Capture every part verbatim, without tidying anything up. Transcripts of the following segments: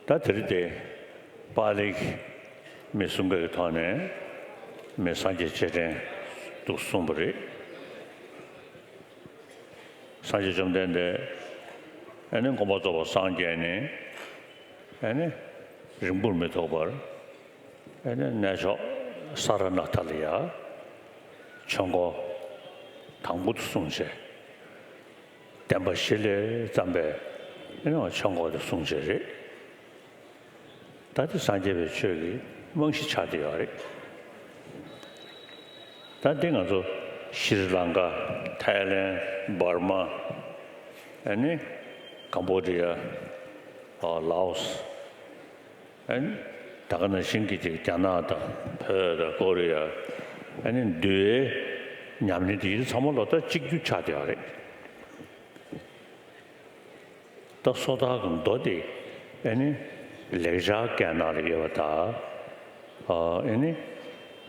ད་དེ་རིང་དེ་པཱ་ལིའི་མི་གསུམ་ཀའི་ཐོག་ནས་མི་སངས་རྒྱས་སྤྱན་འདྲེན་དུ་གསུངས་པ་རེད། སངས་རྒྱས་བཅོམ་ལྡན་འདས་ཨ་ནི་མགོན་པོ་རྫོགས་པར་སངས་རྒྱས་ནས་ཨ་ནི་རིང་པོར་མི་ཐོགས་པར་ཨ་ནི་གནས་མཆོག་ས་ར་ནཱ་ཐ་ལ་ཡ་ཆོས་འཁོར་དང་པོ་དེ་གསུངས་བྱས། བདེན་པ་བཞི་ལས་བརྩམས་པའི་ཨ་ནི་ཆོས་འཁོར་དེ་གསུངས་བྱས་རེད། ད་དེ་སངས་རྒྱས་པའི་ཆོས་ཀྱི་རྨང་གཞི་ཆགས་བསྡད་ཡོད་རེད། ད་འདི་ང་ཚོ་ཤྲི་ལང་ཀ། ཐའི་ལེན། འབར་མ། ཨ་ནི་ཀམ་བོ་ཌི་ཡ། ཨ། ལའོ་སི། ཨ་ནི་ད་ག་ནང་བཞིན་གྱི་ཅིག་རྒྱ་ནག་དང་བོད་དང་ཀོ་རི་ཡ། ཨ་ནི་འདུལ་བའི་ཉམས་ལེན་དེ་ཚོ་ཚང་མ་ལོ་ལྟར་གཅིག་གྱུར་ཆགས་བསྡད་ཡོད་རེད། ད་སོ་ཐར་གྱི་མདོ་དེ་ཨ་ནི་ལེགས་སྦྱར་སྐད་ནང་ལ་ཡོད་པ་དང་། ཨ་ནི་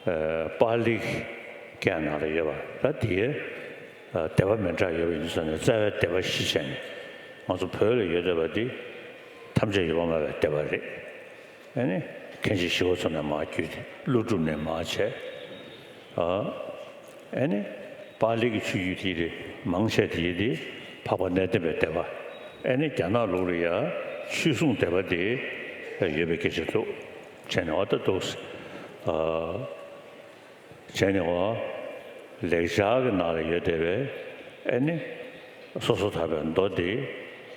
ཨ་པཱ་ལིའི་སྐད་ནང་ལ་ཡོད་པ། ད་དེའི་ཨ་སྡེ་པ་མི་འདྲ་ཡོད་པ་ཡིན་ཙང་ནས་རྩ་བའི་སྡེ་པ་བཞི་བྱས་ནས་ང་ཚོ་བོད་ལ་ཡོད་བསྡད་པ་འདི་ཐམས་ཅད་ཡོད་པར་སྨྲ་བའི་སྡེ་པ་རེད། ཨ་ནི་མཁན་ཆེན་ཞི་བ་འཚོ་ནས་མར་བརྒྱུད་དེ་ཀླུ་སྒྲུབ་ནས་མར་བྱས། ཨ་ཨ་ནི་པཱ་ལི་གི་ཆོས་བརྒྱུད་དེ་རེད། མང་ཆེ་དེ་དེ་འཕགས་པ་གནས་བརྟན་པའི་སྡེ་པ། ཨ་ནི་རྒྱ་ནག་ལུགས་ལ་ཡ་ཆོས་སྲུང་སྡེ་པ་དེ་ཡོད་པའི་སྐད་ཆ་འདུག་བྱས་ནས་འོ་ད་འདུག་ཨ་བྱས་ནས་འོ་ལེགས་སྦྱར་གྱི་ནང་ལ་ཡོད་བསྡད་པའི་ཨ་ནི་སོ་སོ་ཐར་པའི་མདོ་དེ་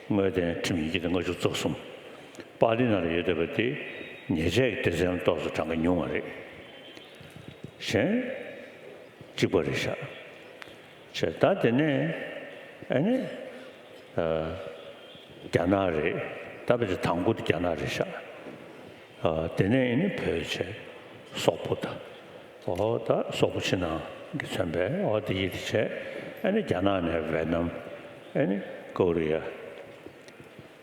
དངོས་བསྟན་ཁྲིམས་ཡིག་དེ་ལྔ་བཅུ་རྩ་གསུམ། པཱ་ལི་ནང་ལ་ཡོད་བསྡད་པ་དེ་ཉེས་བྱས་ཀྱི་སྡེ་ཚན་ཏོག་ཙམ་གྲངས་ཀ་ཉུང་བ་རེད། གཞན་གཅིག་པ་རེད་ཤག་བྱས་ད་དེ་ནས་ཨ་ནི་ཨ་རྒྱ་ནག་རེད། ད་ཕལ་ཆེར་དང་པོ་དེ་རྒྱ་ནག་རེད་ཤག་ཨ་དེ་ནས་ཨ་ནི་བོད་བྱས། སོག་པོ་དང་། འོ་ད་སོག་པོ་ཕྱི་ནང་གི་མཚོན་པའི་འོ་དེ་ཡིད་དེ་བྱས། ཨ་ནི་རྒྱ་ནག་ནས་ཝེ་ནམ། ཨ་ནི་ཀོ་རི་ཡ།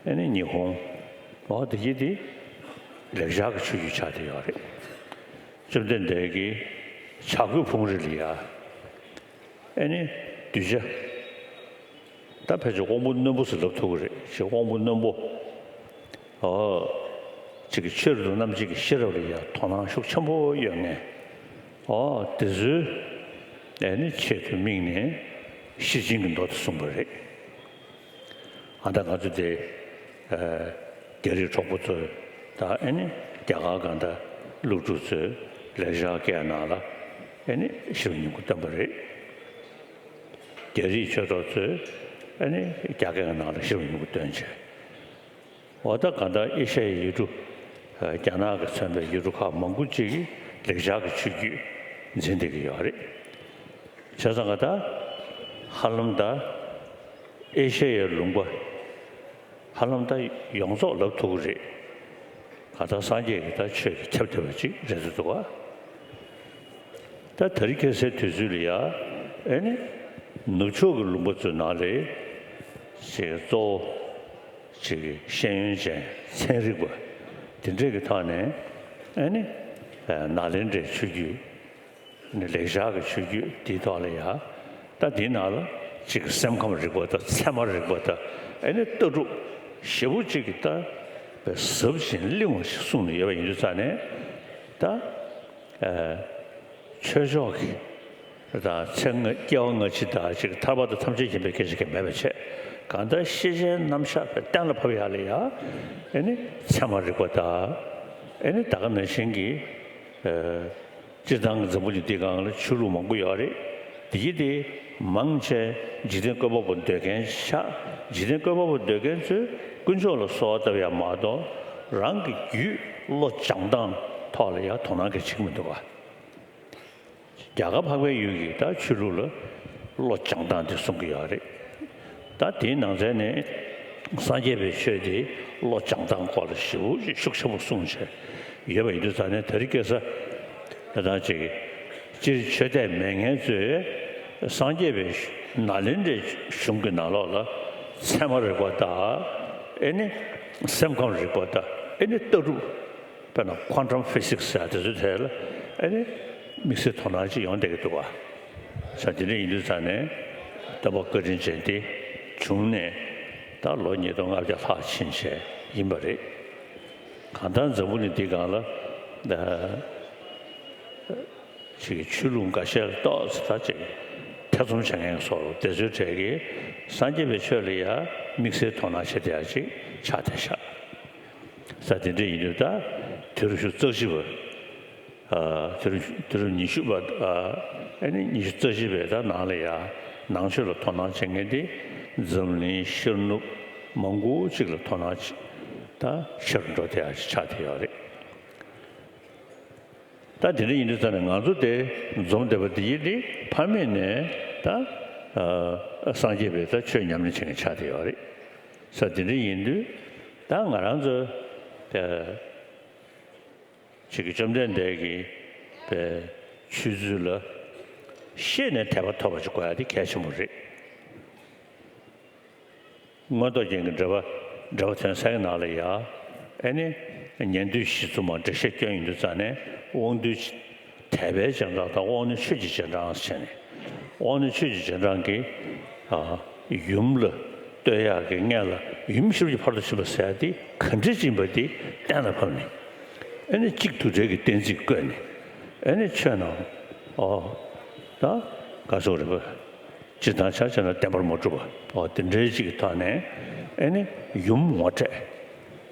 ཨ་ནི་ཉི་ཧོང་། འོ་དེ་ཡི་དེ་ལེགས་སྦྱར་གྱི་ཆོས་བརྒྱུད་ཆགས་བསྡད་ཡོད་རེད། བཅོམ་ལྡན་འདས་ཀྱི་ཕྱྭ་རྒོད་ཕུང་རི་ལ་ཡ། ཨ་ནི་གདུལ་བྱ། ད་ཕལ་ཆེར་དབང་པོ་རྣོན་པོ་ཟེར་ལབ་ཐུབ་ཀྱི་རེད། ཞེས་དབང་པོ་རྣོན་པོ། འོ། ཅིག་གི་ཆོས་རབ་ཏུ་རྣམ་འབྱེད་ཀྱི་ཤེས་རབ་ལ་ཡ་དོ་སྣང་ཤུགས་ཆེན་པོ་ཡོད་མཁན། འོ་དེ་ཚོའི་ཨ་ནི་ཆེད་དུ་དམིགས་ནས་ཤེར་ཕྱིན་གྱི་མདོ་དེ་གསུངས་པ་རེད། ཨ་ད་ང་ཚོ་དེ་ཨ་རྒྱ་རིགས་གྲོགས་པོ་ཚོས་ད་ཨ་ནི་རྒྱ་གར་གང་ལྟར་སློབ་ཕྲུག་ཚོས་ལེགས་སྦྱར་སྐད་ནང་ལ་ཨ་ནི་ཞིབ་སྙིང་པོ་བཏོན་པ་རེད། རྒྱ་རིགས་ཆོས་གྲོགས་ཚོས་ཨ་ནི་རྒྱ་སྐད་ནང་ལ་ཞིབ་སྙིང་པོ་བཏོན་བྱས། འོ་ད་གང་ལྟར་ཨེ་ཤ་ཡའི་ཡུལ་གྲུ། རྒྱ་ནག་གིས་མཚོན་པའི་ཡུལ་གྲུ་ཁག་མང་པོ་ཅིག་གིས་ལེགས་སྦྱར་གྱི་ཆོས་བརྒྱུད་འཛིན་བསྡད་ཀྱི་ཡོད་རེད། བྱས་ཙང་ད་ཧ་ལམ་ད་ཨེ་ཤ་ཡའི་ལུང་པ་ཧ་ལམ་ད་ཡོངས་རྫོགས་ལབ་ཐུབ་ཀྱི་རེད། གང་ལྟར་སངས་རྒྱས་ཀྱི་ད་ཆོས་ཀྱིས་ཁྱབ་བསྡད་པ་ཅིག་རེད་འདུག་ག་ད་དེ་རིང་ཁ་སང་དུས་ཚོད་ལ་ཡ་ཨེ་ནི་ནུབ་ཕྱོགས་ཀྱི་ལུང་པ་ཚོའི་ནང་ལ་ཅིག་གཙོ་བོ་ཅིག་གི་ཤེས་ཡོན་ཅན་ཚན་རིག་པ་དེ་འདྲས་ཀྱི་ཐོག་ནས་ཨེ་ནི་ནཱ་ལེནྡྲའི་ཆོས་བརྒྱུད་ནི་ལེགས་སྦྱར་གྱི་ཆོས་བརྒྱུད་དེའི་ཐོག་ལ་ཡ་ད་དེའི་ནང་ལ་ཅིག་གི་སེམས་ཁམས་རིག་པ་དང་ཚད་མ་རིག་པ་དང་ཨེ་ནི་ལྟ་གྲུབ་ཞེ་པོ་ཅིག་གི་ད་ཟབ་ཅིང་བརླིང་བ་ཞིག་གསུངས་ནས་ཡོད་པ་ཡིན་དུས་ཙང་ནས་ད། ཆོས་ཕྱོགས་ཀྱི་དང་ཚེ་སྔ་སྐྱེ་བ་སྔ་ཕྱི་དང་ཅིག་ཐར་པ་དང་ཐམས་ཅད་མཁྱེན་པའི་སྐད་ཆ་གང་མེད་པ་བྱས། གང་ལྟར་ཤེས་བྱའི་རྣམ་གཞག་པའི་གཏན་ལ་ཕབ་ཡག་ལ་ཡ་ཨེ་ནི་ཚད་མ་རིག་པ་དང་ཨེ་ནི་ད་ག་ནང་བཞིན་གྱི་ཨ་སྤྱིར་བཏང་གི་འཛམ་བུ་གླིང་འདིའི་སྒང་ལ་ཆོས་ལུགས་མང་པོ་ཡོད་རེད། དེ་ཡི་དེ་མང་ཆེ་འཇིག་རྟེན་བཀོད་པ་པོ་འདོད་མཁན་ཆགས། འཇིག་རྟེན་བཀོད་པ་པོ་འདོད་མཁན་ཚོས་དཀོན་མཆོག་ལ་གསོལ་བ་བཏབ་ཡག་མ་གཏོགས་རང་གི་རྒྱུད་བློ་སྦྱང་སྟངས་ཐོག་ལ་ཡ་དོ་སྣང་གང་ཡང་བྱེད་ཀྱི་མི་འདུག་ག་རྒྱ་གར་འཕགས་པའི་ཡུལ་གྱི་ད་ཆོས་ལུགས་ལ་བློ་སྦྱང་སྟངས་དེ་གསུང་གི་ཡོད་རེད། ད་དེའི་ནང་ཚན་ནས་སངས་རྒྱས་པའི་ཆོས་དེ་བློ་སྦྱང་སྟངས་སྐོར་ལ་ཞེ་པོ་ཅིག་ཤུགས་ཆེན་པོ་གསུངས་བྱས་ཡོད་པ་ཡིན་དུས་ཙང་ནས་དེ་རིང་ཁ་སང་ད་ཅིག་སྤྱིར་ཆོས་དད་མེད་མཁན་ཚོས་སངས་རྒྱས་པའི་ནཱ་ལེནྡྲའི་གཞུང་གི་ནང་ལོགས་ལ་ཚད་མ་རིག་པ་དང་ཨེ་ནི་སེམས་ཁམས་རིག་པ་དང་ཨེ་ནི་ལྟ་གྲུབ། དཔེར་ན་ཁོན་ཊམ་ཕི་སིག་སི་ཟེར་དེ་ཚོའི་ཐད་ལ་ཨེ་ནི་དམིགས་བསལ་དོ་སྣང་ཅིག་ཡོང་བསྡད་ཀྱི་འདུག་ག་ས་དེ་འདྲ་ཡིན་དུས་ཙང་ནས་སྟོན་པ་བཀའ་དྲིན་ཅན་དེ་བྱུང་ནས་ད་ལོ་ཉིས་སྟོང་ལྔ་བརྒྱ་ལྷག་ཕྱིན་བྱས་ཡིན་པ་རེད། གང་ལྟར་འཛམ་བུ་གླིང་འདི་སྒང་ལ་ཅིག་གི་ཆོས་ལུགས་འགའ་ཤས་ལ་ཏོག་ཙམ་ད་ཅིག་ཐེ་ཚོམ་བྱེད་མཁན་བཟོ་འོ་དེ་ཚོའི་གྲས་ཀྱིས་སངས་རྒྱས་པའི་ཆོས་ལ་ཡང་དམིགས་བསལ་དོ་སྣང་བྱེད་བསྡད་ཡ་ཅིག་ཆགས་བསྡད་ཤག་ས་དེ་འདྲ་ཡིན་དུས་ད་དུས་རབས་ཉི་ཤུ་རྩ་གཅིག་པ། ཨ། དུས་རབས་དུས་རབས་ཉི་ཤུ་པ། ཨ་ནི་ཉི་ཤུ་རྩ་བཞི་པའི་ད་ནང་ལ་ཡ་ནང་ཆོས་ལ་དོ་སྣང་བྱེད་མཁན་དེ་འཛམ་གླིང་ཤར་ནུབ་མང་པོ་ཅིག་ལ་དོ་སྣང་ད་ཆེ་རུ་འགྲོ་བསྡད་ཡ་ཆགས་བསྡད་ཡོད་རེད། ད་དེ་འདྲ་ཡིན་དུས་ཙང་ནས་ང་ཚོ་དེ་འཛོམས་བསྡད་པ་དེ་ཡིན་དེ་ཕ་མེས་ནས་ད་ཨ་སངས་རྒྱས་པའི་ད་ཆོས་ཉམས་ལེན་བྱེད་མཁན་ཆགས་བསྡད་ཡོད་རེད། ས་དེ་འདྲ་ཡིན་དུས་ད་ང་རང་ཚོ་ད། ཅིག་གིས་བཅོམ་ལྡན་འདས་ཀྱི་པའི་ཆོས་ཚུལ་ལ་ཤེས་ནས་དད་པ་ཐོབ་པ་ཅིག་དགོས་ཡ་དེ་གལ་ཆེན་པོ་རེད། མངོན་རྟོགས་རྒྱན་གྱི་འགྲེལ་པ་འགྲེལ་པ་དོན་གསལ་གྱི་ནང་ལ་ཡ། ཨེ་ནི་ཉན་ཐོས་བཞི་བཙུན་མ་འགྲེལ་བཤད་སྐྱོན་ཡིན་དུས་ཙང་ནས་དབང་རྟུལ་དད་པའི་རྗེས་འབྲང་དང་དབང་རྣོན་ཆོས་ཀྱི་རྗེས་འབྲང་ཟེར་ནས། དབང་རྣོན་ཆོས་ཀྱི་རྗེས་འབྲང་གིས་ཨ་ཡུམ་ལ་བསྟོད་ཡག་གི་སྔན་ལ་ཡུམ་ཤེས་རབ་ཀྱི་ཕ་རོལ་ཏུ་ཕྱིན་པ་ཟེར་ཡ་དེ་ག་འདྲ་ཅིག་ཡིན་པ་དེ་གཏན་ལ་ཕབ་ནས། ཨེ་ནི་གཅིག་དུ་བྲལ་གྱི་གཏན་ཚིགས་བཀོད་ནས། ཨེ་ནི་ཆོས་རྣམས་ཨོ་ད་ག་ཟེར་རེད་པ། ཇི་ལྟར་བྱ་བྱེད་ན་བདེན་པར་མ་གྲུབ་པ། ཨོ་དེ་འདྲའི་ཅིག་གི་ཐོག་ནས་ཨེ་ནི་ཡུམ་ངོ་སྤྲད།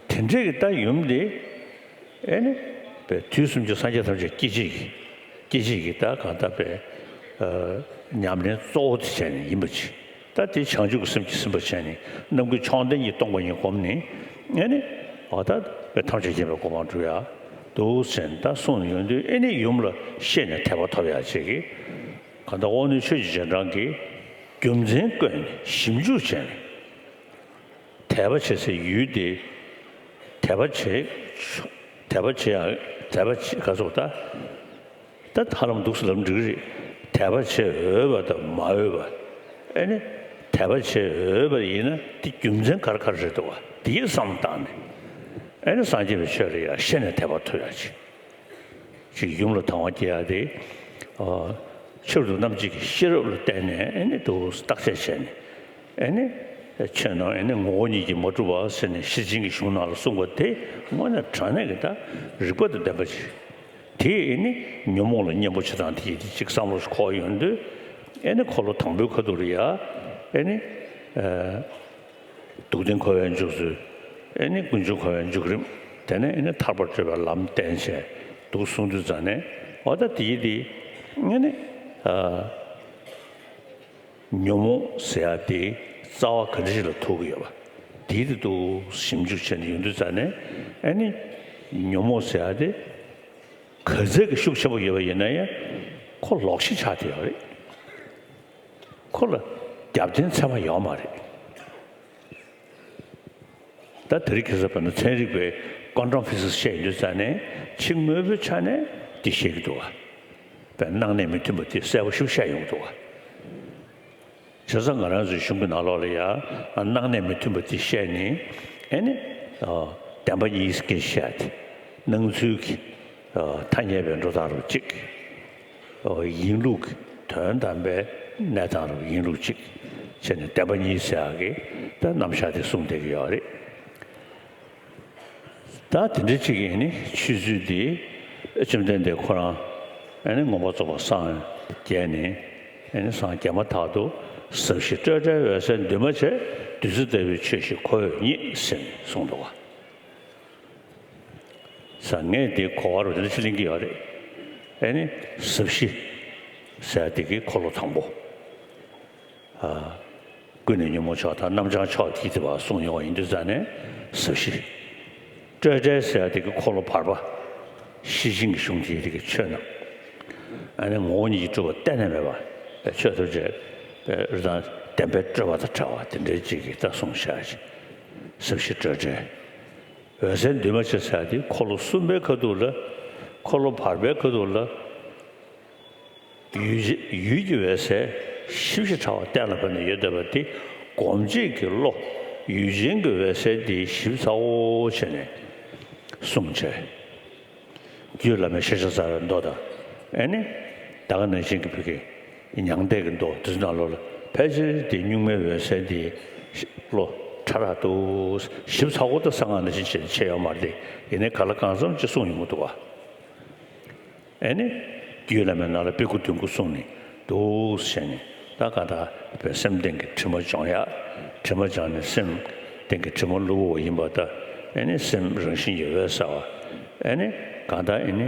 དེ་འདྲའི་གི་ད་ཡུམ་དེ། ཨེ་ནི། པའི་དུས་གསུམ་གྱི་སངས་རྒྱས་ཐམས་ཅད་སྐྱེ་མཆེད་ཀྱི། སྐྱེ་མཆེད་ཀྱི་ད་གང་ལྟར་པའི། ཨ། ཉམས་ལེན་གཙོ་བོ་དེ་བྱས་ནས་ཡིན་པ་ཅིག་ད་དེ་བྱང་ཆུབ་ཀྱི་སེམས་ཀྱིས་ཟིན་པ་བྱས་ནས་རྣམ་ཀུན་མཆོག་ལྡན་གྱིས་སྟོང་པ་ཉིད་བསྒོམས་ནས། ཨེ་ནི། འོ་ད་པའི་ཐམས་ཅད་མཁྱེན་པའི་གོ་འཕང་སྒྲུབ་ཡ་འདུག་ཟེར་ནས་ད་གསུངས་ནས་ཡོང་དུས་ཨེ་ནི་ཡུམ་ལ་ཤེས་ནས་དད་པ་ཐོབ་ཡ་ཅིག་གིས། གང་ལྟར་དབང་རྣོན་ཆོས་ཀྱི་རྗེས་འབྲང་གིས་རྒྱུ་མཚན་བཀོད་ནས་ཞིབ་འཇུག་བྱས་ནས། དད་པ་བྱེད་སའི་ཡུལ་དེ། དད་པ་བྱེད། དད་པ་བྱེད་ཡང་དད་པ་བྱེད་ག་ཚོད་ད། ད་ཧ་ལམ་འདུག་སེ་ལབ་འགྲིག་གི་རེད། དད་པ་བྱེད་འོས་པ་དང་མ་འོས་པ། ཨེ་ནི། དད་པ་བྱེད་འོས་པ་ཡིན་ན་དེ་རྒྱུ་མཚན་ག་རེ་ག་རེ་རེད་འདུག་བ་དེའི་བསམ་བློ་བཏང་ནས། ཨེ་ནི་སངས་རྒྱས་པའི་ཆོས་ལ་ཡང་ཤེས་ནས་དད་པ་ཐོབ་ཡ་ཅིག་ཅིག་ཡུམ་ལ་དང་བ་སྐྱེ་ཡ་དེ། ཨ། ཆེད་དུ་རྣམ་འབྱེད་ཀྱི་ཤེས་རབ་ལ་བརྟེན་ནས་ཨེ་ནི་དུ་བརྟག་དཔྱད་བྱས་ནས། ཨེ་ནི། ཆོས་རྣམས་ཨེ་ནི་ངོ་བོ་ཉིད་ཀྱིས་མ་གྲུབ་པ་ཟེར་ནས་ཤེར་ཕྱིན་གྱི་གཞུང་ནང་ལ་གསུངས་པ་དེ་དངོས་གནས་དྲང་གནས་ཀྱི་ད་རིགས་པ་དང་ལྡན་པ་ཅིག་དེ་ཨེ་ནི་ཉོན་མོངས་ལ་གཉེན་པོ་བྱེད་སྟངས་དེ་ཡིན་ཏེ་ཅིག་བསམ་བློ་ཞིག་འཁོར་ཡོང་དུས། ཨེ་ནི་འཁོར་ལོ་དང་པོའི་ཁ་ཐུག་ལ་ཡ། ཨེ་ནི། ཨ། སྡུག་བདེན་འཁོར་བའི་འཇུག་ཚུལ། ཨེ་ནི་ཀུན་འབྱུང་འཁོར་བའི་འཇུག་རིམ། དེ་ནས་ཨེ་ནི་ཐར་པར་བགྲོད་པའི་ལམ་བསྟན་བྱས་འདུག་གསུངས་དུས་ཙང་ནས་འོ་ད་དེའི་དེ་ཨེ་ནི་ཨ་ཉོན་མོངས་ཟེར་ཡ་དེ་རྩ་བ་ག་འདྲ་ཞིག་ལ་ཐུག་གི་ཡོད་པ་དེའི་དེ་འདུག་ཞིབ་འཇུག་བྱས་ནས་ཡོང་དུས་ཙང་ནས་ཨེ་ནི་ཉོན་མོངས་ཟེར་ཡ་དེ་ག་ཚད་ཀྱི་ཤུགས་ཆེན་པོ་ཡོད་པ་ཡིན་ན་ཡང་ཁོ་ལོག་ཤེས་ཆགས་བསྡད་ཡོད་རེད། ཁོ་ལ་རྒྱབ་རྟེན་ཚད་མ་ཡོད་མ་རེད། ད་དེ་རིང་ཁ་སང་བྱས་ན་ཚན་རིག་པས་ཀོན་ཊམ་ཕི་སིག་སི་བཤད་ཡོང་དུས་ཙང་ནས་ཕྱི་དངོས་པོའི་ཆ་ནས་འདི་བཤད་ཀྱི་འདུག་བ། བྱས་ན་སྣང་གནས་མི་མཐུན་པ་དེ་གསལ་པོ་ཞིག་བཤད་ཡོང་གི་འདུག་བ། བྱས་ཙང་ང་རང་ཚོའི་གཞུང་གི་ནང་ལོགས་ལ་ཡང་སྣང་གནས་མི་མཐུན་པ་དེ་བཤད་ནས་ཨེ་ནི། བདེན་པ་གཉིས་ཀྱི་བཤད་དེ་སྣང་ཚུལ་གྱི་ཐ་སྙད་པའི་འགྲོ་སྟངས་རོ་གཅིག་ཡིན་ལུགས་ཀྱི་དོན་དམ་པའི་གནས་སྟངས་རུ་ཡིན་ལུགས་གཅིག་བྱས་ནས་བདེན་པ་གཉིས་ཟེར་ཡག་གི་ད་རྣམ་གཞག་དེ་གསུངས་བསྡད་ཀྱི་ཡོད་རེད། ད་དེ་འདྲ་གཅིག་ཡིན་ནི་ཆོས་ཚུལ་འདི་བཅོམ་ལྡན་འདས་ཁོ་རང་ཨ་ནི་མངོན་པར་རྫོགས་པར་སངས་རྒྱས་ནས་ཨ་ནི་སངས་རྒྱས་མ་ཐག་ཏུ་ཟབ་ཞི་སྤྲོས་བྲལ་འོད་གསལ་འདུས་མ་བྱས་བདུད་རྩི་ལྟ་བུའི་ཆོས་ཤིག་གོ་འོས་རྙེད་ཟེར་ནས་གསུངས་འདུག་བ། ས་ངས་འདི་གོ་བ་རུ་འདི་འདྲ་ཅིག་ལེན་གྱི་ཡོད་རེད། ཨེ་ནི་ཟབ་ཞི་ཟེར་དེ་གི་འཁོར་ལོ་དང་པོ། ཨ། ཀུན་ནས་ཉོན་མོངས་མཆོག་དང་རྣམ་བྱང་མཆོག་དེ་དེ་བ་གསུངས་ཡོང་བ་ཡིན་དུས་ཙང་ནས་ཟབ་ཞི། སྤྲོས་བྲལ་ཟེར་དེ་གི་འཁོར་ལོ་བར་པ། ཤེར་ཕྱིན་གྱི་གཞུང་དེ་དེ་གི་ཆོས་རྣམས། ཨ་ནི་ངོ་བོ་ཉིད་ཀྱིས་གྲུབ་པ་གཏན་ནས་མེད་པ། ཆོས་ཐམས་ཅད་རི་དྭགས་བདེན་པའི་སྤྲོས་པ་དང་བྲལ་བ་དེ་འདྲའི་ཅིག་གི་ད་གསུངས་བཞག་ཅིག་ཟབ་ཞི་སྤྲོས་བྲལ། འོད་གསལ་འདུས་མ་བྱས་ཟེར་ཡ་དེ་འཁོར་ལོ་གསུམ་པའི་ཁ་ཐུག་ལ། འཁོར་ལོ་བར་པའི་ཁ་ཐུག་ལ། ཡུལ་ཡུལ་གྱི་འོད་གསལ་ཞིབ་ཞིབ་ཕྲ་བ་གཏན་ལ་ཕབ་ནས་ཡོད་བསྡད་པ་དེ་སྒོམ་བྱེད་ཀྱི་བློ་ཡུལ་ཅན་གྱི་འོད་གསལ་དེ་ཞིབ་ཚགས་པོ་བྱས་ནས་གསུངས་བྱས། རྒྱུད་བླ་མའི་ཤེས་བྱ་རྩ་བའི་མདོ་དང་། ཨེ་ནི། ད་ག་ནང་བཞིན་གྱི་བོད་ཀྱི་མྱང་འདས་ཀྱི་མདོ་དེ་ཚོ་ནང་ལོགས་ལ་ཕལ་ཆེར་དེ་གཉུག་མའི་འོད་གསལ་དེ་བློ་ ཕྲ་རགས་འདུག་ཞིབ་ཚགས་པོ་ད་གསང་སྔགས་ནང་བཞིན་བྱས་བྱས་ཡོད་མ་རེད་དེ། ཡིན་ནའི་ག་ལ་གང་འཚམ་ཅིག་གསུངས་ཡོང་གི་འདུག་བ། ཨེ་ནི། རྒྱུད་བླ་མའི་ནང་ལ་དཔེ་དགུ་དོན་དགུ་གསུངས་ནས་འདུག་ཟེར་ནས། ད་གང་ལྟར་བའི་སེམས་སྟེང་གི་དྲི་མ་སྦྱོང་ཡ། དྲི་མ་སྦྱངས་ནས་སེམས་སྟེང་གི་དྲི་མ་བླུག་འོ་ཡིན་པ་ད། ཨེ་ནི་སེམས་རང་བཞིན་གྱིས་འོད་གསལ་བ། ཨེ་ནི། གང་ལྟར་ཨེ་ནི།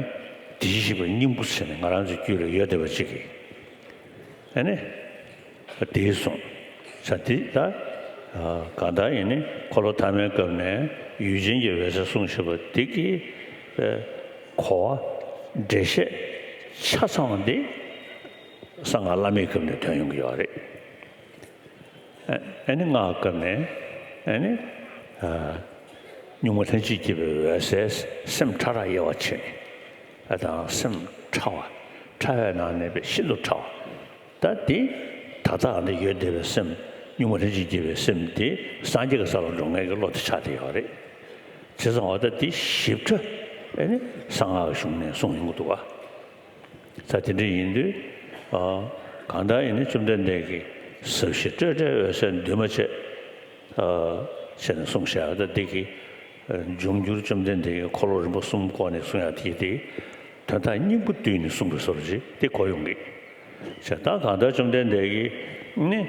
དེ་བཞིན་གཤེགས་པའི་སྙིང་པོ་ཟེར་ནས་ང་རང་ཚོའི་རྒྱུད་ལ་ཡོད་བསྡད་པ་ཅིག་གིས། ཨེ་ནི། དེས་གསུངས། ས་དེ་ད། གང་ལྟར་ཡིན་ནི་འཁོར་ལོ་ཐ་མའི་སྐབས་ནས་ཡུལ་ཅན་གྱི་འོད་གསལ་གསུངས་བཞག་པ་དེ་གི་གོ་བ་འགྲེལ་བཤད་ཆ་ཚང་བ་འདི་གསང་སྔགས་བླ་མེད་སྐབས་ནས་ཐོན་ཡོང་གི་ཡོད་རེད། ཨ་ནི་སྔགས་སྐབས་ནས་ཨ་ནི་གཉུག་མ་ལྷན་ཅིག་སྐྱེས་པའི་འོད་གསལ་སེམས་ཕྲ་རགས་དབྱེ་བ་ཕྱེ་ནས། ཨ་དང་སེམས་ཕྲ་བ། ཕྲ་བའི་ནང་ནས་པའི་ཤིན་ཏུ་ཕྲ་བ། ད་དེ་ད་ལྟ་འདི་ཡོད་བསྡད་པའི་སེམས་གཉུག་མ་ལྷན་ཅིག་སྐྱེས་པའི་སེམས་དེ་སངས་རྒྱས་ཀྱི་ས་ལ་འགྲོ་མཁན་གྱི་བློ་དེ་ཆགས་བསྡད་ཡོད་རེད། བྱས་ཙང་འོ་ད་དེ་ཞིབ་ཕྲ་ཨེ་ནི་གསང་སྔགས་ཀྱི་གཞུང་ནས་གསུངས་ཡོང་གི་འདུག་བ། ད་དེ་འདྲ་ཡིན་དུས་གང་ལྟར་ཨེ་ནི་བཅོམ་ལྡན་འདས་ཀྱིས་ཟབ་ཞི་སྤྲོས་བྲལ་འོད་གསལ་འདུས་མ་བྱས་བྱས་ནས་གསུངས་བཞག་ད་དེ་གི་འབྱུང་འགྱུར་བཅོམ་ལྡན་འདས་ཀྱི་འཁོར་ལོ་རིམ་པ་གསུམ་བསྐོར་ནས་གསུང་ཡག་དེ་དེ། དོན་དག་སྙིང་པོ་བསྡུས་ནས་གསུངས་པའི་བཟོ་འདྲ་ཅིག་དེ་གོ་ཡོང་གི། བྱས་ད་གང་ལྟར་བཅོམ་ལྡན་འདས་ཀྱིས་ནི།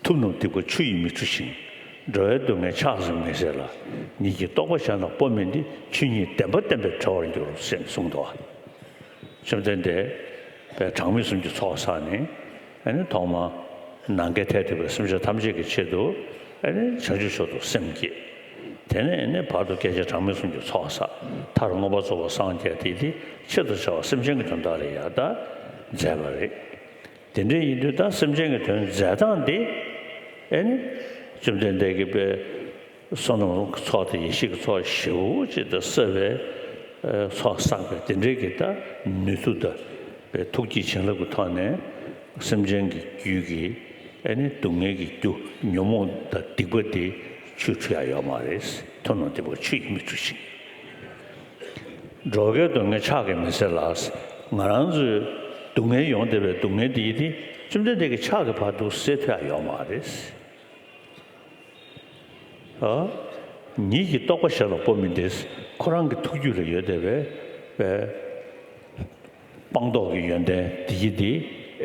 ཐུབ་རྣམས་སྡིག་པ་ཆུ་ཡིས་མི་འཁྲུ་ཞིང་། འགྲོ་བའི་སྡུག་བསྔལ་ཕྱག་གཟིགས་མི་བཟད་ལ། ཉིད་ཀྱི་རྟོགས་པ་གཞན་ལ་སྤོ་མིན་ཏེ། ཆོས་ཉིད་བདེན་པ་བསྟན་པས་གྲོལ་བར་འགྱུར། ཞེས་གསུངས་འདུག་བཅོམ་ལྡན་འདས་པའི་གྲངས་མེད་གསུམ་གྱི་ཚོགས་བསགས་ནས། ཨ་ནི་ཐོག་མར་ནམ་མཁའི་མཐས་གཏུགས་པའི་སེམས་ཅན་ཐམས་ཅད་ཀྱི་ཆེད་དུ། ཨ་ནི་བྱང་ཆུབ་མཆོག་ཏུ་སེམས་བསྐྱེད། དེ་ནས་ཨ་ནི་བར་དུ་བསྐལ་ཆེན་གྲངས་མེད་གསུམ་གྱི་ཚོགས་བསགས། མཐར་མངོན་པར་རྫོགས་པར་སངས་རྒྱས་ཏེ། དེ་ཆེད་དུ་བྱ་བ་སེམས་ཅན་གྱི་དོན་དག་ལ་ཡང་དག་མཛད་པ་རེད། དེ་འདྲ་ཡིན་དུས་ད་སེམས་ཅན་གྱི་དོན་མཛད་སྟངས་དེ། ཨེ་ནི། བཅོམ་ལྡན་འདས་ཀྱིས་པའི་བསོད་ནམས་ཀྱི་ཚོགས་དང་ཡེ་ཤེས་ཀྱི་ཚོགས་ཞེ་པོ་ཅིག་དང་བསགས་པའི་ཚོགས་བསགས་པའི་དེ་འདྲའི་གི་ད་ནུས་མཐུ་དང་པའི་ཐུགས་ཀྱི་བྱིན་རླབས་ཀྱི་ཐོག་ནས་སེམས་ཅན་གྱི་རྒྱུད་ཀྱི་ཨེ་ནི་སྡུག་བསྔལ་གྱི་རྒྱུ་ཉོན་མོངས་དང་སྡིག་པ་དེ་ཆུས་འཁྲུ་ཡ་ཡོད་མ་རེད། ཐུབ་རྣམས་སྡིག་པ་ཆུ་ཡིས་མི་འཁྲུ་ཞིང་། འགྲོ་བའི་སྡུག་བསྔལ་ཕྱག་གིས་མི་སེལ་ལ། ང་རང་ཚོའི་སྡུག་བསྔལ་ཡོང་བསྡད་པའི་སྡུག་བསྔལ་འདི་ཡིན་ཏེ། བཅོམ་ལྡན་འདས་ཀྱིས་ཕྱག་གི་བར་དུ་སེལ་ཐུབ་ཡ་ཡོད་མ་རེད། ཨ། ཉིད་ཀྱི་རྟོགས་པ་གཞན་ལ་སྤོ་མིན་ཏེ། ཁོ་རང་གི་ཐུགས་རྒྱུད་ལ་ཡོད་བསྡད་པའི་པའི་སྤངས་རྟོགས་ཀྱི་ཡོན་ཏན་འདི་ཡིན་ཏེ།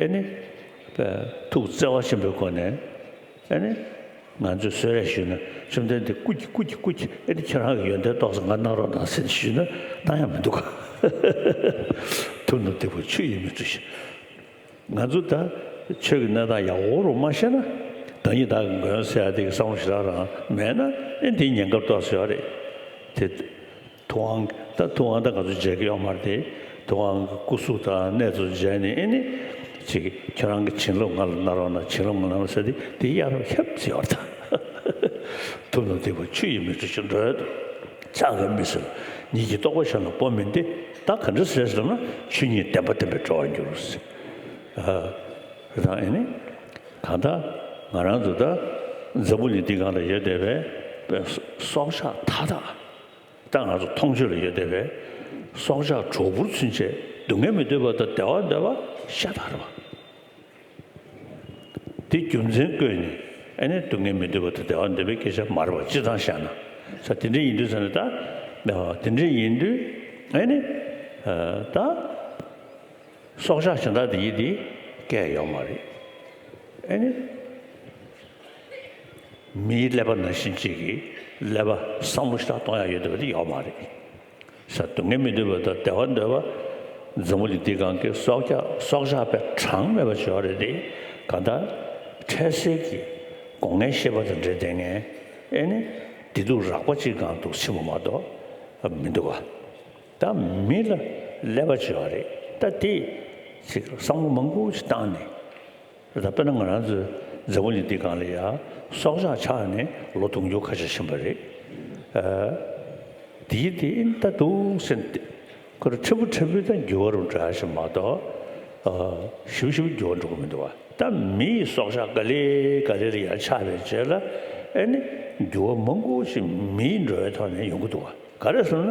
ཨེ་ནི་པའི་ཐུགས་བརྩེ་བ་ཆེན་པོའི་སྒོ་ནས། ཨེ་ནི། ང་ཚོས་གསོལ་རས་ཞུས་ན། བཅོམ་ལྡན་འདས་སྐུ་མཁྱེན་སྐུ་མཁྱེན་སྐུ་མཁྱེན། ཨེ་ནི་ཁྱེད་རང་གི་ཡོན་ཏན་ཏོག་ཙམ་ང་གནང་རོགས་གནང་ཟེར་ཞུས་ན་གནང་ཡ་མི་འདུག་ག་ཐུབ་རྣམས་སྡིག་པ་ཆུ་ཡིས་མི་འཁྲུ་ཞིང་། ང་ཚོ་ད་ཆོས་ཀྱི་གནས་སྟངས་ཡག་པོ་རུ་མ་ཤེས་ན། བདག་ཉིད་བདག་གི་མགོན་ཟེར་ཡ་དེ་གི་བསམ་བློ་ཞེ་དྲག་རང་མེད་ན། ཨེ་འདིའི་ཉེན་ཁ་ཏོག་ཙམ་ཡོད་རེད་དེ། ཐུབ་དབང་ད་ཐུབ་དབང་ད་ང་ཚོ་མཇལ་གྱི་ཡོད་མ་རེད་དེ། ཐུབ་དབང་གི་སྐུ་གཟུགས་དང་གནས་ཚུལ་མཇལ་ནས། ཨེ་ནི་ཅིག་ཁྱེད་རང་གི་བྱིན་རླབས་ང་ལ་གནང་རོགས་གནང་། བྱིན་རླབས་ང་ལ་གནང་རོགས་ཟེར་དེ་དེ་གཡར་རོགས་ཞེས་ཟེར་བ་དང་། ཐུབ་རྣམས་སྡིག་པ་ཆུ་ཡིས་མི་འཁྲུ་ཞིང་། འགྲོ་བའི་ཕྱག་གིས་མི་སེལ། ཉིད་ཀྱི་རྟོགས་པ་གཞན་ལ་སྤོ་མིན་ཏེ། ད་ག་འདྲ་ཟེར་ཟེར་ན། ཆོས་ཉིད་བདེན་པ་བསྟན་པས་གྲོལ་བར་འགྱུར། ཨ་དང་ཨེ་ནི་གང་ལྟར་ང་རང་ཚོ་ད་འཛམ་བུ་གླིང་འདི་སྒང་ལ་ཡོད་བསྡད་པའི་སྲོག་ཆགས་མཐའ་དག་ད་ང་ཚོ་མཐོང་ཆོས་ལ་ཡོད་བསྡད་པའི་སྲོག་ཆགས་གྲོག་སྦུར་ཚུན་ཆད་སྡུག་བསྔལ་མི་འདོད་པ་དང་བདེ་བ་འདོད་པ་ཤ་སྟག་རེད་པ། དེ་རྒྱུ་མཚན་བཀོད་ནས་ཨེ་ནི་སྡུག་བསྔལ་མི་འདོད་པ་དང་བདེ་བ་འདོད་པའི་སྐད་ཆ་མ་རེད་པ། སྤྱིར་བཏང་བཤད་ན། ས་དེ་འདྲ་ཡིན་དུས་ས་ནས་ད་དེ་འདྲ་ཡིན་དུས་ཨེ་ནི་ད། སྲོག་ཆགས་གཞན་དག་དེ་ཡིས་དེ་སྐད་ཡོད་མ་རེད། ཨེ་ནི། མིའི་ཀླད་པ་ནང་བཞིན་གཅིག་གིས་ཀླད་པ་བསམ་བློ་ཞེ་དྲག་གཏོང་ཡག་ཡོད་བསྡད་པ་དེ་ཡོད་མ་རེད། ས་སྡུག་བསྔལ་མི་འདོད་པ་དང་བདེ་བ་འདོད་པ། འཛམ་བུ་གླིང་འདི་སྒང་གི་སྲོག་ཆགས་སྲོག་ཆགས་པའི་གྲངས་མེད་པ་ཅིག་ཡོད་རེད་དེ། གང་ལྟར་འཕྲལ་སེལ་གྱི་སྒོ་ལྔའི་ཤེས་པ་དང་འབྲེལ་བསྡད་མཁན། ཨེ་ནི། བདེ་སྡུག་རགས་པ་གཅིག་སྒང་དུ་ཕྱིན་པ་མ་གཏོགས་མི་འདུག་ག་ད་མི་ལ་ཀླད་པ་ཅིག་ཡོད་རེད། ད་དེ་ཅིག་བསམ་བློ་མང་པོ་ཞིག་བཏང་ནས། ད་དཔེར་ན་ང་རང་ཚོའི་འཛམ་བུ་གླིང་འདི་སྒང་ལ་ཡ་སྲོག་ཆགས་ཆགས་ནས་ལོ་དུང་ཕྱུར་ཁ་ཤས་ཕྱིན་པ་རེད། ཨ། དེའི་དེ་ད་འདུག་སེ་ཁོ་རང་ཕྲན་བུ་ཕྲན་བུ་ད་འགྱུར་བ་རུ་འགྲོ་ཡ་ཞིག་མ་གཏོགས། ཨ། ཞིབ་ཞིབ་འགྱུར་བ་འགྲོ་གི་མི་འདུག་བ། ད་མིའི་སྲོག་ཆགས་ག་ལེ་ག་ལེ་ལ་ཡ་ཆགས་པའི་རྗེས་ལ། ཨེ་ནི་འགྱུར་བ་མང་པོ་ཞིག་མིའི་འགྲོ་བའི་ཐོག་ནས་ཡོང་གི་འདུག་བ། ག་རེ་ཟེར་ན།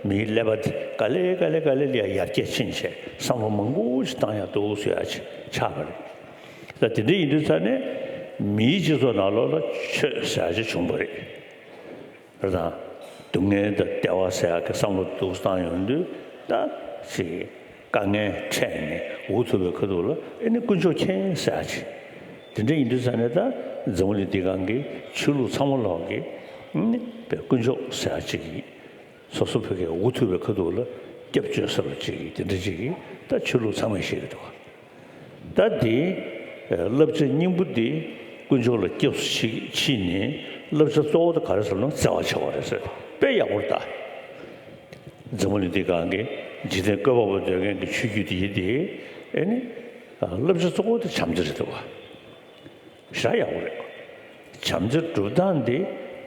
མིའི་ཀླད་པ་དེ་ག་ལེ་ག་ལེ་ག་ལེ་ལ་ཡར་རྒྱས་ཕྱིན་བྱས་བསམ་བློ་མང་པོ་ཞིག་བཏང་ཡག་འདུག་ཟེར་ཡག་ཅིག་ཆགས་པ་རེད། ད་དེ་འདྲ་ཡིན་དུས་ཙ་ནས་ མིའི་སྤྱི་ཚོགས་ནང་ལོགས་ལ་ཆོས་ཟེར་ཡ་ཅིག་བྱུང་བ་རེད། རེད་དང་། སྡུག་བསྔལ་དང་བདེ་བ་ཟེར་ཡ་གི་བསམ་བློ་འདུག་སེ་བཏང་ཡོང་དུས་ད་ཅིག་དཀའ་ངལ་འཕྲད་ནས་འུ་ཐུག་པའི་ཁ་ཐུག་ལ་ཨེ་ནི་དཀོན་མཆོག་མཁྱེན་ཟེར་ཡ་ཅིག་དེ་འདྲ་ཡིན་དུས་ཙ་ནས་ད་འཛམ་བུ་གླིང་འདི་སྒང་གི་ཆོས་ལུགས་ཚང་མ་ལོག་གི་ཨེ་ནི་དཔེ་དཀོན་མཆོག་ཟེར་ཡ་ཅིག་གིས་སོ་སོ་ཕ་གིར་འུ་ཐུག་པའི་ཁ་ཐུག་ལ་སྐྱབས་བཅོལ་ས་ལ་ཅིག་གིས་དེ་འདྲ་ཅིག་གིས་ད་ཆོས་ལུགས་ཚང་མས་བཤད་ཀྱི་འདུག་ད་དེ་བསླབ་བྱ་སྙིང་པོ་འདི་དཀོན་མཆོག་ལ་སྐྱབས་སུ་མཆི་མཆིས་ནས་བསླབ་བྱ་གཙོ་བོ་དེ་ག་རེ་ཟེར་ན་བརྩེ་བ་བྱ་བ་རེད་ཟེར། དཔེ་ཡག་པོ་རེད་ད། འཛམ་བུ་གླིང་འདི་སྒང་གི་འཇིག་རྟེན་བཀོད་པ་པོ་འདོད་མཁན་གྱི་ཆོས་བརྒྱུད་འདི་ཡིན་ཏེ་ཨེ་ནི་བསླབ་བྱ་གཙོ་བོ་དེ་བྱམས་བརྩེ་རེད་འདུག་བ། ཞེ་དྲག་ཡག་པོ་རེད། བྱམས་བརྩེ་སྒྲུབ་སྟངས་འདི་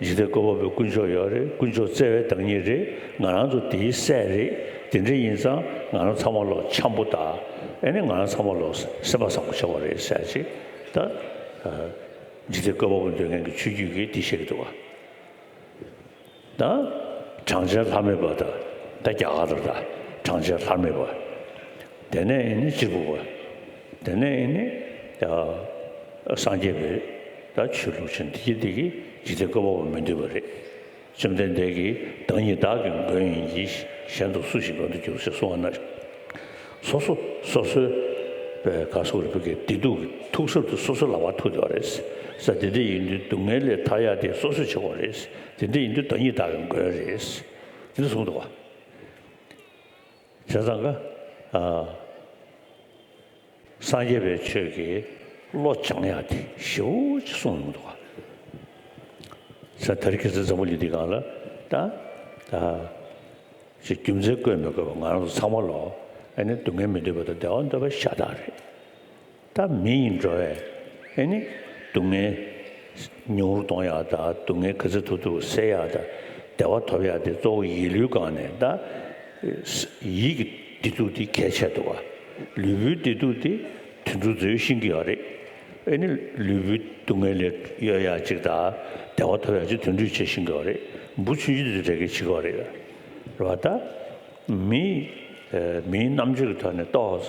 འཇིག་རྟེན་བཀོད་པ་པོའི་དཀོན་མཆོག་ཡོད་རེད། དཀོན་མཆོག་བརྩེ་བའི་བདག་ཉིད་རེད། ང་རང་ཚོ་དེའི་སྲས་རེད། དེ་འདྲ་ཡིན་ཙང་ང་རང་ཚང་མ་ལོག་འཆམ་པོ་དང་ཨེ་ནི་ང་རང་ཚང་མ་ལོག་སེམས་པ་བཟང་པོ་བྱེད་དགོས་རེད་ཟེར་ཅིག་ད་འཇིག་རྟེན་བཀོད་པ་པོ་འདོད་མཁན་གྱི་ཆོས་བརྒྱུད་ཀྱིས་འདི་བཤད་ཀྱི་འདུག་བ། ད་གྲངས་ཅན་ལྷ་མེད་པ་དང་ད་རྒྱ་གར་ལ་ད་གྲངས་ཅན་ལྷ་མེད་པ། དེ་ནས་ཨེ་ནི་གཅེར་བུ་པ། དེ་ནས་ཨེ་ནི་ད་སངས་རྒྱས་པའི་ད་ཆོས་ལུགས་ཅན་འདི་གི་འདི་གི་འཇིག་རྟེན་བཀོད་པ་པོ་མི་འདོད་པ་རེད། བཅོམ་ལྡན་འདས་ཀྱིས་བདག་ཉིད་བདག་གི་མགོན་ཡིན་གྱི། གཞན་དུ་སུ་ཞིག་མགོན་དུ་འགྱུར་ཞེས་གསུངས་པ་ན། སོ་སོ་སོ་སོའི་བཀའ་སོགས་རིག་པའི་བདེ་སྡུག་གི་ཐུག་སྲབ་དེ་སོ་སོའི་ལག་པར་ཐུག་བསྡད་པ་རེད། ས་དེ་འདྲ་ཡིན་དུས་སྡུག་བསྔལ་ལས་ཐར་ཡག་དེ་སོ་སོས་བྱེད་དགོས་རེད། དེ་འདྲ་ཡིན་དུས་བདག་ཉིད་བདག་གི་མགོན་རེད། དེ་འདྲ་གསུངས་འདུག་བ། བྱས་ཙང་ཀ་ཨ། སངས་རྒྱས་པའི་ཆོས་ཀྱི་བློ་སྦྱང་ཡག་དེ་ཞེ་པོ་ཅིག་གསུངས་ཡོང་འདུག་ག་ས་དེ་རིང་ཁ་སང་འཛམ་བུ་གླིང་འདི་སྒང་ལ་ད་ད་ཅིག་རྒྱུ་མཚན་བཀོད་མི་དགོས་པ་ང་རང་ཚོ་ཚང་མ་ལོག་ཨེ་ནི་སྡུག་བསྔལ་མི་འདོད་པ་དང་བདེ་བ་འདོད་པ་ཤ་སྟག་རེད། ད་མི་ཡིན་འགྲོ་བས་ཨེ་ནི་སྡུག་བསྔལ་ཉུང་རུ་གཏོང་ཡག་དང་སྡུག་བསྔལ་ག་ཚོད་ཐུབ་ཐུབ་སེལ་ཡག་དང་བདེ་བ་ཐོབ་ཡག་དེ་གཙོ་བོ་ཡིད་བློའི་སྒང་ནས་ད་ཡིད་ཀྱི་བདེ་སྡུག་དེ་གལ་ཆེ་འདུག་བ། ལུས་པོའི་བདེ་སྡུག་དེ་དུད་འགྲོ་ཚོས་ཤེས་ཀྱི་ཡོད་རེད། ཨེ་ནི་ལུས་པོའི་སྡུག་བསྔལ་ལས་གཡོལ་ཡག་ཅིག་དང་བདེ་བ་ཐོབ་ཡག་ཅིག་དུད་འགྲོས་བྱས་ཤེས་ཀྱི་ཡོད་རེད། འབུ་ཆུང་ཆུང་དེ་འདྲ་གས་བྱེད་ཀྱི་ཡོད་རེད། རེད་བ་ད། མི་ཨ་མིའི་རྣམ་དཔྱོད་ཀྱི་ཐོག་ནས་ཏོག་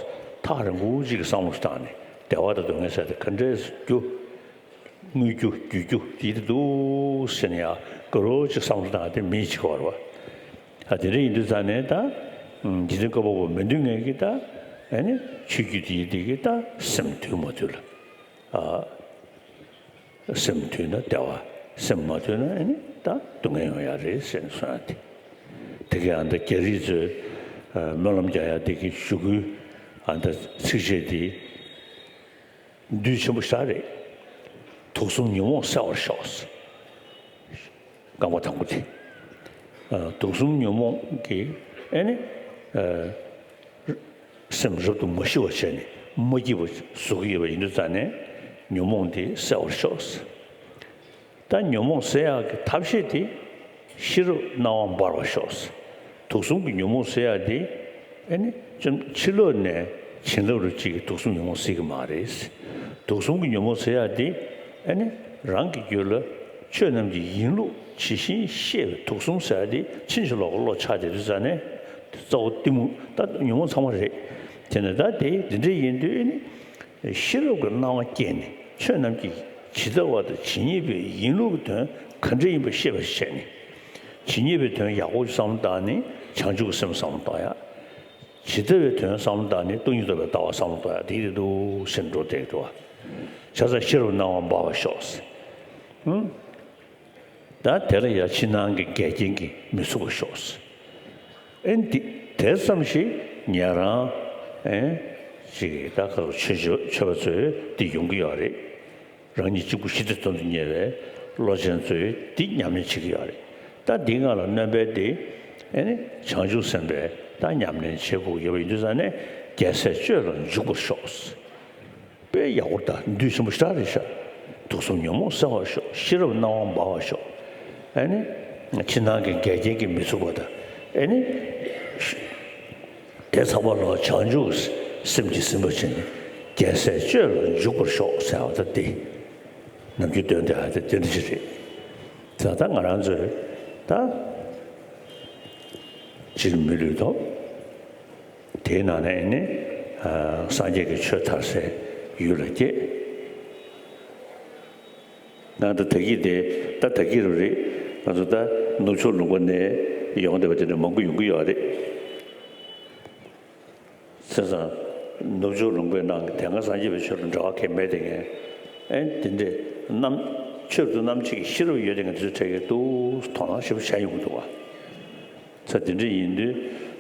ཐག་རིང་པོ་ཅིག་གི་བསམ་བློ་བཏང་ནས་བདེ་བ་དང་སྡུག་བསྔལ་ཟེར་དེ་ག་འདྲས་སུ་རྒྱུ། དངོས་རྒྱུ་བརྒྱུད་རྒྱུ་དེ་དེ་འདུག་ཟེར་ནས་ཡང་དགའ་རབ་ཅིག་བསམ་བློ་བཏང་དེ་མི་ཅིག་བར་བ། ཨ་དེ་འདྲ་ཡིན་དུས་ཙང་ནས་ད་འཇིག་རྟེན་བཀོད་པ་པོ་མི་འདོད་མཁན་གྱི་ད་ཨ་ནི་ཆོས་བརྒྱུད་དེ་ཡིན་དེ་གི་ད་སེམས་དུལ་མ་དུལ་ཨ། སེམས་དུལ་ན་བདེ་བ། སེམས་མ་དུལ་ན་ཨེ་ནི་ད་སྡུག་བསྔལ་ཡོང་ཡ་རེད་ཟེར་ནས་གསུངས་ཡ་དེ། དེ་གའི་ཨ་མདའ་རྒྱ་རིགས་ཚོས་སྨོན་ལམ་རྒྱག་ཡ་དེ་གི་གཞུག་གུའི་ཨ་མདའ་ཚིགས་བཅད་དེ་བདུད་ཆེན་པོ་ཞེ་དྲག་རེད། དུག་གསུམ་ཉོན་མོངས་སེལ་བར་ཤོག་རྐང་པ་དང་པོ་དེ། ཨ་དུག་གསུམ་ཉོན་མོངས་ཀྱི་ཨེ་ནི་ཨ་སེམས་རབ་ཏུ་མ་ཞི་བར་བྱས་ནས་མ་སྐྱིད་པ་བཟོ་གི་ཡོད་པ་ཡིན་དུས་ཙང་ནས་ཉོན་མོངས་དེ་སེལ་བར་ཤོག་ད་ཉོན་མོངས་སེལ་ཡག་གི་ཐབས་ཤེས་དེ་ཤེས་རབ་སྣང་བ་འབར་བར་ཤོག་དུག་གསུམ་གྱི་ཉོན་མོངས་སེལ་ཡག་དེ་ཨེ་ནི་ཅུང་ཕྱི་ལོགས་ནས་བྱིན་རླབས་རུ་གཅིག་གིས་དུག་གསུམ་ཉོན་མོངས་སེལ་གྱི་མ་རེད། དུག་གསུམ་གྱི་ཉོན་མོངས་སེལ་ཡག་དེ་ཨེ་ནི་རང་གི་རྒྱུད་ལ་ཆོས་རྣམས་ཀྱི་ཡིན་ལུགས་ཇི་བཞིན་ཤེས་པའི་དུག་གསུམ་ཟེར་ཡག་དེ་ཕྱིན་ཅི་ལོག་གི་བློ་ཆགས་བསྡད་དུས་ཙང་ནས་གཙོ་བོ་གཏི་མུག་ད་ཉོན་མོངས་ཚང་མ་རེད། དེ་ནས་ད་དེ་འདི་འདྲ་ཡིན་དུས་ཨེ་ནི་ཤེས་རབ་ཀྱི་སྣང་བ་སྐྱེས་ནས་ཆོས་རྣམས་ཀྱི་ཇི་ལྟ་བ་དང་ཇི་སྙེད་པའི་ཡིན་ལུགས་ཀྱི་དོན་ག་འདྲ་ཡིན་པ་ཤེས་པར་བྱས་ནས། ཇི་སྙེད་པའི་དོན་ཡག་པོ་བསམ་བློ་བཏང་ནས་བྱང་ཆུབ་ཀྱི་སེམས་བསམ་བློ་གཏོང་ཡག་ཇི་ལྟ་བའི་དོན་བསམ་བློ་བཏང་ནས་སྟོང་ཉིད་རྟོགས་པའི་ལྟ་བ་བསམ་བློ་གཏོང་ཡག་དེ་དེ་འདུག་ཟེར་འགྲོ་བསྡད་འདུག་བ། བྱས་ཙང་ཤེས་རབ་སྣང་བ་འབར་བར་ཤོག་ཧུམ། ད་དེ་ལ་ཡང་ཕྱི་ནང་གི་འགལ་རྐྱེན་གྱིས་མི་ཚུགས་པར་ཤོག་ཨེ་འདི་དེ་ཙམ་ཞིག་ཉན་རང་ཨེ་ཅིག་ད་ཁ་ལོ་ཆོས་ཆོས་ཆོས་པ་ཚོས་འདི་ཡོང་གི་ཡོད་རེད། རང་ཉིད་གཅིག་པུ་ཞི་བདེ་དོན་དུ་གཉེར་བའི་བློ་ཅན་ཚོས་འདི་ཉམས་ལེན་བྱེད་ཀྱི་ཡོད་རེད། ད་འདི་སྒང་ལ་སྣོན་པའི་འདི་ཨེ་ནི་བྱང་ཆུབ་སེམས་དཔའི་ད་ཉམས་ལེན་བྱེད་དགོས་ཡོད་པ་ཡིན་དུས་ཙང་ནས་རྒྱལ་སྲས་སྤྱོད་ལ་འཇུག་པར་ཤོག་དཔེ་ཡག་པོ་དང་འདུས་ཆེན་པོ་ཞེ་དྲག་རེད་ཤག་དུག་གསུམ་ཉོན་མོངས་སེལ་བར་ཤོག་ཤེས་རབ་སྣང་བ་འབར་བར་ཤོག་ཨེ་ནི། ཕྱི་ནང་གི་འགལ་རྐྱེན་གྱིས་མི་ཚུགས་པ་དང་། ཨེ་ནི། དེ་ཚང་མ་ལ་བྱང་ཆུབ་སེམས་ཀྱིས་ཟིན་པར་བྱས་ནས་རྒྱལ་སྲས་སྤྱོད་ལ་འཇུག་པར་ཤོག་ཟེར་བ་ད་འདི། ནམ་རྒྱུན་འདོན་བསྡད་ཡ་དེ་དེ་འདྲ་ཞིག་རེད། ད་ལྟ་ང་རང་ཚོས་ད། སྤྱིར་མི་ལུས་ཐོབ། དེའི་ནང་ནས་ནི། ཨ་སངས་རྒྱས་ཀྱི་ཆོས་དར་སའི་ཡུལ་ལ་སྐྱེས། ང་ད་ད་གི་དེ་ད་ད་གི་རུ་རེད། ང་ཚོ་ད་ནུབ་ཕྱོགས་ལུང་པ་ནས་ཡོང་བསྡད་པ་དེ་འདྲ་མང་པོ་ཡོང་གི་ཡོད་རེད། བྱས་ཙང་ནུབ་ཕྱོགས་ལུང་པའི་ནང་གི་དེ་སྔ་སངས་རྒྱས་པའི་ཆོས་ལ་འབྲེལ་བ་གང་ཡང་མེད་དེ་ངས་ཨེ་དེ་འདྲས་རྣམ་ཆོས་སུ་རྣམ་འབྱེད་ཀྱི་ཤེས་རབ་ཡོད་དེ་ངས་དེ་ཚོའི་གྲས་ཀྱི་ཏུ་དོ་སྣང་ཞེ་པོ་བྱས་ཡོང་གི་འདུག་བ། ས་དེ་འདྲ་ཡིན་དུས་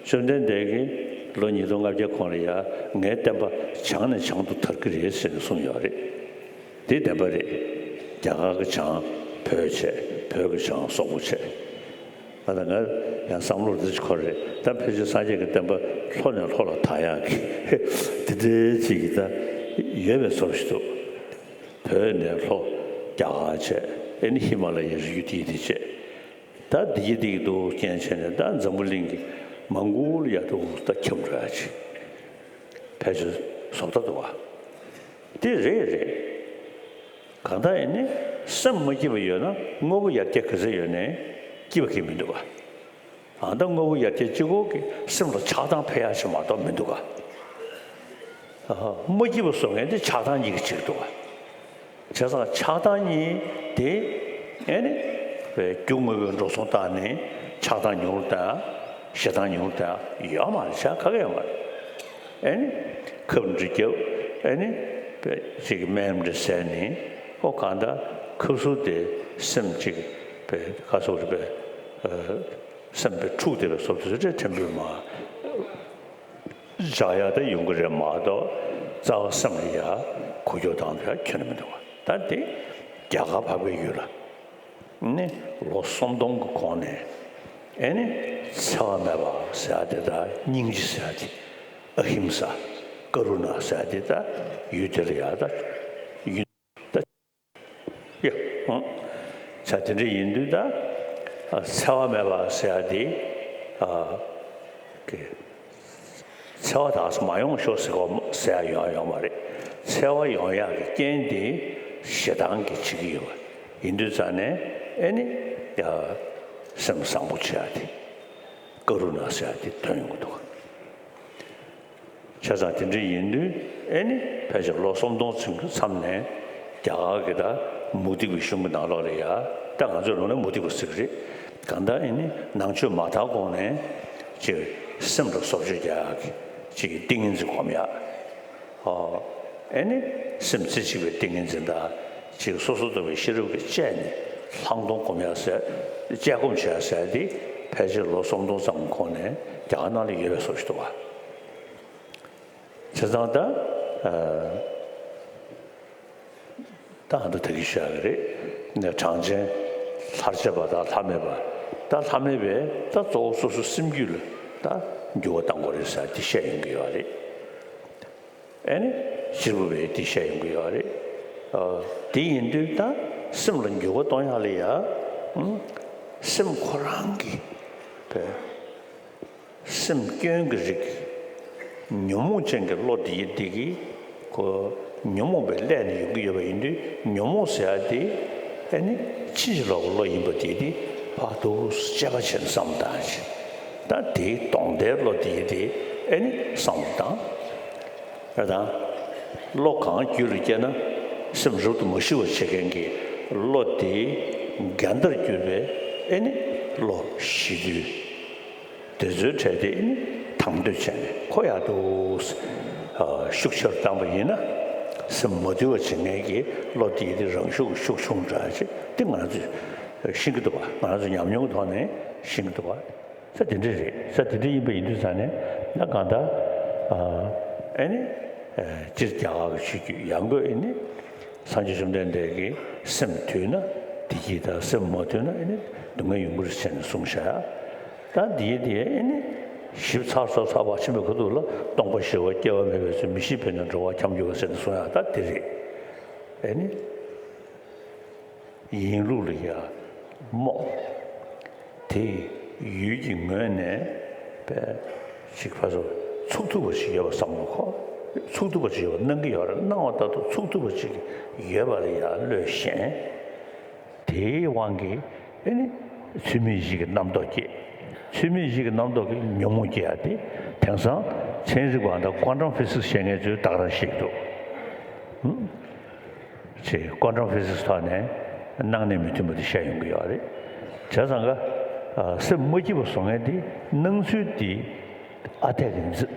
བཅོམ་ལྡན་འདས་ཀྱིས་ལོ་ཉིས་སྟོང་ལྔ་བརྒྱ་གོང་ལ་ཡ་ངའི་བསྟན་པ་བྱང་ནས་བྱང་དུ་དར་གྱི་རེད་ཟེར་ནས་གསུངས་ཡོད་རེད། དེ་བདེན་པ་རེད། རྒྱ་གར་གྱི་བྱང་བོད་བྱས། བོད་ཀྱི་བྱང་སོག་པོ་བྱས། ད་ལྟ་ང་ཡང་བསམ་བློ་འདི་འཁོར་རེད། ད་ཕལ་ཆེར་སངས་རྒྱས་ཀྱི་བསྟན་པ་ལྷོ་ནས་ལྷོ་ལ་དར་ཡག་གི་དེ་འདྲའི་ཅིག་གི་ད་ཡོད་པའི་བཟོ་ཞིག་འདུག་བོད་ནས་ལྷོ་རྒྱ་གར་བྱས། ཨེ་ནི་ཧི་མ་ལ་ཡའི་རི་རྒྱུད་དེ་དེ་བྱས། ད་འདི་གི་འདི་གི་འདུག་རྐྱེན་བྱས་ནས་ད་འཛམ་བུ་གླིང་གི་མང་པོ་ལ་ཡ་འདུག་ད་ཁྱབ་འགྲོ་ཡ་ཅིག་ཕལ་ཆེར་བཟོ་ལྟ་འདུག་བ། དེ་རེད་རེད། གང་ལྟར་ཡིན་ནའི་སེམས་མ་སྐྱིད་པ་ཡོད་ན་དངོས་པོ་ཡར་རྒྱས་ག་ཚད་ཡོད་ནའི་སྐྱིད་པ་གང་ཡང་མི་འདུག་ག་ཨ་ད་དངོས་པོ་ཡར་རྒྱས་གཅིག་པོ་གིས་སེམས་ལ་ཆགས་སྡང་འཕེལ་ཡག་ཞིག་མ་གཏོགས་མི་འདུག་ག་ཨ་མ་སྐྱིད་པ་བཟོ་མཁན་དེ་ཆགས་སྡང་གཉིས་ཀྱིས་བྱེད་ཀྱི་འདུག་ག་བྱས་ཙང་ཆགས་སྡང་གཉིས་དེ་ཨེ་ནི་རྒྱུ་དངོས་པོའི་འགྲོ་སོང་བཏང་ནས་ཆགས་སྡང་ཉུང་རུ་བཏང་། ཞེ་སྡང་ཉུང་རུ་བཏང་ཡོད་མ་རེད། བྱ་ག་གེ་ཡོད་མ་རེད། ཨེ་ནི་ཁབ་འདྲ་བརྒྱབ། ཨེ་ནི་པའི་ཅིག་སྨན་འདྲ་བཟས་ནས་ཨོ་གང་ལྟར་ཁབ་ཟུར་དེ་སེམས་ཅིག་པའི་ག་སོགས་རེད་པའི་སེམས་པའི་འཁྲུག་བསྡད་པའི་བཟོ་དེ་ཚོ་ཕྲན་བུ་མ་འཇགས་ཡག་དེ་ཡོང་གི་རེད་མ་གཏོགས་རྩ་བ་སེམས་ལ་ཡ་འགུལ་སྐྱོད་བཏང་དུ་ཡ་ཁྱོན་ནས་མི་འདུག་བ། ད་དེ་རྒྱ་གར་འཕགས་པའི་ཡུལ་ལ། ནི་ལོ་སུམ་སྟོང་གི་གོང་ནས་ཨེ་ནི་འཚེ་བ་མེད་པ་ཟེར་ཡ་དེ་དང་སྙིང་རྗེ་ཟེར་ཡ་དེ། ཨ་ཧིམ་ས་ཀ་རུ་ན་ཟེར་ཡ་དེ་ད་ཡུལ་དེ་ལ་ཡ་ད་ཡུལ་ད་ཡ་ཧུང་ས་དེ་འདྲ་ཡིན་དུས་ད་འཚེ་བ་མེད་པ་ཟེར་ཡ་དེ་ཨ་གི་འཚེ་བ་དག་ས་མ་ཡོང་ཤོག་ཟེར་གོ་ཟེར་ཡ་ཡོང་ཡོང་མ་རེད། འཚེ་བ་ཡོང་ཡག་གི་རྐྱེན་དེ་ཞེ་སྡང་གིས་བྱེད་ཀྱི་ཡོད་པ་ཡིན་དུས་ཙང་ནས་ཨེ་ནི་ཡ་སེམས་བཟང་པོ་བྱེད་ཡ་དེ་ཀ་རུ་ན་ཟེར་ཡ་དེ་ཐོན་ཡོང་གི་འདུག་བྱས་ཙང་དེ་འདྲ་ཡིན་དུས་ཨེ་ནི་ཕལ་ཆེར་ལོ་སུམ་སྟོང་ཙམ་གྱི་མཚམས་ནས་རྒྱ་གར་གྱི་ད་མུ་སྟེགས་པའི་གཞུང་གི་ནང་ལོགས་ལ་ཡ་ད་ང་ཚོའི་ལུང་ནས་མུ་སྟེགས་པ་ཟེར་གྱི་རེད། གང་ལྟར་ཨེ་ནི་ནང་ཆོས་མ་དར་གོང་ནས་ཅིག་སེམས་ལ་བཟོ་བཅོས་རྒྱག་ཡག་གི་ཅིག་ཏིང་ངེ་འཛིན་སྒོམ་ཡག་ཨོ། ཨེ་ནི་སེམས་རྩེ་གཅིག་པའི་ཏིང་ངེ་འཛིན་དང་ཅིག་སོ་སོར་རྟོག་པའི་ཤེས་རབ་ཀྱིས་དཔྱད་ནས་ལྷག་མཐོང་སྒོམ་ཡག་ཟེར། དཔྱད་སྒོམ་བྱེད་ཡག་ཟེར་དེ་ཕལ་ཆེར་ལོ་སུམ་སྟོང་ཙམ་གོང་ནས་རྒྱ་གར་ནང་ལ་ཡོད་པའི་བཟོ་ཞིག་འདུག་བ། བྱས་ཙང་ད་ཨ། ད་ཨ་ད་ད་གི་ཤ་གི་རེད། ནས་གྲངས་ཅན་ལྷར་བཅས་པ་དང་ལྷ་མེད་པ། ད་ལྷ་མེད་པས་ད་གཙོ་བོ་སོ་སོ་སེམས་རྒྱུད་ལ་ད་འགྱུར་བ་གཏང་དགོས་རེད་ཟེར་དེ་བཤད་ཡོང་གི་ཡོད་རེད། ཨེ་ནི་གཅེར་བུ་བས་དེ་བཤད་ཡོང་གི་ཡོད་རེད། ཨ་དེ་ཡིན་དུས་ད་སེམས་ལ་འགྱུར་བ་གཏོང་ཡག་ལ་ཡ། ཨུམ། སེམས་ཁོ་རང་གི་བས། སེམས་སྐྱོན་གྱི་རིགས། ཉོན་མོངས་ཅན་གྱི་བློ་དེ་ཡི་དེ་གིས་ཁོ་ཉོན་མོངས་པའི་ཀླད་ནས་ཡོང་གི་ཡོད་པ་ཡིན་དུས་ཉོན་མོངས་ཟེར་ཡ་དེ་ཨེ་ནི་ཕྱིན་ཅི་ལོག་གི་བློ་ཡིན་པ་དེ་དེ་ཕར་དུ་དཔྱད་པ་བྱས་ནས་བསམ་བློ་བཏང་ཞིག་ད་དེའི་དོན་དེའི་བློ་དེ་ཡི་དེ་ཨེ་ནི་བསམ་བློ་བཏང་། ཨེ་དང་། བློ་གང་རྒྱུད་ལ་སྐྱེས་ན་སེམས་རབ་ཏུ་མ་ཞི་བར་བྱེད་མཁན་གྱི་བློ་དེ་འགལ་ཟླར་གྱུར་པའི་ཨེ་ནི་བློ་ཞི་དུལ། དེ་ཚོའི་གྲས་དེ་ནི་དང་དོད་བྱས་ནས་ཁོ་ཡག་ཏུ་ཤུགས་ཆེར་བཏང་པ་ཡིན་ན་སེམས་མ་དུལ་བ་བྱེད་མཁན་གྱི་བློ་དེ་ཡི་དེ་རང་ཤུགས་ཤུགས་ཆུང་དྲགས་ཅིག་དེ་ང་རང་ཚོས་ཤེས་ཀྱི་འདུག་བ། ང་རང་ཚོ་ཉམས་མྱོང་གི་ཐོག་ནས་ཤེས་ཀྱི་འདུག་བ། ས་དེ་འདྲ་རེད། ས་དེ་འདྲ་ཡིན་པ་ཡིན་དུས་ཙང་ནས་ད་གང་ལྟར་ཨ་ཨེ་ནི་སྤྱིར་རྒྱ་གར་གྱི་ཆོས་བརྒྱུད་ཡང་སྒོས་ཨེ་ནི། སངས་རྒྱས་བཅོམ་ལྡན་འདས་ཀྱིས་སེམས་དུལ་ན་བདེ་སྐྱིད་དང་སེམས་མ་དུལ་ན་ཨེ་ནི་སྡུག་བསྔལ་ཡོང་གི་རེད་ཟེར་ནས་གསུངས་བཞག་ད་འདིའི་དེ་ཨེ་ནི་ཞིབ་ཚགས་ཚགས་ཚགས་པ་ཕྱིན་པའི་ཁ་ཐུག་ལ་སྟོང་པ་ཞི་བ་སྐྱེ་བ་མེད་པའི་ཚུལ། མི་ཤེས་པས་ན་འགྲོ་བ་འཁྱམས་འགྱུར་བ་ཟེར་ནས་གསུངས་ཡག་ད་དེ་རེད། ཨེ་ནི་ཡིན་ལུགས་ལ་ཡ་རྨོངས། དེ་ཡུལ་གྱི་ངོས་ནས་པས་ཅིག་ཕར་ཚུར་ཚུགས་ཐུབ་པ་ཞིག་ཡོད་པ་བསམ་བློ་འཁོར། ཚུགས་ཐུབ་པ་ཞིག་ཡོད་པ་སྣང་གི་ཡོད་རེད། སྣང་བ་ལྟར་དུ་ཚུགས་ཐུབ་པ་ཞིག་ཡོད་པ་ལ་ཡང་བློས་ཞེན། དེའི་དབང་གིས་ཨེ་ནི་ཚུལ་མིན་གཞི་གི་རྣམ་རྟོག་སྐྱེས། ཚུལ་མིན་གཞི་གི་རྣམ་རྟོག་གིས་ཉོན་མོངས་སྐྱེ་ཡ་དེ་དེང་སང་ཚན་རིག་པ་དང་ཀོན་ཊམ་ཕི་སིག་སི་ཤེས་མཁན་ཚོས་ད་ག་རང་ཤེས་ཀྱི་འདུག་ཅེས་ཀོན་ཊམ་ཕི་སིག་སི་ཐོག་ནས་ སྣང་གནས་མི་མཐུན་པ་དེ་བཤད་ཡོང་གི་ཡོད་རེད། བྱས་ཙང་ཀ་ཨ་སེམས་མ་སྐྱིད་པ་བཟོ་མཁན་དེ་སྣང་ཚུལ་དེ་ཨ་འཐས་ཀྱི་འཛིན་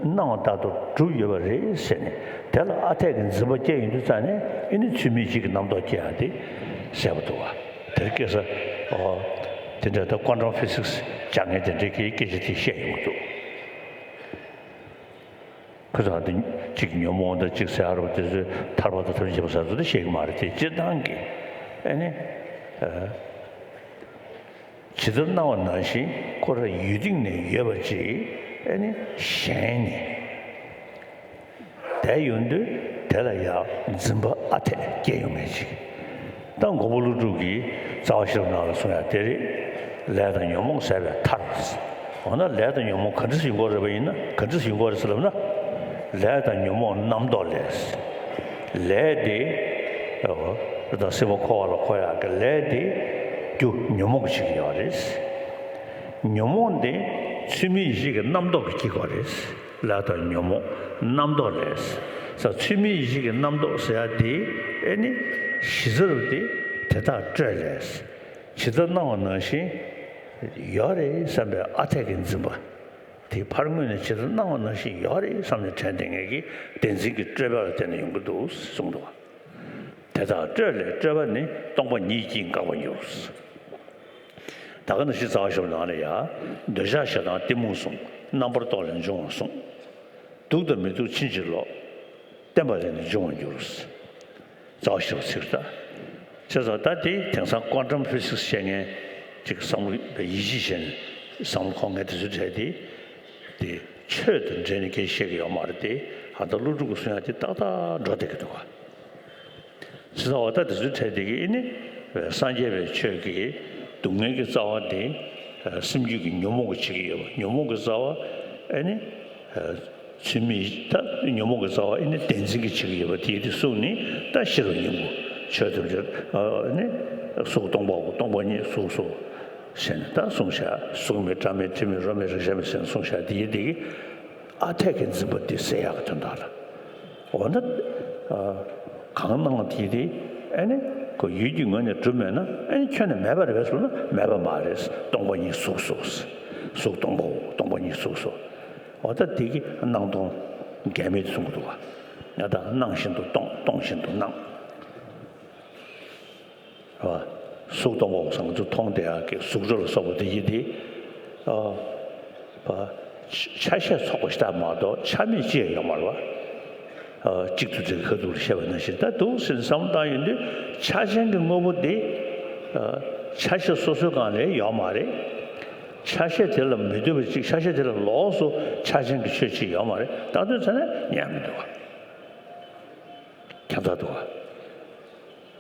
སྣང་བ་ལྟར་དུ་གྲུབ་ཡོད་པ་རེད་ཟེར་ནས། དེ་ལ་ཨ་འཐས་ཀྱི་འཛིན་པ་སྐྱེ་ཡོང་དུས་ཙང་ནས་ཨེ་ནི་ཚུལ་མིན་གཞི་གི་རྣམ་རྟོག་སྐྱེ་ཡག་དེ་གསལ་པོ་འདུག་བ། དེར་སྐད་ས་ཨོ་དེ་འདྲ་ད་ཀོན་ཊམ་ཕི་སིག་སི་སྦྱང་མཁན་དེ་འདྲས་ཀྱིས་སྐད་ཆ་དེ་བཤད་ཡོང་གི་འདུག་ཁོ་ཚོ་འདི་གཅིག་ཉོན་མོངས་དང་གཅིག་ཟེར་ཡ་རོ་དེ་ཚོས་ཐར་པ་དང་ཐམས་ཅད་མཁྱེན་པ་ཟེར་ཚོ་དེ་ཤེས་ཀྱི་མ་རེད། དེ་སྤྱིར་བཏང་གི་ཨེ་ནི་ཇི་ལྟར་སྣང་བ་ནང་བཞིན་ཁོ་རང་ཡུལ་སྟེང་ནས་ཡོད་པ་ཅིག་ཨེ་ནི་གཞན་ནས་བསྡད་ཡོང་དུས་དེ་ལ་ཡང་འཛིན་པ་ཨ་འཐས་སྐྱེ་ཡོང་མཁན་ཅིག་ད་མགོན་པོ་ཀླུ་སྒྲུབ་ཀྱིས་རྩ་བ་ཤེས་རབ་ནང་ལ་གསུངས་ཡ་དེ་རེད། ལས་དང་ཉོན་མོངས་ཟད་པའི་མཐར། འོ་ན་ལས་དང་ཉོན་མོངས་ག་འདྲ་ཞིག་ཡོང་གི་རེད་པ་ཡིན་ན། ག་འདྲ་ཞིག་ཡོང་གི་རེད་ཟེར་ལབ་ན། ལས་དང་ཉོན་མོངས་རྣམ་རྟོག་ལས། ལས་དེ་ད་སྲིད་པ་འཁོར་བ་ལ་འཁོར་ཡག་གི་ལས་དེ་རྒྱུ་ཉོན་མོངས་ཀྱིས་བྱེད་ཀྱི་ཡོད་རེད། ཉོན་མོངས་དེ་ཚུལ་མིན་གཞི་གི་རྣམ་རྟོག་གིས་སྐྱེ་གི་ཡོད་རེད། ལས་དང་ཉོན་མོངས་རྣམ་རྟོག་ལས། ས་ཚུལ་མིན་གཞི་གི་རྣམ་རྟོག་ཟེར་ཡ་དེ་ཨེ་ནི་གཞི་རྩ་རུ་དེ་དེ་དག་སྤྲོས་ལས། ཇི་ལྟར་སྣང་བ་ནང་བཞིན་ཡོད་རེད་བསམ་པའི་ཨ་འཐས་ཀྱི་འཛིན་པ་དེ་ཕར་ངོས་ནས་ཇི་ལྟར་སྣང་བ་ནང་བཞིན་ཡོད་རེད་བསམ་ནས་དྲན་བསྡད་མཁན་གྱི་བདེན་འཛིན་གྱི་སྤྲོས་པ་ལ་བརྟེན་ནས་ཡོང་གི་འདུག་གསུངས་འདུག་དེ་དག་སྤྲོས་ལས་སྤྲོས་པ་ནི་སྟོང་པ་ཉིད་ཀྱིས་འགག་པར་འགྱུར། ད་ག་ནང་བཞིན་རྩ་བ་ཤེས་རབ་ནང་ལ་ཡང་འདོད་ཆགས་ཞེ་སྡང་གཏི་མུག་གསུམ་རྣམ་པར་རྟོག་ལས་འབྱུང་བར་གསུངས། སྡུག་དང་མི་སྡུག་ཕྱིན་ཅི་ལོག་བརྟེན་པ་ལས་ནི་འབྱུང་བར་འགྱུར། རྩ་བ་ཤེས་རབ་ཚིག་རེད་ད། བྱས་ཙང་ད་དེ་དེང་སང་ཀོན་ཊམ་ཕི་སིག་སི་བཤད་མཁན་ཅིག་བསམ་བློ་ཡིད་ཆེས་བྱས་ནས་བསམ་བློ་གཏོང་མཁན་དེ་ཚོའི་གྲས་དེ་དེ་ཆོས་དང་འབྲེལ་ནས་སྐད་ཆ་བཤད་ཀྱི་ཡོད་མ་རེད་དེ། ཨ་ད་ཀླུ་སྒྲུབ་ཀྱིས་གསུང་ཡག་དེ་ཏག་ཏག་འགྲོ་བསྡད་ཀྱི་འདུག་ག་བྱས་ཙང་འོ་ད་དེ་ཚོའི་གྲས་དེ་གིས་ཨེ་ནི་སངས་རྒྱས་པའི་ཆོས་ཀྱི་སྡུག་བསྔལ་གྱི་རྩ་བ་དེ་སེམས་རྒྱུད་ཀྱི་ཉོན་མོངས་ཀྱིས་བྱེད་ཀྱི་ཡོད་པ། ཉོན་མོངས་ཀྱི་རྩ་བ་ཨེ་ནི་ཚུལ་མིན་ད་ཉོན་མོངས་ཀྱི་རྩ་བ་ཨེ་ནི་བདེན་འཛིན་གྱིས་བྱེད་ཀྱི་ཡོད་པ་དེ་དེ་གསུངས་ནས། ད་ཤེས་རབ་སྙིང་པོ་ཆོས་ཐམས་ཅད་ཨེ་ནི་གཟུགས་སྟོང་པའོ། སྟོང་པ་ཉིད་གཟུགས་སོ་ཞེས་ནས་ད་གསུངས་བཞག་གཟུགས་མེད་སྒྲ་མེད་དྲི་མེད་རོ་མེད་རེག་བྱ་མེད་ཟེར་ནས་གསུངས་བཞག་དེ་ཡི་དེ་གི་ཨ་འཐས་ཀྱི་འཛིན་པ་འདི་སེལ་ཡག་གི་དོན་དག་ལ། འོ་ན། གང་སྣང་དེ་དེ་ཨེ་ནི་ཁོ་ཡུལ་གྱི་ངོས་ནས་གྲུབ་མེད་ན་ཨེ་ནི་ཁྱོན་ནས་མེད་པ་རེད་པས་ཟེར་ན་མེད་པ་མ་རེད། སྟོང་པ་ཉིད་གཟུགས་སོ། གཟུགས་སྟོང་པའོ། སྟོང་པ་ཉིད་གཟུགས་སོ། འོ་ད་དེ་གི་སྣང་སྟོང་འགལ་མེད་དུ་གསུང་གི་འདུག་བ། ཡང་ད་སྣང་བཞིན་དུ་སྟོང་སྟོང་བཞིན་དུ་སྣང་། གཟུགས་སྟོང་པ་བཟང་དུ་མཐོང་བསྡད་ཡག་གི་གཟུགས་སྒྲ་ལ་སོགས་པ་དེ་ཡི་དེ། ཨ། ཆ་ཤས་ཚོགས་པ་ཞིག་ལྟར་མ་གཏོགས་ཆ་མེད་ཅི་ཡང་ཡོད་མ་རེད་བ། ཨ། གཅིག་ཏུ་འདྲེས་ཁ་ཐུག་ལ་བཤད་པ་ནང་བཞིན་ད་འདུག་ཟེར་ནས་བསམ་བློ་བཏང་ཡོང་དུས་ཆགས་ཅན་གྱི་དངོས་པོ་དེ། ཨ། ཆ་ཤས་སོ་སོའི་སྒང་ལ་ཡོད་མ་རེད། ཆ་ཤས་དེ་ལ་མི་ལྟོས་པ་ཅིག་ཆ་ཤས་དེ་ལ་ལོགས་སུ་ཆགས་ཅན་གྱི་ཆོས་ཅིག་ཡོད་མ་རེད། ད་དུས་ཚོད་ནས་ཉན་མི་འདུག་བ། ཁྱད་མཚར་འདུག་བ།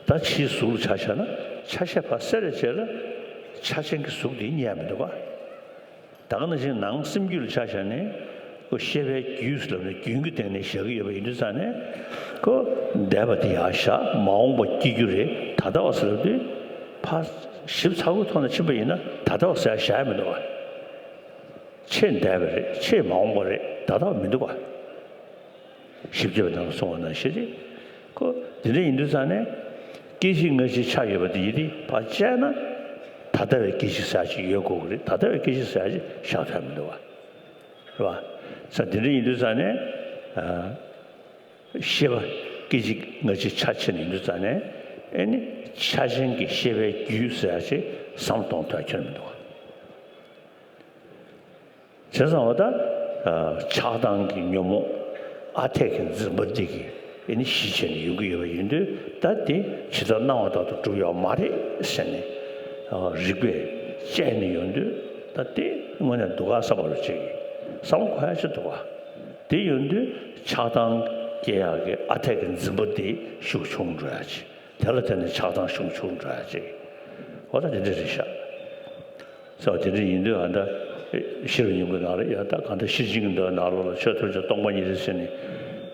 ད་ཕྱིའི་གཟུགས་ལ་ཆ་བཞག་ན་ཆ་ཤས་ཕར་བསལ་བའི་རྗེས་ལ་ཆགས་ཅན་གྱི་གཟུགས་དེ་རྙེད་མི་འདུག་ག་ད་ག་ནང་བཞིན་ནང་སེམས་རྒྱུད་ལ་ཆ་བཞག་ནས་ཁོ་ཤེས་པའི་རྒྱུད་ཟེར་ལབ་ནས་རྒྱུན་གྱི་སྟེང་ནས་བཞག་གི་ཡོད་པ་ཡིན་དུས་ཙང་ནས་ཁོ་འདས་པ་དེ་ཡར་བཞག་མ་འོངས་པ་སྐྱེ་རྒྱུ་རེད། ད་ལྟ་བ་ཟེར་ལབ་དུས་ཕར་ཞིབ་ཚགས་པོའི་ཐོག་ནས་ཕྱིན་པ་ཡིན་ན་ད་ལྟ་བ་ཟེར་ཡ་བཞག་ཡ་མི་འདུག་ག་ཕྱེད་འདས་པ་རེད། ཕྱེད་མ་འོངས་པ་རེད། ད་ལྟ་བ་མི་འདུག་ག་ཞིབ་རྒྱས་པའི་ནང་ལ་གསུངས་པ་ནང་བཞིན་རེད། ཁོ་དེ་འདྲ་ཡིན་དུས་ཙང་ནས་སྐྱེ་འཆི་སྔ་ཕྱི་ཆ་ཡོད་པ་དེ་ཡིན་ཏེ་ཕར་བཅད་ན་ད་ལྟ་བའི་སྐྱེ་འཆི་ཟེར་ཅིག་ཡོད་དགོས་ཀྱི་རེད། ད་ལྟ་བའི་སྐྱེ་འཆི་ཟེར་ཅིག་བཞག་ཐུབ་མི་འདུག་བ། རེད་བ། ས་དེ་འདྲ་ཡིན་དུས་ཙང་ནས་ཨ། ཤེས་པ་སྐྱེ་འཆི་སྔ་ཕྱི་ཆ་ཕྱེ་ནས་ཡིན་དུས་ཙང་ནས་ཨེ་ནི་ཆགས་ཅན་གྱི་ཤེས་པའི་རྒྱུད་ཟེར་ཅིག་བསམ་གཏོང་ཐུབ་ཁྱོན་མི་འདུག་བ། བྱས་ཙང་བ་ད། ཆགས་སྡང་གི་ཉོན་མོངས་ཨ་འཐས་ཀྱི་འཛིན་པ་འདི་གིས་ཨེ་ནི་གཞི་བྱས་ནས་ཡོང་གི་ཡོད་པ་ཡིན་དུས་ད་དེ་ཇི་ལྟར་སྣང་བ་ལྟར་དུ་གྲུབ་ཡོད་མ་རེད་ཟེར་ནས། རིགས་པས་དཔྱད་ནས་ཡོང་དུས་ད་དེ་དངོས་གནས་སྡུག་ཁག་ས་བ་རུ་བྱེད་ཀྱི་བསམ་བློ་འཁོར་ཡ་ཅིག་འདུག་ག་དེ་ཡོང་དུས་ཆགས་སྡང་སྐྱེ་ཡག་གི་ཨ་འཐས་ཀྱི་འཛིན་པ་དེ་ཤུགས་ཆུང་འགྲོ་ཡ་ཅིག་དེ་ལ་བརྟེན་ནས་ཆགས་སྡང་ཤུགས་ཆུང་འགྲོ་ཡ་ཅིག་འོ་ད་དེ་འདྲ་རེད་ཤག་ས་བ་དེ་འདྲ་ཡིན་དུས་ཨ་ད་ཤེས་རབ་སྙིང་པོའི་ནང་ལ་ཡང་ད་གང་ལྟར་ཤེར་ཕྱིན་གྱི་མདོའི་ནང་ལོགས་ལ་ཆོས་ཐམས་ཅད་སྟོང་པ་ཉིད་རེད་ཟེར་ནས་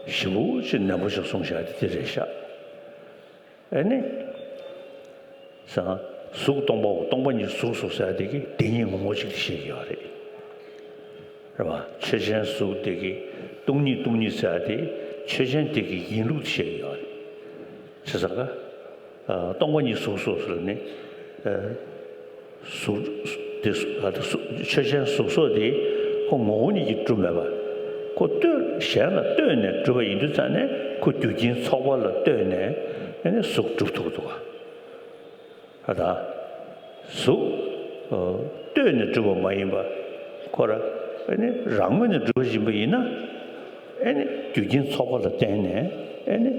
ཞིབ་པོ་ཅིག་ནན་པོ་ཞིག་གསུངས་བཞག་དེ་དེ་རེད་ཤག་ཨེ་ནི། ས། གཟུགས་སྟོང་པའོ། སྟོང་པ་ཉིད་གཟུགས་སོ་ཟེར་དེ་གི་དེ་ཉིད་ངོ་བོ་གཅིག་ཏུ་བཤད་ཀྱི་ཡོད་རེད། རེད་བ། ཆོས་ཅན་གཟུགས་དེ་གི་སྟོང་ཉིད་སྟོང་ཉིད་ཟེར་དེ་ཆོས་ཅན་དེ་གི་ཡིན་ལུགས་བཤད་ཀྱི་ཡོད་རེད། བྱས་ཙང་ཀ་སྟོང་པ་ཉིད་གཟུགས་སོ་ཟེར་ནས། གཟུགས་དེ་གཟུགས་ཆོས་ཅན་གཟུགས་སོགས་དེ་ཁོ་ངོ་བོ་ཉིད་ཀྱིས་གྲུབ་མེད་པ། ཁོ་ལྟོས་གཞན་ལ་ལྟོས་ནས་གྲུབ་པ་ཡིན་དུས་ཙང་ནས་ཁོ་རྒྱུ་རྐྱེན་ཚོགས་པ་ལ་ལྟོས་ནས་ཨ་ནི་གཟུགས་གྲུབ་ཐུབ་འདུག་ག་ད་གཟུགས་ལྟོས་ནས་གྲུབ་པ་མ་ཡིན་པ། ཁོ་ར་ཨ་ནི་རང་ངོས་ནས་གྲུབ་པ་ཡིན་པ་ཡིན་ན། ཨ་ནི་རྒྱུ་རྐྱེན་ཚོགས་པ་ལ་བརྟེན་ནས་ཨ་ནི་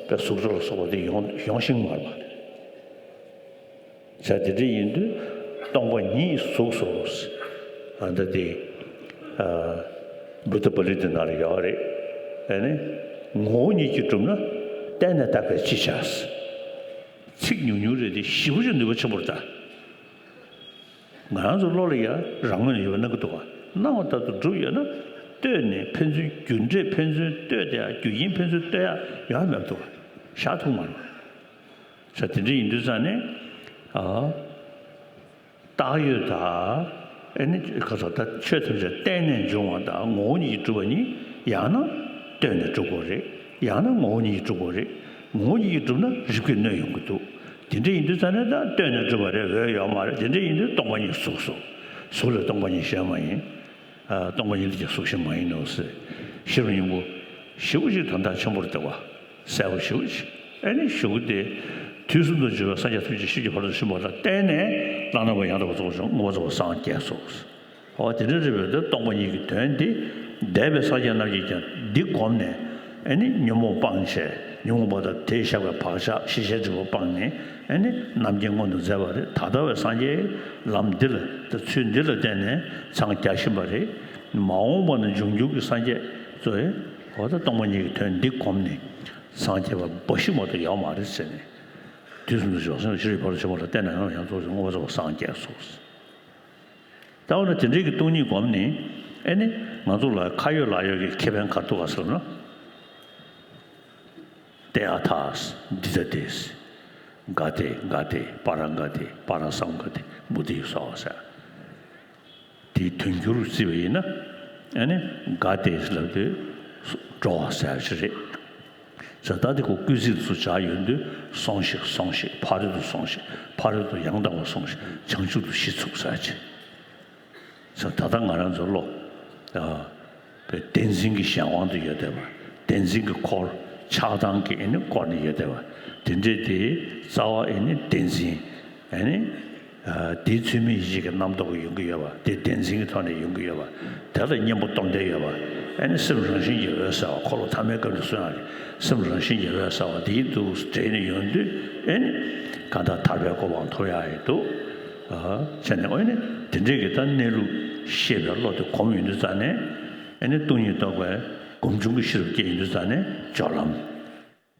པའི་གཟུགས་སྒྲ་ལ་སོགས་པ་དེ་ཡོང་ཡོང་ཤེས་མ་རེད་པ། བྱས་དེ་འདྲ་ཡིན་དུས་སྟོང་པ་ཉིད་གཟུགས་སོ། ཨ་ད་དེ་བུདྡྷ་པཱ་ལི་ཏི་ནང་ལ་ཡོད་རེད། ཨ་ནི་ངོ་བོ་ཉིད་ཀྱིས་གྲུབ་ན་བརྟེན་ནས་བཏགས་པས་ཅི་བྱ། ཚིག་ཉུང་ཉུང་རེད་དེ་ཞེ་པོ་ཅིག་ནུས་པ་ཆེན་པོ་རེད་ད། ང་རང་ཚོ་བློ་ལ་ཡ་རང་ངོས་ནས་ཡོད་པ་སྣང་གི་འདུག་ག་སྣང་བ་ལྟར་དུ་གྲུབ་ཡོད་ན་ལྟོས་ནས་ཕན་ཚུན་རྒྱུ་འབྲས་ཕན་ཚུན་ལྟོས་ཏེ་ཡ་རྒྱུ་རྐྱེན་ཕན་ཚུན་ལྟོས་ཡ་ཡོང་ཡ་མེད་འདུག་ག་བཞག་ཐུབ་མ་རེད། ས་དེ་འདྲ་ཡིན་དུས་ཙང་ནས་ཨ། བཏགས་ཡོད་དང་། ཨེ་ནི་ཁ་ཚ་ད་ཆོས་ཐམས་ཅད་བརྟེན་ནས་འབྱུང་བ་དང་ངོ་བོ་ཉིད་ཀྱིས་གྲུབ་པ་ཉིད་ཡང་ན་ལྟོས་ནས་གྲུབ་དགོས་རེད། ཡང་ན་ངོ་བོ་ཉིད་ཀྱིས་གྲུབ་དགོས་རེད། ངོ་བོ་ཉིད་ཀྱིས་གྲུབ་ན་རིགས་པས་གནོད་ཡོང་གི་འདུག་དེ་འདྲ་ཡིན་དུས་ཙང་ནས་ད་ལྟོས་ནས་གྲུབ་པ་རེད། འོས་ཡོད་མ་རེད། དེ་འདྲ་ཡིན་དུས་སྟོང་པ་ཉིད་གཟུགས་སོ། གཟུགས་ལས་སྟོང་པ་ཉིད་གཞན་མ་ཡིན། སྟོང་པ་ཉིད་ཀྱང་གཟུགས་གཞན་མ་ཡིན་ནོ་ཟེར། ཤེས་རབ་སྙིང་པོ་ཞེ་པོ་ཅིག་དོན་དག་ཆེན་པོ་རེད་བ། གསལ་པོ་ཞེ་པོ་ཅིག་ཨེ་ནི་གཞུག་གུ་དེ་དུས་གསུམ་དུ་བཞུགས་པའི་སངས་རྒྱས་ཐམས་ཅད་ཆོས་ཀྱི་ཕ་རོལ་ཏུ་ཕྱིན་པ་ལ་བརྟེན་ནས་བླ་ན་མེད་པ་ཡང་དག་པར་རྫོགས་པར་བྱུང་མངོན་པར་རྫོགས་པར་སངས་རྒྱས་སོ། འོ་དེ་འདྲ་རེད་པས། དེ་སྟོང་པ་ཉིད་ཀྱི་དོན་འདི་འདས་པའི་སངས་རྒྱས་རྣམས་ཀྱིས་ཀྱང་འདི་བསྒོམས་ནས་ཨེ་ནི་ཉོན་མོངས་སྤངས་བྱས། ཉོན་མོངས་པ་དང་དེས་བཞག་པའི་བག་ཆགས་ཤེས་བྱའི་སྒྲིབ་པ་སྤངས་ནས་ཨེ་ནི་རྣམ་མཁྱེན་མངོན་དུ་མཛད་པ་རེད། ད་ལྟ་བའི་སངས་རྒྱས་ལམ་འདི་ལ་དེ་ཚུལ་འདི་ལ་བརྟེན་ནས་འཚང་རྒྱ་བཞིན་པ་རེད། མ་འོངས་པ་ན་འབྱུང་འགྱུར་གྱི་སངས་རྒྱས་ཚོས་འོ་ད་སྟོང་པ་ཉིད་ཀྱི་དོན་འདི་བསྒོམས་ནས་སངས་རྒྱས་པ་འབའ་ཞིག་མ་གཏོགས་ཡོད་མ་རེད་ཟེར་ནས། དུས་གསུམ་དུ་བཞུགས་སངས་རྒྱས་ཆོས་ཀྱི་ཕ་རོལ་ཏུ་ཕྱིན་པ་ལ་བརྟེན་ནས་ཡང་ཡང་རྫོགས་ཤིང་མངོན་པར་རྫོགས་པར་སངས་རྒྱས་སོ། ད་འོ་ན་དེ་འདྲའི་གི་སྟོང་ཉིད་བསྒོམས་ནས་ཨེ་ནི་ང་ཚོ་ལ་ཁ་ཡོད་ལག་ཡོད་ཀྱི་ཁེ་ཕན་ག་རེ་འདུག་ག་ཟེར་ན། ཏདྱ་ཐཱ། འདི་ལྟ་སྟེ། ག་ཏེ་ག་ཏེ་པཱ་ར་ག་ཏེ་པཱ་ར་སཾ་ག་ཏེ་བོ་དྷི་སྭཱ་ཧཱ་ཟེར། དེའི་དོན་འགྱུར་བརྩིས་པ་ཡིན་ན། ཨ་ནི་ག་ཏེ་ལབ་དུས་འགྲོ་བ་ཟེར་ཡ་ཞིག་རེད། ཟེར་ད་དེ་ཁོ་སྐུལ་ཚིག་ཚུར་སྦྱར་ཡོང་དུས་སོང་ཞིག་སོང་ཞིག་ཕ་རོལ་ཏུ་སོང་ཞིག་ཕ་རོལ་ཏུ་ཡང་དག་པར་སོང་ཞིག་བྱང་ཆུབ་ཏུ་གཞི་ཚུགས་ཟེར་ཡ་ཅིག་ཟེར་ད་ལྟ་ང་རང་ཚོ་བློ། ཨ། བདེན་འཛིན་གྱི་གཞན་དབང་དུ་ཡོད་བསྡད་པ། བདེན་འཛིན་གྱི་འཁོར་ཆགས་སྡང་གིས་ཨེ་ནི་བསྐོར་ནས་ཡོད་བསྡད་པ། དེ་འདྲས་དེ་རྩ་བ་ཨེ་ནི་བདེན་འཛིན། ཨེ་ནི། ཨ། དེའི་ཚུལ་མིན་ཡིད་བྱེད་ཀྱི་རྣམ་རྟོག་ཡོང་གི་ཡོད་པ། དེ་བདེན་འཛིན་གྱི་ཐོག་ནས་ཡོང་གི་ཡོད་པ། དེ་ལ་གཉེན་པོ་སྟོབས་ལྡན་ཡོད་པ། ཨེ་ནི་སེམས་རང་བཞིན་གྱིས་འོད་གསལ་བ། འཁོར་ལོ་ཐ་མའི་སྐབས་ནས་གསུངས་ཡག་གི་སེམས་རང་བཞིན་གྱིས་འོད་གསལ་བ་དེའི་འདུག་འདྲེས་ནས་ཡོང་དུས་ཨེ་ནི། གང་ལྟར་ཐར་པའི་གོ་འཕང་ཐོབ་ཡག་ཡིན་འདུག་ཨ། བྱས་ནས་ཨེ་ནི་དེ་འདྲས་ཀྱི་ད་གནས་ལུགས་ཤེས་པའི་བློ་དེ་གོམས་ཡོང་དུས་ཙང་ནས། ཨེ་ནི་སྟོང་ཉིད་རྟོགས་པའི་སྒོམ་བྱུང་གི་ཤེས་རབ་སྐྱེ་ཡོང་དུས་ཙང་ནས་སྦྱོར་ལམ།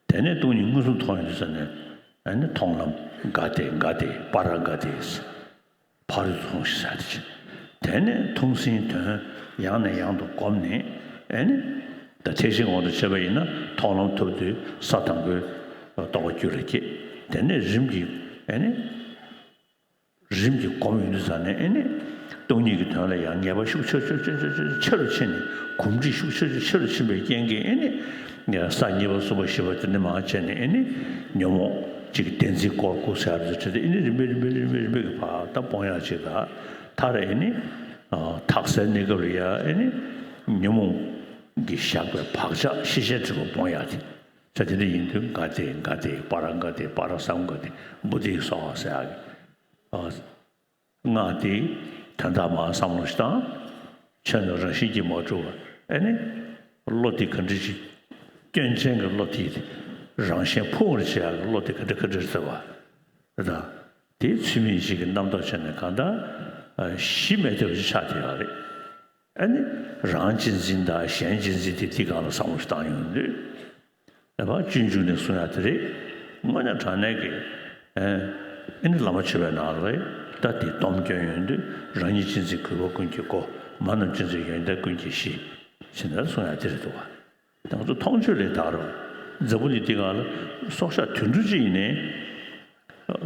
དེ་ནས་སྟོང་ཉིད་མངོན་སུམ་མཐོང་ཡོང་དུས་ཙང་ནས་ཨེ་ནི་མཐོང་ལམ་ག་ཏེ་ག་ཏེ་པཱ་ར་ག་ཏེ། ཕ་རོལ་ཏུ་སོང་ཞིག་ཟེར་ཏེ་ཅིག་དེ་ནས་ཐུགས་ཟིན་དོན་ཡང་ནས་ཡང་དུ་བསྒོམས་ནས་ཨེ་ནི། ད་ཐེག་ཆེན་དབང་དུ་བྱས་པ་ཡིན་ན་མཐོང་ལམ་ཐོབ་དུས་ས་དང་པོའི་རྟོགས་པ་རྒྱུད་ལ་སྐྱེས། དེ་ནས་རིམ་གྱིས་ཨེ་ནི། རིམ་གྱིས་སྒོམ་ཡོང་དུས་ཙང་ནས་ཨེ་ནི། སྟོང་ཉིད་ཀྱི་དོན་ལ་ཡང་ངེས་པ་ཤུགས་ཆེ་ཆེ་ཆེ་ཆེ་ཆེ་ཆེ་རུ་ཕྱིན་ནས་གོམས་འདྲིས་ཤུགས་ཆེ་ཆེ་ཆེ་རུ་ཕྱིན་པའི་རྐྱེན་གྱིས་ཨེ་ནི། ས་གཉིས་པ་གསུམ་པ་བཞི་པ་དེ་འདྲ་མང་བྱས་ནས་ཨེ་ནི། ཉོན་མོངས་གཅིག་གི་བདེན་འཛིན་སྐོར་དགུ་ཟེར་བ་དེ་ཚོ་བྱས་ཏེ་ཨེ་ནི་རིམ་པས་རིམ་པས་རིམ་པས་རིམ་པས་ཀྱི་བར་ད་སྤོང་ཡག་ཅིག་དང་མཐར་ཨེ་ནི། ཐག་སའི་གནས་སྐབས་ལ་ཡ་ཨེ་ནི། ཉོན་མོངས་ཀྱིས་བཞག་པའི་བག་ཆགས་ཤེས་བྱའི་སྒྲིབ་པ་སྤོང་ཡག་དེ། ས་དེ་འདྲ་ཡིན་དུས་ག་ཏེ་ག་ཏེ་པཱ་ར་ག་ཏེ་པཱ་ར་སཾ་ག་ཏེ་བོ་དྷི་སྭཱ་ཧཱ་ཟེར་ཡག་གི། སྔགས་དེ་དོན་དག་མར་བསམ་བློ་ཞིག་བཏང་། ཆོས་ནི་རང་བཞིན་གྱིས་མ་གྲུབ་པ། ཨེ་ནི། བློ་དེ་ག་འདྲ་ཞིག་སྐྱོན་ཅན་གྱི་བློ་དེ་རང་བཞིན་ཕུང་བར་བྱེད་ཡག་གི་བློ་དེ་ག་འདྲ་ག་འདྲ་ཟེར་བ། རེད་ད། དེ་ཚུལ་མིན་ཞིག་གི་རྣམ་རྟོག་བྱས་ནས་གང་ལྟར་གཞི་མེད་བསྡད་པ་ཞིག་ཆགས་བསྡད་ཡོད་རེད། ཨ་ནི། རང་གཅེས་འཛིན་དང་གཞན་གཅེས་འཛིན་དེ་དེའི་སྒང་ལ་བསམ་བློ་ཞིག་བཏང་ཡོང་དུས། ཨ་ཕ་སྤྱོད་འཇུག་ནས་གསུང་ཡག་དེ་རེད། དངོས་གནས་དྲང་གནས་ཀྱི། ཨེ་ནི་བླ་མ་མཆོད་པའི་ནང་ལ་རེད། ད་དེ་སྡོམ་སྐྱོན་ཡོང་དུས་རང་ཉིད་གཅེས་འཛིན་གུས་པ་ཀུན་གྱི་སྒོ། མ་རྣམས་གཅེས་འཛིན་ཡོན་ཏན་ཀུན་གྱི་གཞི། ཟེར་ནས་གསུང་ཡག་དེ་རེད་འདུག་བ། ང་ཚོ་མཐོང་ཆོས་ལས་དག་རུང་འཛམ་བུ་གླིང་འདི་སྒང་ལ་སྲོག་ཆགས་དུད་འགྲོ་གཅིག་ཡིན་ནའི།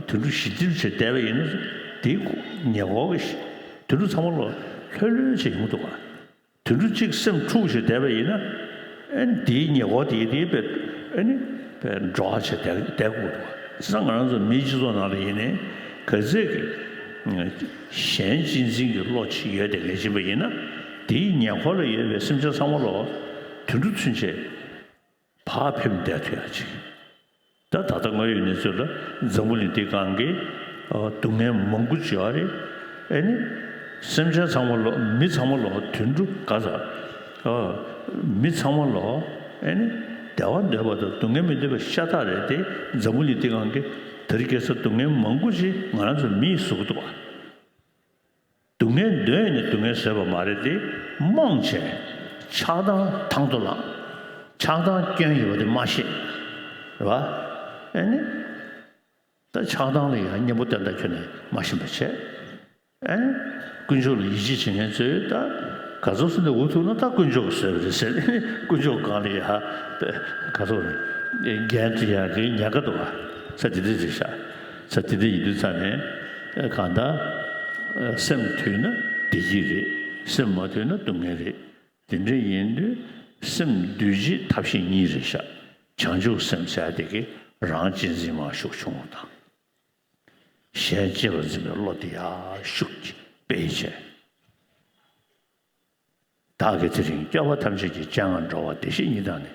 དུད་འགྲོ་ཞི་འདིར་བྱས་བསྡད་པ་ཡིན་ན། དེའི་ཉེ་འཁོར་གྱི་དུད་འགྲོ་ཚང་མ་ལ་ལྷོད་ལྷོད་བྱས་ཡོང་འདུག་ག་དུད་འགྲོ་གཅིག་སེམས་འཁྲུག་བྱས་བསྡད་པ་ཡིན་ན། ཨེ་ནི་དེའི་ཉེ་འཁོར་དེ་དེའི་དཔེ་ཨེ་ནི་དཔེ་འགྲོ་བ་བྱས་བསྡད་བསྡད་དགོས་འདུག་ག་བྱས་ཙང་ང་རང་ཚོ་མིའི་སྤྱི་ཚོགས་ནང་ལ་ཡིན་ནའི་ག་ཚད་ཀྱི་གཞན་གཅེས་འཛིན་གྱི་བློ་ཅིག་ཡོད་དེ་ངེས་ཅན་པ་ཡིན་ན། དེའི་ཉེ་འཁོར་ལ་ཡོད་པའི་སེམས་ཅན་ཚང་མ་ལོ་དུད་འགྲོ་ཚུན་ཆད་བག་ཕེབས་བསྡད་ཐུབ་ཡག་ཅིག་ད་ད་ལྟ་དངོས་ཡོད་གནས་ཚུལ་ལ་འཛམ་བུ་གླིང་འདི་སྒང་གི་ཨ་སྡུག་བསྔལ་མང་པོ་ཅིག་ཡོད་རེད། ཨེ་ནི། སེམས་ཅན་ཚང་མ་ལོ་མི་ཚང་མ་ལོ་དུད་འགྲོ་ག་ས། ཨ་མི་ཚང་མ་ལོ་ཨེ་ནི། བདེ་བ་འདོད་པ་དང་སྡུག་བསྔལ་མི་འདོད་པ་ཤ་སྟག་རེད་དེ། འཛམ་བུ་གླིང་འདི་སྒང་གི་དེ་རིང་ཁ་སང་སྡུག་བསྔལ་མང་པོ་ཅིག་ང་རང་ཚོ་མིས་བཟོ་གི་འདུག་བ། སྡུག་བསྔལ་འདོད་ནས་སྡུག་བསྔལ་བཟོས་པ་མ་རེད་དེ། རྨོངས་བྱས་ཆགས་སྡང་དང་དུ་བླངས། ཆགས་སྡང་སྐྱོན་ཡོད་པ་དེ་མ་ཤེས། རེད་བ། ཨེ་ནི། ད་ཆགས་སྡང་ལ་ཡང་གཉེན་པོ་བསྟེན་སྟངས་ཁྱོན་ནས་མ་ཤེས་པ་བྱས། ཨེ། དཀོན་མཆོག་ལ་ཡིད་ཆེས་བྱེད་མཁན་ཚོས་ད་ག་ཚོད་ཟེར་ན་འུ་ཐུག་ན་ད་དཀོན་མཆོག་གིས་བཟོས་པ་རེད་ཟེར། དཀོན་མཆོག་སྒང་ལ་ཡ་ག་ཚོད་རེད། འགན་འཁྲི་ཡག་གི་ཉེན་ཁ་འདུག་བ། ས་དེ་འདྲ་རེད་ཤག་ས་དེ་འདྲ་ཡིན་དུས་ཙང་ནས་གང་ལྟར་སེམས་དུལ་ན་བདེ་སྐྱིད་རེད། སེམས་མ་དུལ་ན་སྡུག་བསྔལ་རེད། དེ་འདྲ་ཡིན་དུས་སེམས་འདུལ་བྱེད་ཐབས་ཤེས་གཉིས་རེད་ཤག་བྱང་ཆུབ་སེམས་ཟེར་དེ་གི་རང་གཅེས་འཛིན་མར་ཤུགས་ཆུང་བ་དང་། གཞན་གཅེས་པར་འཛིན་པའི་བློ་དེ་ཡར་ཤུགས་ཀྱིས་སྤེལ་བྱས། བདག་གིས་དེ་རིང་སྐྱོབ་པ་ཐམས་ཅད་ཀྱི་སྤྱན་སྔར་འགྲོ་བ་བདེ་གཤེགས་ཉིད་དང་ནི།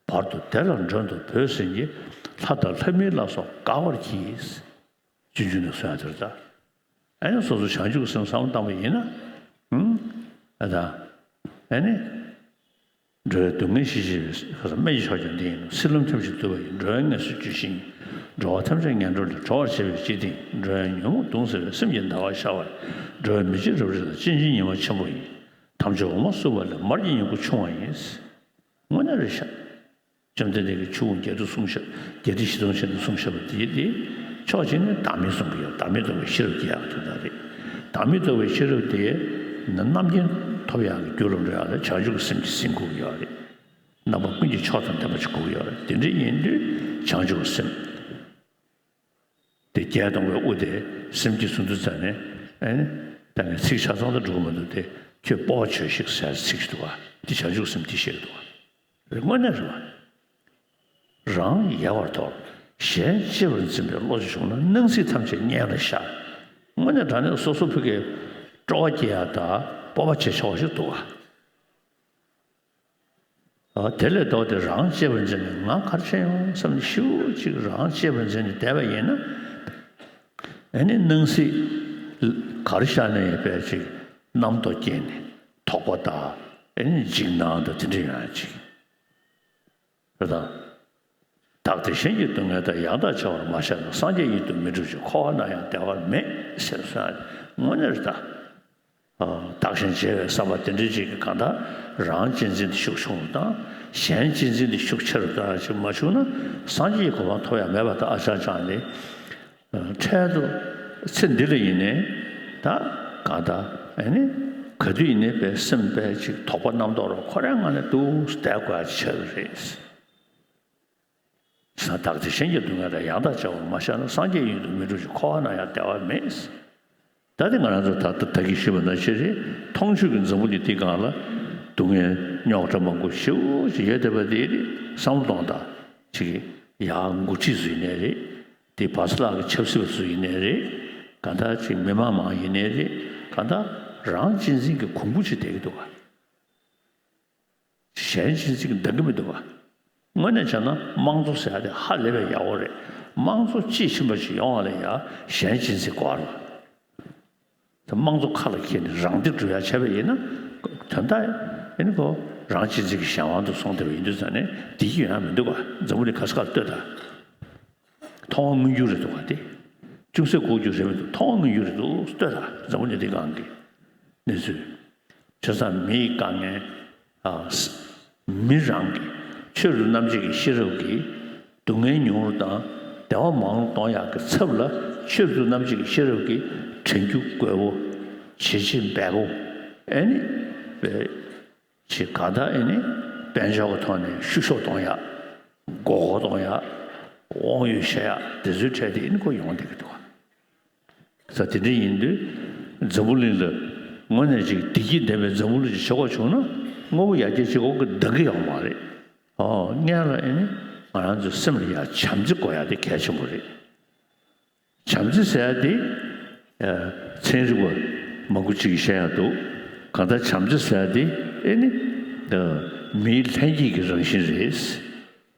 བར་དུ་བདེ་ལ་མགྲོན་དུ་བོས་ཟིན་གྱི། ལྷ་དང་ལྷ་མིན་ལ་སོགས་དགའ་བར་གྱིས། སྤྱོད་འཇུག་ནས་གསུངས་ཡ་དེ་རེད་ད། ཨ་ནི་སོ་སོ་བྱང་ཆུབ་ཀྱི་སེམས་བསམ་བློ་བཏང་པ་ཡིན་ན། ཨུམ། ཨ་ད། ཨ་ནི། འགྲོ་བའི་སྡུག་བསྔལ་ཞི་བྱེད་པའི། ཁ་སང་སྨན་གྱི་མཆོག་ཀྱང་འདི་ཡིན་ནོ། སྲིད་ལམ་ཐམས་ཅད་འདུལ་བ་ཡི། འགྲོ་བའི་ངལ་གསོ་བཅུད་བཞིན། འགྲོ་བ་ཐམས་ཅད་ངན་འགྲོ་ལས། གྲོལ་བར་བྱེད་པའི་སྤྱི་དེ། འགྲོ་བའི་ཉོན་མོངས་གདུང་སེལ་བའི། སེམས་ཀྱི་ཟླ་བ་ཤར་བ་ཡི། འགྲོ་བའི་མི་བརྗེད་རབ་རིབ་དང་། སྤྱན་ཆེན་ཉི་མ་ཆེན་པོ་ཡི། དམ་ཆོས་འོ་མ་བསྲུབས་པ་ལས། མར་གྱི་ཉིང་ཁུ་ཕྱུང་བ་ཡིན། དངོས་གནས་རེད་ཤག་བཅོམ་ལྡན་འདས་ཀྱིས་ཆུ་བོ་བརྒྱད་སྟོང་གསུངས་ཤག་བརྒྱད་ཁྲི་བཞི་སྟོང་ཕྱིན་ནས་གསུངས་ཤག་པ་དེ་དེ། ཕྱོགས་གཅིག་ནས་བདག་མེད་གསུང་གི་ཡོད། བདག་མེད་རྟོགས་པའི་ཤེས་རབ་སྐྱེ་ཡག་གི་དོན་དག་རེད། བདག་མེད་རྟོགས་པའི་ཤེས་རབ་དེ་ནི་རྣམ་མཁྱེན་ཐོབ་ཡག་གི་རྒྱུ་རུ་འགྲོ་ཡག་ལ་བྱང་ཆུབ་ཀྱི་སེམས་ཀྱིས་ཟིན་དགོས་ཀྱི་ཡོད་རེད། རྣམ་པ་ཀུན་གྱི་མཆོག་དང་ལྡན་པ་ཅིག་དགོས་ཀྱི་ཡོད་རེད། དེ་འདྲ་ཡིན་དུས་བྱང་ཆུབ་ཀྱི་སེམས། དེ་བརྒྱད་སྟོང་པའི་དབུ་དེ་སེམས་ཀྱིས་ཟུང་དུ་མཛད་ནས། ཨེ་ནི། ད་ངས་ཚིག་ཆ་ཚང་དུ་འགྲོ་གི་མི་འདུག་སྟེ། ཁྱོད་སྤོབས་པ་བྱོས་ཤིག་ཟེར་ཚིག་ཞིག་འདུག་བ། འདི་བྱང་ཆུབ་སེམས་འདི་བཤད་ཀྱི་འདུག་བ། རེད། དངོས་གནས་རེད་བ། རང་ཡལ་བར་དོར། གཞན་གཅེས་པར་འཛིན་པའི་བློ་ཅིག་བྱུང་ན། སྣང་སྲིད་ཐམས་ཅད་གཉེན་ལ་བཞག་དངོས་གནས་དྲང་གནས་སོ་སོ་ཕ་གིར་སྤྲོ་བ་སྐྱེ་ཡག་དང་སྤོབས་པ་བྱེད་ཆོག་པ་ཞིག་འདུག་བ། ཨ། དེ་ལས་ལྡོག་སྟེ་རང་གཅེས་པར་འཛིན་ནས་ང་ག་རེ་བྱས་ཡོང་བསམ་ནས་ཤུགས་ཅིག་རང་གཅེས་པར་འཛིན་ནས་བསྡད་པ་ཡིན་ན། ཨེ་ནི་སྣང་སྲིད་ག་རེ་ཤར་ནས་ཡོད་པའི་ཅིག་རྣམ་རྟོག་སྐྱེས་ནས་དོགས་པ་དང་། ཨེ་ནི་འཇིགས་སྣང་དང་དེ་འདྲ་ཡོང་ཡ་ཅིག་རེད་དང་། བདག་དེ་གཞན་གྱི་སྡུག་བསྔལ་དང་། ཡང་དག་བྱ་བར་མ་བྱས་ན། སངས་རྒྱས་ཉིད་དུ་མི་འགྲུབ་ཅིང་། འཁོར་བ་ན་ཡང་བདེ་བ་མེད་ཟེར་གསུངས་ཡ་དངོས་གནས་རེད་ད། བདག་གཞན་བརྗེ་བའི་བསམ་པ་དེ་འདྲ་ཅིག་གིས་གང་ལྟར་རང་གཅེས་འཛིན་དེ་ཤུགས་ཆུང་རུ་བཏང་། གཞན་གཅེས་འཛིན་དེ་ཤུགས་ཆེ་རུ་བཏང་ཅིག་མ་བྱུང་ན། སངས་རྒྱས་ཀྱི་གོ་འཕང་ཐོབ་ཡ་མེད་པ་དང་། ཨ་ཅག་ཅག་ནི་འཕྲལ་དུ་ཚེ་འདི་ལ་ཡིན་ནའི་ད་གང་ལྟར། ཨེ་ནི་ག་དུས་ཡིན་ནའི་པའི་སེམས་པའི་ཅིག་དོགས་པ་རྣམ་རྟོག་རོ་ཁོ་རའི་ངང་ནས་འདུག་བསྡད་དགོས་ཡ་ཆགས་ཀྱི་རེད། བདག་དེ་གཞན་གྱི་སྡུག་བསྔལ་དང་། ཡང་དག་བྱ་བར་མ་བྱས་ན། སངས་རྒྱས་ཉིད་དུ་མི་འགྲུབ་ཅིང་། འཁོར་བ་ན་ཡང་བདེ་བ་མེད། ད་དེ་ང་རང་ཚོ་ད་ལྟ་ད་གིན་ཞུས་པ་ནང་བཞིན་རེད། མཐོང་ཆོས་ཀྱི་འཛམ་བུ་གླིང་འདི་སྒང་ལ་སྡུག་བསྔལ་རྙོག་དྲ་མང་པོ་ཞེ་པོ་ཅིག་ཡོད་བསྡད་པ་དེ་རེད། བསམ་བློ་གཏོང་དང་། ཅིག་ཡར་འགོ་ཁྲིད་ཚོ་ཡིན་ནའི་རེད། དེ་བར་སླག་གི་ཆབ་སྲིད་པ་ཚོ་ཡིན་ནའི་རེད། གང་ལྟར་ཅིག་མི་མང་མང་ཡིན་ནའི་རེད། གང་ལྟར་རང་གཅེས་འཛིན་གྱི་གོང་བུ་ཅིག་བསྡད་ཀྱི་འདུག་ག་གཞན་གཅེས་འཛིན་གྱི་འདང་གི་མི་འདུག་བ། དངོས་གནས་བྱས་ན་དམངས་གཙོ་ཟེར་ཡ་དེ་ཧ་ལས་པའི་ཡག་པོ་རེད། དམངས་གཙོ་དཔྱིས་ཕྱིན་པ་ཞིག་ཡོང་བ་ལ་ཡ་གཞན་གཅེས་འཛིན་དགོས་རེད་བ། དེ་དམངས་གཙོ་ཁ་ལ་འཁྱེར་ནས་རང་བདེ་སྒྲུབ་ཡ་བྱས་པ་ཡིན་ན། དོན་དག་ཨེ་ནི་ཁོ་རང་གཅེས་འཛིན་གྱི་གཞན་དབང་དུ་སོང་བསྡད་པ་ཡིན་དུས་ཙང་ནས་བདེ་སྐྱིད་ཡོང་ཡ་མི་འདུག་བ། འཛམ་བུ་གླིང་ག་ས་ག་ལ་ལྟོས་དང་། མཐོང་བ་མངོན་གྱུར་རེད་འདུག་ག་དེ། ཅུང་ཟད་གོ་རྒྱུ་རེད་མི་འདུག་མཐོང་བ་མངོན་གྱུར་རེད་འདུག་ལྟོས་དང་། འཛམ་བུ་གླིང་འདི་སྒང་གི་གནས་ཚུལ། བྱས་ཙང་མི་ཡི་དཀའ་ངལ། ཨ། མི་རང་གི་ཆོས་རུ་རྣམ་འབྱེད་ཀྱི་ཤེས་རབ་ཀྱིས་སྡུག་བསྔལ་ཉུང་རུ་དང་བདེ་བ་མང་རུ་གཏོང་ཡག་གི་ཚབ་ལ། ཆོས་རུ་རྣམ་འབྱེད་ཀྱི་ཤེས་རབ་ཀྱིས་དྲན་རྒྱུ་དགོས་པོ། བྱེད་བྱེད་འབད་པོ། ཨེ་ནི། ཅིག་གང་ལྟར་ཨེ་ནི་དཔལ་འབྱོར་གྱི་ཐོག་ནས་བཤུ་གཞོག་གཏོང་ཡག་མགོ་སྐོར་གཏོང་ཡག་དབང་ཡོད་བཤད་ཡག་དེ་ཚོའི་གྲས་དེ་ཨེ་ནི་ཁོ་ཡོང་བསྡད་ཀྱི་འདུག་ག་ས་དེ་འདྲ་ཡིན་དུས་འཛམ་བུ་གླིང་ལ་དངོས་གནས་ཅིག་བདེ་སྐྱིད་ལྡན་པའི་འཛམ་བུ་གླིང་ཅིག་བྱེད་དགོས་བྱུང་ན། དངོས་པོ་ཡར་རྒྱས་བྱེད་དགོས་ཀྱི་འདང་གི་ཡོད་མ་རེད། ཨོ། སྔོན་ལ་ཨེ་ནི་ང་རང་ཚོའི་སེམས་ལ་ཡ་བྱམས་བརྩེ་དགོས་ཡ་དེ་གལ་ཆེན་པོ་རེད། བྱམས་བརྩེ་ཟེར་ཡ་དེ། ཚན་རིག་པ་མང་པོ་ཅིག་གིས་བཤད་ཡ་འདུག་གང་ལྟར་བྱམས་བརྩེ་ཟེར་ཡ་དེ་ཨེ་ནི། མིའི་ལྷན་སྐྱེས་ཀྱི་རང་བཞིན་རེད།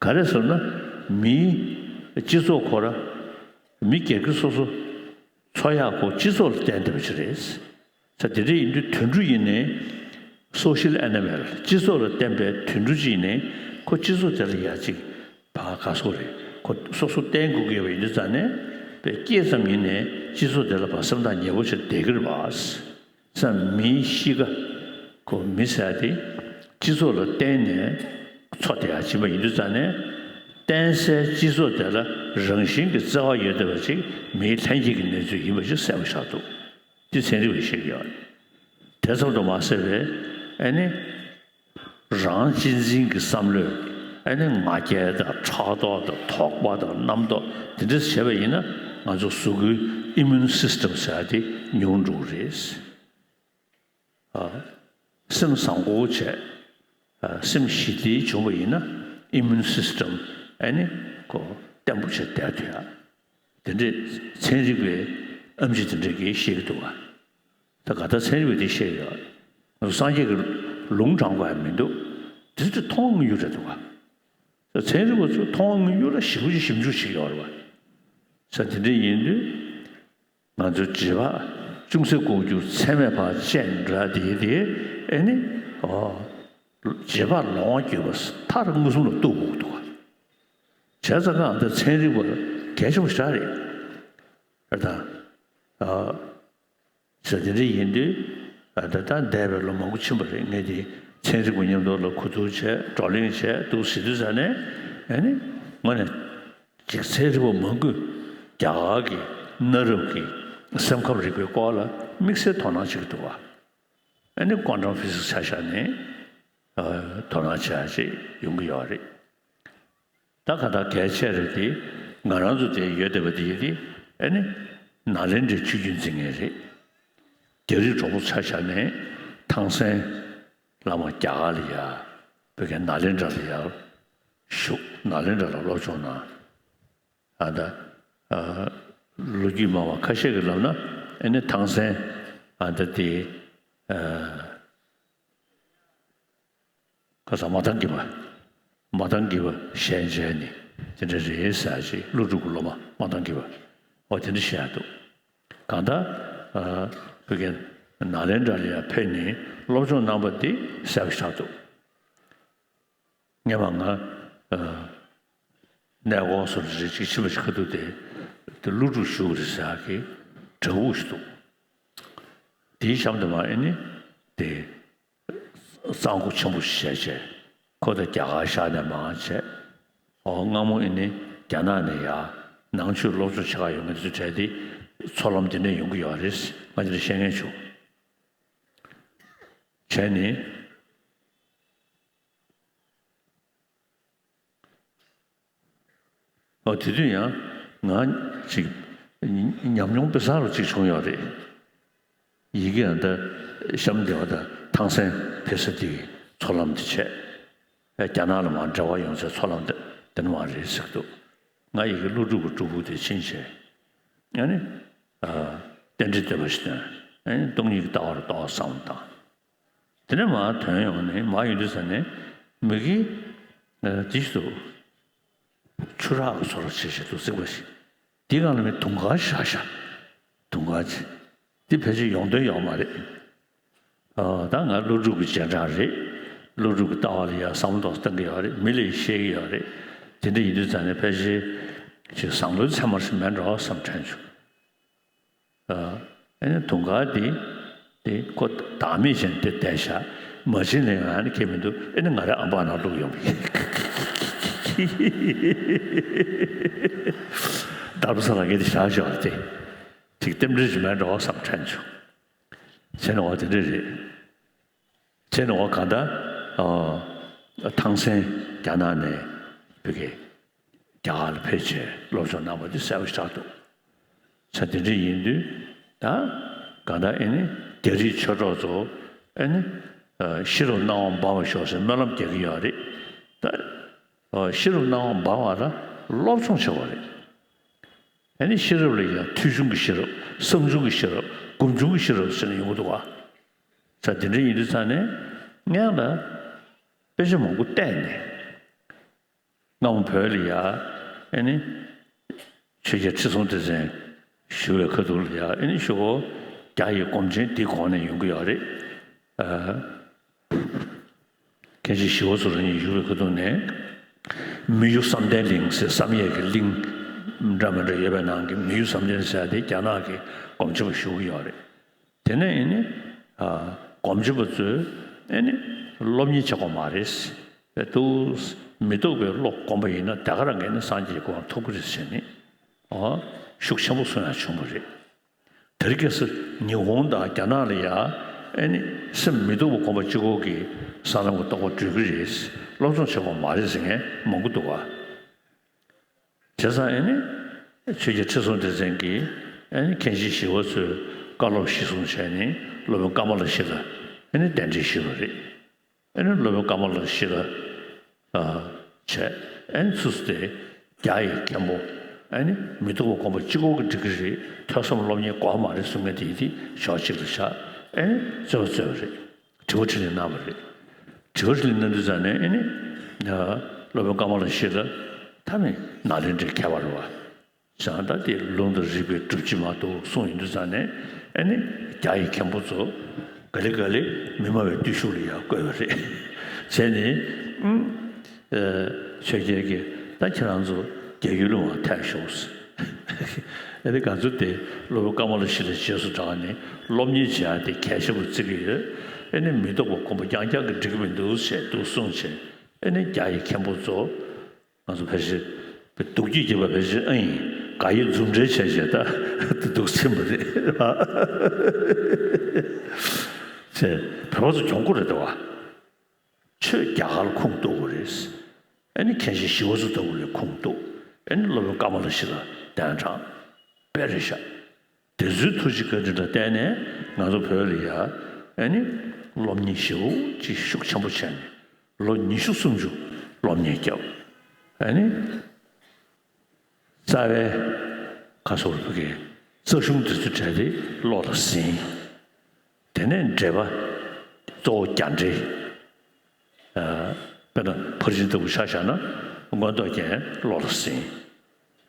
ག་རེ་ཟེར་ན། མིའི་སྤྱི་ཚོགས་ཁོ་ར། མི་སྒེར་གྱི་སོ་སོ། འཚོ་ཡག་ཁོ་སྤྱི་ཚོགས་ལ་བརྟེན་བསྡད་པ་ཅིག་རེད། ས་དེ་འདྲ་ཡིན་དུས་དུད་འགྲོ་ཡིན་ནའི། སོ་ཤལ་ཨེ་ནི་མལ། སྤྱི་ཚོགས་ལ་བརྟེན་པའི་དུད་འགྲོ་ཅིག་ཡིན་ནའི་ཁོ་སྤྱི་ཚོགས་དེ་ལ་ཡ་གཅིག་བ་ག་སོགས་རེད། ཁོ་སོ་སོ་བརྟེན་དགོས་ཀྱི་ཡོད་པ་ཡིན་དུས་ཙང་ནས་པའི་སྐྱེས་ཙམ་ཡིན་ནའི་སྤྱི་ཚོགས་དེ་ལ་བ་སེམས་ཐག་ཉེ་པོ་ཞིག་བསྡད་ཀྱི་རེད་བ། ས་མིའི་གཤིས་ཀ་ཁོ་མི་ཟེར་ཡ་དེ་སྤྱི་ཚོགས་ལ་བརྟེན་ནས་འཚོ་བསྡད་ཡ་ཕྱིན་པ་ཡིན་དུས་ཙང་ནས། བརྟེན་སའི་སྤྱི་ཚོགས་དེ་ལ་རང་བཞིན་གྱི་བརྩེ་བ་ཡོད་བསྡད་པ་ཅིག་མིའི་ལྷན་སྐྱེས་ཀྱི་གནས་ཚུལ་ཡིན་པ་ཞིག་གསལ་པོ་ཆགས་འདུག་འདི་ཚན་རིག་པས་བཤད་ཀྱི་ཡོད། དེ་ཙམ་དུ་མ་ཟད་པའི་ཨ་ནི། རང་གཅེས་འཛིན་གྱི་བསམ་བློས་ཨ་ནི་ང་རྒྱལ་དང་ཕྲག་དོག་དང་དོགས་པ་དང་རྣམ་རྟོག་འདི་འདྲ་བྱས་པ་ཡིན་ན། ང་ཚོ་གཟུགས་པོའི་ཨི་མུན་སིས་ཊམ་ཟེར་ཡ་དེ་ཉུང་འགྲོ་གི་རེད། ཨ། སེམས་བཟང་པོ་བྱས། ཨ། སེམས་ཞི་བདེ་བྱུང་བ་ཡིན་ན་ཨི་མུན་སིས་ཊམ་ཨ་ནི་ཁོ་བརྟན་པོ་བྱས་བསྡད་ཐུབ་ཡ། དེ་འདྲས་ཚན་རིག་པའི་ཨེམ་ཆི་དེ་འདྲས་ཀྱིས་བཤད་ཀྱི་འདུག་ག་ད་ག་ད་ཚན་རིག་པས་དེ་བཤད་ཡོད། ང་ཚོ་སངས་རྒྱས་ཀྱི་ལུང་དྲངས་དགོས་ཡ་མི་འདུག་དེ་ཚོ་མཐོང་དངོས་ཡོད་རེད་འདུག་ག་ད་ཚན་རིག་པ་ཚོས་མཐོང་དངོས་ཡོད་ལ་ཞིབ་པོ་ཞིབ་འཇུག་བྱེད་ཀྱི་ཡོད་རེད་བ། ས་དེ་འདྲས་ཡིན་དུས། ང་ཚོའི་རྗེས་དཔག་ཅུང་ཟད་ལྐོག་གྱུར་ཚད་མེད་བར་བཅད་འདྲ་དེ་དེ་ཨེ་ནི། ཨོ། རྗེས་དཔག་ལོང་བ་བརྒྱུད་པ་མཐར་མངོན་སུམ་ལ་གཏུག་དགོས་འདུག་ག་བྱས་ཙང་ང་འདི་ཚན་རིག་པ་གལ་ཆེན་པོ་ཞིག་རེད། ཨ་ད། ཨ། ཟེར་དེ་འདྲ་ཡིན་དུས། ཨ་ད་ད་འདས་པའི་ལོ་མང་པོ་ཕྱིན་པ་རེད། ངས་དེ་ཚན་རིག་པ་མཉམ་དུ་ལ་གོ་བསྡུར་བྱས་བགྲོ་གླེང་བྱས་འདུག་ཟེར་དུས་ཙ་ནས་ཨེ་ནི། དངོས་གནས། ཅིག་ཚན་རིག་པ་མང་པོས་རྒྱ་གར་གྱི་གནའ་རབས་ཀྱི་སེམས་ཁམས་རིག་པའི་སྐོར་ལ་དམིགས་བསལ་དོ་སྣང་བྱེད་ཀྱི་འདུག་བ། ཨ་ནི་ཀོན་ཊམ་ཕི་ཟིག་སི་ཆ་བཞག་ནས། ཨ། དོ་སྣང་བྱེད་ཡ་ཅིག་ཡོང་གི་ཡོད་རེད། ད་ག་ད་གལ་ཆེ་རེད་དེ། ང་རང་ཚོ་དེ་ཡོད་བསྡད་པ་དེ་ཡིན་དེ། ཨ་ནི། ནཱ་ལེནྡྲའི་ཆོས་བརྒྱུད་འཛིན་མཁན་རེད། རྒྱ་རིགས་གྲོགས་པོ་ཆ་བཞག་ནས་ཐང་སན་བླ་མ་རྒྱ་གར་ལ་ཡ། བོད་ཀྱི་ནཱ་ལེནྡྲ་ལ་ཡ། བཞུགས། ནཱ་ལེནྡྲ་ལ་སློབ་སྦྱོང་གནང་། ཨ་ད། ཨ། ལོ་རྒྱུས་སྨྲ་བ་ཁ་ཤས་ཀྱིས་ལབ་ན། ཨ་ནི་ཐང་སན། ཨ་ད་དེ། ཨ། ཁ་སང་མ་ཐང་གི་པ། མ་ཐང་གི་པ་ཞལ་མཇལ་ནི་དེ་འདྲ་རེད་ཟེར་ཞིག་ཀླུ་སྒྲུབ་ཀྱི་སློབ་མ་མ་ཐང་གི་པ། འོ་དེ་འདྲ་བཤད་འདུག་གང་ལྟར། ཨ། བོད་ཀྱི་ནཱ་ལེནྡྲ་ལ་ཡ་ཕེབས་ནས་སློབ་སྦྱོང་གནང་པ་དེ་གསལ་པོ་ཆགས་འདུག་སྔོན་མ་ང་། ཨ། གནས་སྐོར་སོགས་རེ་ཅིག་ཕྱིན་པ་ཞིག་ཁ་ཐུག་དེ། དེ་ཀླུ་སྒྲུབ་བཞུགས་རེད་ཟེར་གི་བྲག་ཕུག་ཞིག་འདུག་དེའི་གཤམ་དུ་མར་ཨེ་ནི། དེ། གཙང་པོ་ཆེན་པོ་ཞིག་བྱས་བྱས། ཁོ་དང་རྒྱ་གར་ཤར་ནས་མར་བྱས། ཨོ་སྔ་མོ་ཨེ་ནི་རྒྱ་ནག་ནས་ཡར་ནང་ཆོས་སློབ་སྦྱོང་བྱེད་ག་ཡོང་མཁན་དེ་ཚོ་གྲས་དེ་ཚོགས་ལམ་དེ་འདྲས་ཡོང་གི་ཡོད་རེད། ང་དེ་འདྲ་བཤད་མཁན་བྱུང་། བྱས་ནས། ཨོ་དེ་དུས་ཡང་ང་ཅིག་ཉམས་མྱོང་དཔེ་བཟང་རུ་ཅིག་བྱུང་ཡོད་རེད། ཡི་གེ་ཡང་ད་གཤམ་སྡེ་བ་དང་ཐང་སན་ཕེབས་ས་དེ་གི་ཚོགས་ལམ་དེ་བྱས། རྒྱ་ནག་ལ་མར་འབྲེལ་བ་ཡོང་ཚེ་ཚོགས་ལམ་དེ་དེ་ནས་མར་རེད་ཟེར་གི་འདུག་ང་ཡི་གེ་ཀླུ་སྒྲུབ་ཀྱི་སྒྲུབ་ཕུག་དེ་ཕྱིན་བྱས། ཨ་ནི། ཨ། རྟེན་འབྲེལ་བསྟོད་པ་ཞིག་བཏོན། ཨ་ནི་སྟོང་ཉིད་ཀྱི་ལྟ་བ་ལ་རྟོགས་བསམ་བཏང་། དེ་ནས་མར་ཐོན་ཡོང་ནས་མར་ཡོང་དུས་ཙ་ནས་མི་གིས། ཨ། དེ་ཞིག་ཏུ། ཆུ་རགས་ཀྱི་ཚོར་བ་བྱེད་བཞིན་དུ་བརྩིགས་པ་ཞིག་དེའི་སྒང་ལ་མི་དུང་དཀར་བཞག་བཞག་དུང་དཀར་ཅིག་འདི་ཕལ་ཆེར་ཡོང་དོན་ཡོད་མ་རེད། ཨ། ད་ང་ཀླུ་སྒྲུབ་ཀྱི་རྗེས་འབྲང་རེད། ཀླུ་སྒྲུབ་ཀྱི་ལྟ་བ་ལ་ཡང་བསམ་བློ་གཏོང་གི་ཡོད་རེད། མི་ལ་ཡང་བཤད་ཀྱི་ཡོད་རེད། དེ་འདྲ་ཡིན་དུས་ཙ་ནས་ཕལ་ཆེར་ཅིག་བཟང་པོའི་མཚན་མ་ཞིག་མེད་འགྲོ་བསམ་དྲན་བྱུང་། ཨ། ཨེ་ནི་དུང་དཀར་འདི། དེ་ཁོ་བདག་མེད་བྱས་ནས་དེ་བསྡད་བཞག་མ་བྱིན་ལེན་ཡང་ནི་ཁྱད་མི་འདུག་ཨེ་ནི་ང་རའི་ཨམ་པ་ནང་བླུགས་ཡོང་བ་ཡིན། དར་པོ་ས་ལ་ངས་དེ་བཞག་བཞག་དེ། ཅིག་རྟེན་འབྲེལ་ཞིག་མེད་འགྲོ་བསམ་དྲན་བྱུང་། བྱས་ནས་འོ་དེ་འདྲ་རེད། བྱས་ནས་འོ་གང་ལྟར། ཨ། ཐང་སན་རྒྱ་ནག་ནས་བོད་ཀྱི་རྒྱ་གར་ལ་ཕེབས་བྱས་སློབ་སྦྱོང་གནང་བ་འདི་གསལ་པོ་ཞིག་ཆགས་འདུག་ས་དེ་འདྲ་ཡིན་དུས་ད་གང་ལྟར་ཨེ་ནི་རྒྱ་རིགས་ཆོས་གྲོགས་ཚོ་ཨེ་ནི། ཨ། ཤེས་རབ་སྣང་བ་འབར་བར་ཤོག་ཟེར་སྨོན་ལམ་རྒྱག་གི་ཡོད་རེད། ད། ཨ། ཤེས་རབ་སྣང་བ་འབར་བ་ལ་སློབ་སྦྱོང་བྱེད་པ་རེད། ཨ་ནི་ཤེས་རབ་ལ་ཡང་ཐོས་བྱུང་གི་ཤེས་རབ། བསམ་བྱུང་གི་ཤེས་རབ། སྒོམ་བྱུང་གི་ཤེས་རབ་ཟེར་ནས་ཡོང་གི་འདུག་ག། ས་དེ་འདྲ་ཡིན་དུས་ཙང་ནས་སྔོན་ལ་དཔེ་ཆ་མང་པོ་བལྟས་ནས། སྔ་མོ་བོད་ལ་ཡ་ཨ་ནི་ཆོས་རྒྱལ་ཁྲི་སྲོང་ལྡེ་བཙན་བཞུགས་པའི་ཁ་ཐུག་ལ་ཡ་ཨ་ནི་ཤོག་གོ། རྒྱ་ཡི་སྒོམ་ཆེན་འདི་གོང་ནས་ཡོང་གི་ཡོད་རེད། ཨ། མཁན་ཆེན་ཞི་བ་འཚོ་རང་ཉིད་བཞུགས་པའི་ཁ་ཐུག་ནས། མི་གཡོ་བསམ་གཏན་གླིང་ཟེར་བསམ་ཡས་ཀྱི་གླིང་འདྲ་མི་འདྲ་ཡོད་པའི་ནང་གི་མི་གཡོ་བསམ་གཏན་ཟེར་ཡ་དེ་རྒྱ་ནག་གི་སྒོམ་ཆེན་པ་བཞུགས་ཀྱི་ཡོད་རེད། དེ་ནས་ཨེ་ནི། ཨ། སྒོམ་ཆེན་པ་ཚོས་ཨེ་ནི་སློབ་གཉེར་བྱེད་དགོས་མ་རེད། དེ་འདུག། མི་རྟོག་པའི་བློ་བསྒོམས་པ་ཡིན་ན་དེ་ག་རང་གིས་ནི་སངས་རྒྱས་ཀྱི་གོ་འཕང་ཐོབ་ཀྱི་རེད་ཟེར་ནས། ཨ། ཤུགས་ཆེན་པོ་གསུང་ཡ་བྱུང་བ་རེད། དེ་རིང་ཁ་སང་ཉི་ཧོང་དང་རྒྱ་ནག་ལ་ཡ་ཨེ་ནི་སེམས་མི་རྟོག་པ་སྒོམ་པ་གཅིག་པོ་གིས་སྲང་ལམ་གྱི་རྟོགས་པ་འགྲུབ་ཀྱི་རེད། སློབ་སྦྱོང་བྱེད་དགོས་མ་རེད་ཟེར་མཁན་མང་པོ་འདུག་ག། བྱས་ཙང་ཨེ་ནི། ཆོས་རྒྱལ་ཁྲི་སྲོང་ལྡེ་བཙན་གྱིས་ཨེ་ནི་མཁན་ཆེན་ཞི་བ་འཚོའི་བཀའ་སློབ་གཞིར་བཟུང་བྱས་ནས་སློབ་དཔོན་ཀ་མ་ལ་ཤཱི་ལ་ཨེ་ནི་གདན་འདྲེན་ཞུས་པ་རེད། ཨེ་ནི་སློབ་དཔོན་ཀ་མ་ལ་ཤཱི་ལ། ཨ། བྱས། ཨེ་ནི་ཚུར་སུ་དེ་རྒྱ་ཡི་མཁན་པོ། ཨེ་ནི་མི་རྟོག་པ་སྒོམ་པ་གཅིག་པོ་གིས་འགྲིག་གི་རེད། ཐོས་བསམ་སློབ་གཉེར་དགོས་མ་རེད་གསུང་མཁན་དེ་དེ་ཕྱོགས་གཅིག་ལ་བཞག། ཨེ་ནི་རྩོད་པ་རྩོད་པ་རེད། དྲི་བ་དྲིས་ལན་གནང་བ་རེད། དྲི་བ་དྲིས་ལན་གནང་དུས་ཙང་ནས་ཨེ་ནི། སློབ་དཔོན་ཀ་མ་ལ་ཤཱི་ལ་ད་མི་ནཱ་ལེནྡྲའི་མཁས་པ་རེད་བ། བྱས་ཙང་ད་དེ་ལུང་དང་རིགས་པས་སྒྲུབ་བྱེད་མ་གཏོགས་གསུངས་ཡོང་དུས་ཙང་ནས་ཨེ་ནི་རྒྱ་ཡི་མཁན་པོ་ཚོ་ག་ལེ་ག་ལེ་མི་སྨྲ་བའི་བརྟུལ་ཞུགས་ལ་ཡར་བཀོད་པ་རེད། བྱས་ནས་ཨུམ། ཆོས་རྒྱལ་གྱིས་ད་ཁྱེད་རང་ཚོ་རྒྱ་ཡུལ་ལ་མར་ཐལ་ཤོག། ཨེ་ནི་ང་ཚོ་དེ་སློབ་དཔོན་ཀ་མ་ལ་ཤཱི་ལའི་རྗེས་སུ་འབྲངས་ནས་སློབ་གཉེར་བྱེད་ཡ་དེ་གལ་ཆེན་པོ་བརྩི་གི་ཡོད། ཨེ་ནི་མི་རྟོག་པ་སྒོམ་པ་རྐྱང་རྐྱང་གིས་འགྲིག་གི་མི་འདུག་ཅེས་འདུག་གསུངས་བྱས། ཨེ་ནི་རྒྱ་ཡི་མཁན་པོ་ཚོ། ང་ཚོ་ཕལ་ཆེར་སྡུག་སྐྱིད་རྒྱབ་པ་ཕལ་ཆེར་ཨ་ཡིན། དགའ་ཡི་འཛུམ་འདྲེས་བྱས་བྱས་ད་སྡུག་ཚིམ་པ་རེད། ཅེས་བོད་པ་ཚོ་གྱོང་པོ་རེད་དོ། ཆོས་རྒྱ་གར་ཁུངས་གཏུགས་པ་རེད། ཨ་ནི་མཁན་ཆེན་ཞི་བ་འཚོ་ལྟ་བུ་ལ་ཁུངས་གཏུགས། ཨ་ནི་སློབ་དཔོན་ཀ་མ་ལ་ཤཱི་ལ་གདན་དྲངས། དཔེ་རེད་ཤག། དེ་ཚོའི་ཐུགས་རྗེ་བཀའ་དྲིན་ལ་བརྟེན་ནས་ང་ཚོ་བོད་ལ་ཡ་ཨ་ནི་སློབ་གཉེར་ཞེ་པོ་ཅིག་ཤུགས་ཆེན་པོ་བྱས་ནས་ལོ་ཉི་ཤུ་སུམ་ཅུ་སློབ་གཉེར་བརྒྱབ། ཨ་ནི་རྩ་བའི་ཁ་སོར་བུ་གའི་རྩ་གཞུང་དེ་ཚོ་གྲས་དེ་བློ་ལ་ཟིན། དེ་ནས་འགྲེལ་པ་གཙོ་བོ་རྒྱ་འགྲེལ། ཨ། དཔེར་ན་ཕར་ཕྱིན་ལྟ་བུ་ཆ་བཞག་ན་མངོན་རྟོགས་རྒྱན་བློ་ལ་ཟིན།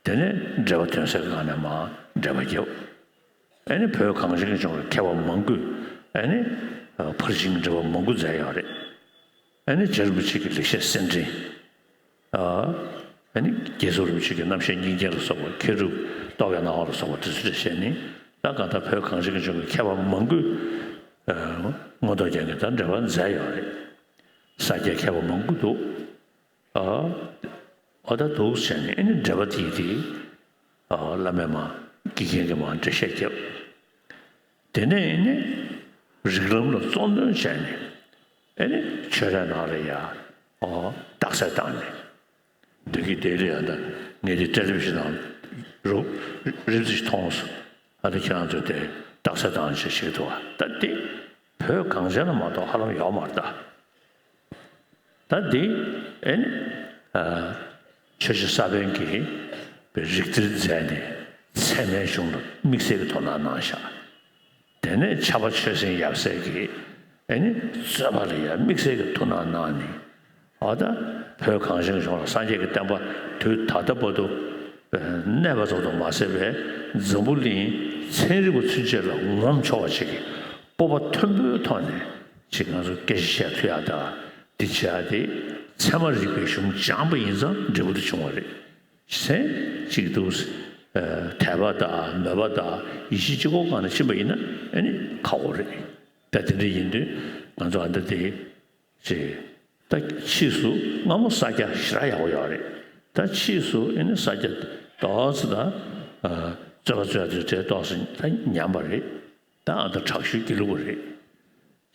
དེ་ནས་འགྲེལ་པ་དོན་གསལ་གྱི་སྒང་ནས་མར་འགྲེལ་པ་བརྒྱབ། ཨ་ནི་བོད་གངས་ཅན་གྱི་ལྗོངས་ཀྱི་མཁས་པ་མང་པོས་ཨ་ནི་ཕར་ཕྱིན་གྱི་འགྲེལ་པ་མང་པོ་མཛད་ཡོད་རེད། ཨ་ནི་རྗེ་རིན་པོ་ཆེ་གི་ལེགས་བཤད་གསེར་ཕྲེང་། ཨ། ཨ་ནི་རྒྱ་མཚོ་རིན་པོ་ཆེ་གི་རྣམ་བཤད་སྙིང་རྗེ་ལ་སོགས་པ། མཁས་གྲུབ་རྟོག་གེའི་སྣང་བ་ལ་སོགས་པ་དེ་ཚོ་འགྲེལ་བཤད་ནི་ད་གང་ལྟར་བོད་གངས་ཅན་གྱི་ལྗོངས་ཀྱི་མཁས་པ་མང་པོས། ཨ། མངོན་རྟོགས་རྒྱན་གྱི་ད་འགྲེལ་པ་མཛད་ཡོད་རེད། ས་སྐྱའི་མཁས་པ་མང་པོ་འདུག། ཨ། འོ་ད་འདུག་བྱས་ནས་ཨ་ནི་འགྲེལ་པ་དེ་དེ། ཨ། བླ་མས་མར་དགེ་རྒན་གྱིས་མར་འགྲེལ་བཤད་བརྒྱབ། དེ་ནས་ཨ་ནི་རིགས་ལམ་ལ་གཙོ་འདོན་བྱས་ནས་ཨ་ནི་ཆོས་རའི་ནང་ལ་ཡ། ཨ། རྟགས་གསལ་བཏང་ནས། འདི་གི་དེ་ལ་ཡ་ད་ངས་དེ་ཊེ་ལི་བི་ཤན་ནང་རུབ་རིབ་ཙམ་ཞིག་མཐོང་སོང་། ཨ་ནི་ཁྱེད་རང་ཚོས་དེ་རྟགས་གསལ་བཏང་བྱས་བྱེད་འདུག་བ། ད་དེ་བོད་གངས་ཅན་ལ་མ་གཏོགས་ཧ་ལམ་ཡོད་མ་རེད་ད། ད་འདི་ཨེ་ནི། ཨ། ཆོས་རྗེ་ས་པཎ་གྱིས་རིགས་གཏེར་མཛད་ནས་ཚད་མའི་གཞུང་ལ་དམིགས་བསལ་གྱི་དོ་སྣང་གནང་བཞག། དེ་ནས་ཕྱྭ་པ་ཆོས་སེང་ཡབ་སྲས་ཀྱིས་ཨེ་ནི་རྩོད་པ་ལ་ཡང་དམིགས་བསལ་གྱི་དོ་སྣང་གནང་ནས། འོ་ད་བོད་གངས་ཅན་གྱི་ལྗོངས་ལ་སངས་རྒྱས་ཀྱི་བསྟན་པ་དུས་ད་ལྟ་བར་དུ་གནས་པ་ཙམ་དུ་མ་ཟད་པའི་འཛམ་བུ་གླིང་ཚན་རིག་པ་ཚུན་ཆད་ལ་ངོམ་ཆོག་པ་ཞིག་གི་སྤོབས་པ་མཐོན་པོའི་ཐོག་ནས་ཅིག་ང་ཚོ་སྐད་ཆ་བཤད་ཐུབ་ཡག་དང་། འདི་བྱེད་ཡག་དེ་ཚད་མ་རིག་པའི་གཞུང་སྦྱངས་པ་ཡིན་ཙང་འབྲས་བུ་དེ་བྱུང་བ་རེད། གཞན་གཅིག་ཏུ། ཨ། དད་པ་དང་མོས་པ་དང་ཡིད་ཆེས་གཅིག་པོའི་སྒང་ནས་ཕྱིན་པ་ཡིན་ན་ཨ་ནི་ཁག་པོ་རེད། ད་དེ་འདྲ་ཡིན་དུས་ང་ཚོ་ཨ་ད་དེ་ཅེས། ད་ཕྱིས་སུ་སྔ་མོ་ས་སྐྱ་ཞེ་དྲག་ཡག་པོ་ཡོད་རེད། ད་ཕྱིས་སུ་ཨ་ནི་ས་སྐྱ་ཏོག་ཙམ་ད། ཨ། རྩོད་པ་རྩོད་ཡག་དེ་གྲས་ཏོག་ཙམ་ད་ཉམས་པ་རེད། ད་ཨ་ད་དྲག་ཤོས་དགེ་ལུགས་པ་རེད།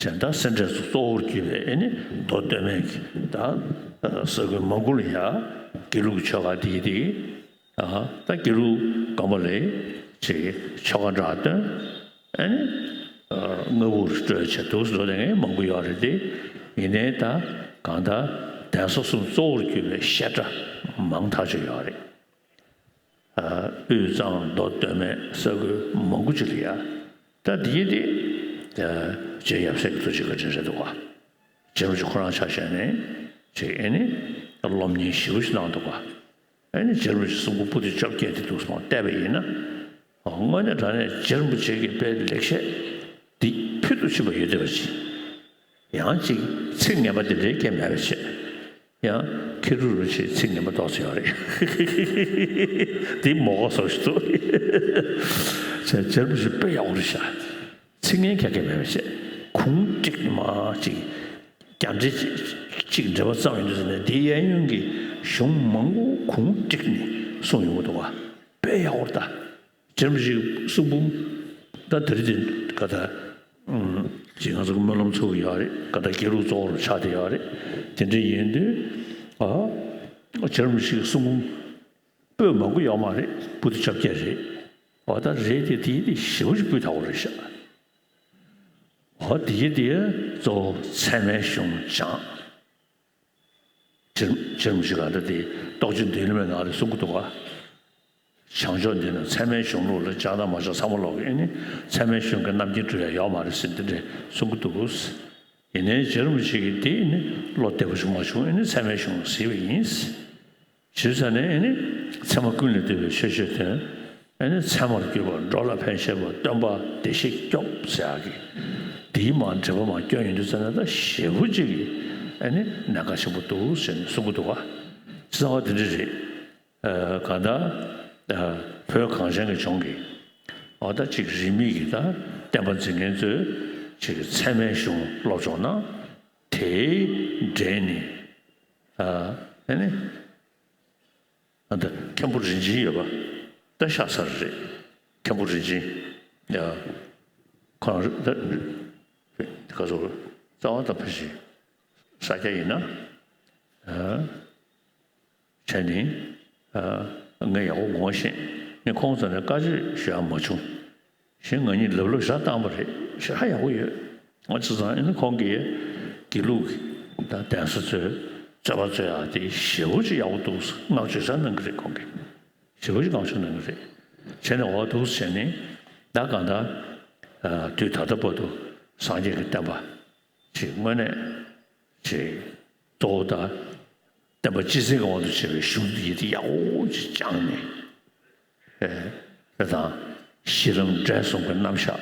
བྱས་ད་སེ་འབྲས་སུ་གཙོ་བོར་གྱུར་པའི་ཨེ་ནི་མདོ་སྟོད་སྨད་ཀྱི་ད་ས་ཁུལ་མང་པོ་ལ་ཡ་དགེ་ལུགས་ཀྱི་ཆོ་ག་འདི་དེ། ཨ། ད་དགེ་ལུགས་སྒོམ་པ་ལ་ཅིག་ཆོ་ག་འདྲ་བཏོན། ཨེ་ནི། ཨ། རྔ་བོ་རུ་སྤྲོད་བྱས་འདུག་སེ་འགྲོ་བསྡད་མཁན་མང་པོ་ཡོད་རེད་དེ། ཡིན་ནའི་ད་གང་ལྟར་གདན་ས་གསུམ་གཙོ་བོར་གྱུར་པའི་བཤད་གྲྭ་མང་ཐག་ཆོད་ཡོད་རེད། དབུས་གཙང་མདོ་སྟོད་སྨད་ས་ཁུལ་མང་པོ་ཅིག་ལ་ཡ། ད་འདི་དེ་རྗེ་ཡབ་སྲས་ཀྱི་ཐུགས་རྗེ་བཀའ་དྲིན་རེད་འདུག་བ། རྗེ་རིན་པོ་ཆེ་ཁོ་རང་ཆ་བཞག་ནས་ཅིག་ཨེ་ནི་སློབ་གཉེར་ཞེ་པོ་ཞིག་གནང་འདུག་བ། ཨེ་ནི་རྗེ་རིན་པོ་ཆེ་གསུང་འབུམ་པོ་ཏི་བཅོ་བརྒྱད་དེ་འདུག་སེ་མར་བལྟས་པ་ཡིན་ན། དངོས་གནས་དྲང་གནས་རྗེ་རིན་པོ་ཆེ་གི་དཔེ་ལེགས་བཤད་འདི་ཕུལ་དུ་ཕྱིན་པ་ཡོད་བསྡད་པ་ཅིག་ཡང་ཅིག་ཚིག་ངན་པ་འདི་འདྲའི་སྐད་མེད་པ་བྱས། ཡང་མཁས་གྲུབ་རིན་པོ་ཆེའི་ཚིག་ངན་པ་ཏོག་ཙམ་ཡོད་རེད། འདི་མོ་གོ་སོགས་ཤིག་འདུག་བྱས་རྗེ་རིན་པོ་ཆེ་དཔེ་ཡག་པོ་རེད་ཤག་ཚིག་ངན་ཁ་ཁ་མེད་པ་བྱས། གུང་བསྒྲིགས་ནས་མར་ཅིག་རྒྱ་འགྲེལ་ཅིག་ཅིག་འགྲེལ་པ་བརྩམས་ཡོང་དུས་ཙམ་ནས་འདིའི་གཡས་གཡོན་གྱི་གཞུང་མང་པོ་གུང་བསྒྲིགས་ནས་གསུངས་ཡོང་གི་འདུག་བ། དཔེ་ཡག་པོ་རེད་ད། རྗེ་རིན་པོ་ཆེའི་གསུང་འབུམ། ད་དེ་རིང་འདི་ག་ད། ཨུམ། ཅིག་ང་ཚོ་གི་སྨོན་ལམ་ཚོགས་ཀྱི་ཡོད་རེད། ག་ད་དགེ་ལུགས་གཙོ་བོར་ཆགས་བསྡད་ཡོད་རེད། དེ་འདྲ་ཡིན་དུས། ཨ། རྗེ་རིན་པོ་ཆེའི་གསུང་འབུམ་པོད་མང་པོ་ཡོད་མ་རེད། པོ་ཏི་བཅོ་བརྒྱད་རེད། འོ་ད་རེད་དེ་དེའི་དེ་ཞེ་པོ་ཅིག་སྤུས་དག་པོ་རེད་ཤག་འོ་དེའི་དེ་གཙོ་བོ་ཚད་མའི་གཞུང་སྦྱངས། རྗེ་རིན་པོ་ཆེ་ག་འདྲ་དེ་རྟོགས་བརྗོད་མདུན་ལམ་པའི་ནང་ལ་གསུང་གི་འདུག་ག་བྱང་ཕྱོགས་འདི་ན་ཚད་མའི་གཞུང་ལུགས་ལ་སྦྱངས་དང་མ་སྦྱངས་ཚང་མ་ལོག་གི་ཨེ་ནི་ཚད་མའི་གཞུང་གི་རྣམ་མཁྱེན་འགྲུབ་ཡ་ཡོད་མ་རེད་ཟེར་འདི་འདྲས་གསུང་གི་འདུག་ཡིན་ནའི་རྗེ་རིན་པོ་ཆེ་གིས་དེ་ནི་བློ་བདེ་པོ་ཞིག་མ་བྱུང་ཨེ་ནི་ཚད་མའི་གཞུང་ལ་གཟིགས་པ་ཡིན། ཞེས་ཟེར་ནས་ཨེ་ནི་ཚད་མ་ཀུན་ལས་འདས་པའི་ཆོས་བཤད་དོན། ཨེ་ནི་ཚད་མར་གྱུར་པ་འགྲོ་ལ་ཕན་བཞེད་པ་སྟོན་པ་བདེ་གཤེགས་སྐྱོབ་ཟེར་ཡག་གི། དེའི་མར་འགྲེལ་པ་མར་སྐྱོན་ཡོང་དུས་ཙམ་ནས་ད་ཞེ་པོ་ཅིག་གི་ཨེ་ནི་གནད་འགག་ཆེན་པོ་འདུག་ཟེར་ནས་གསུང་གི་འདུག་བ། རྩ་བ་དེ་འདྲ་རེད། ཨ། གང་ལྟར། ཨ། བོད་གངས་ཅན་གྱི་ལྗོངས་ཀྱི། འོ་ད་ཅིག་རིས་མེད་ཀྱི་ད་བསྟན་པ་འཛིན་མཁན་ཚོས་ཅིག་ཚད་མའི་གཞུང་སློབ་སྦྱོང་གནང་། དེའི་འབྲེལ་ནས། ཨ། ཨེ་ནི། ཨ། ད་མཁན་པོ་རིན་ཆེན་ཡོད་པ་ད་ཤ་ཚ་རེད། མཁན་པོ་རིན་ཆེན། ཡ། ཁོ་རང་ད་ག་ཚོད་རྩ་བ་ད་ཕལ་ཆེར་ས་སྐྱ་ཡིན་ན། ཨ། བྱས་ནས། ཨ། ངས་ཡག་པོ་ངོ་ཤེས། ངས་ཁོང་ཚོ་ནས་བཀའ་ཆོས་ཞུ་ཡག་མ་བྱུང་། གཞན་ང་གཉིས་ལབ་ལབ་ཞག་བཏང་པ་རེད། ཞག་ཡག་པོ་ཡོད། ང་ཚོ་ཚང་ཨེ་ནི་ཁོང་གིས་དགེ་ལུགས་ཀྱི་ད་གདན་ས་ཚོའི་རྩོད་པ་རྩོད་ཡག་དེ་ཞེ་པོ་ཅིག་ཡག་པོ་འདུག་བསྔགས་བརྗོད་ཚར་གནང་གི་རེད། ཁོང་གིས་ཞེ་པོ་ཅིག་བསྔགས་བརྗོད་གནང་གི་རེད། བྱས་ནས་འོ་འདུག་བྱས་ནས་ད་གང་ལྟར། ཨ། དུས་ད་ལྟ་བར་དུ་སངས་རྒྱས་ཀྱི་བསྟན་པ་ཅིག་དངོས་གནས་ཅིག་གཙོ་བོ་ད། བསྟན་པ་སྤྱི་བཙན་གྱི་དབང་དུ་བྱས་པའི་གཞུང་འདི་ཡིན་དེ་ཡག་པོ་ཅིག་སྦྱངས་ནས། ཨེ། དེ་དང་། གཞི་ལམ་འབྲས་གསུམ་གྱི་རྣམ་གཞག་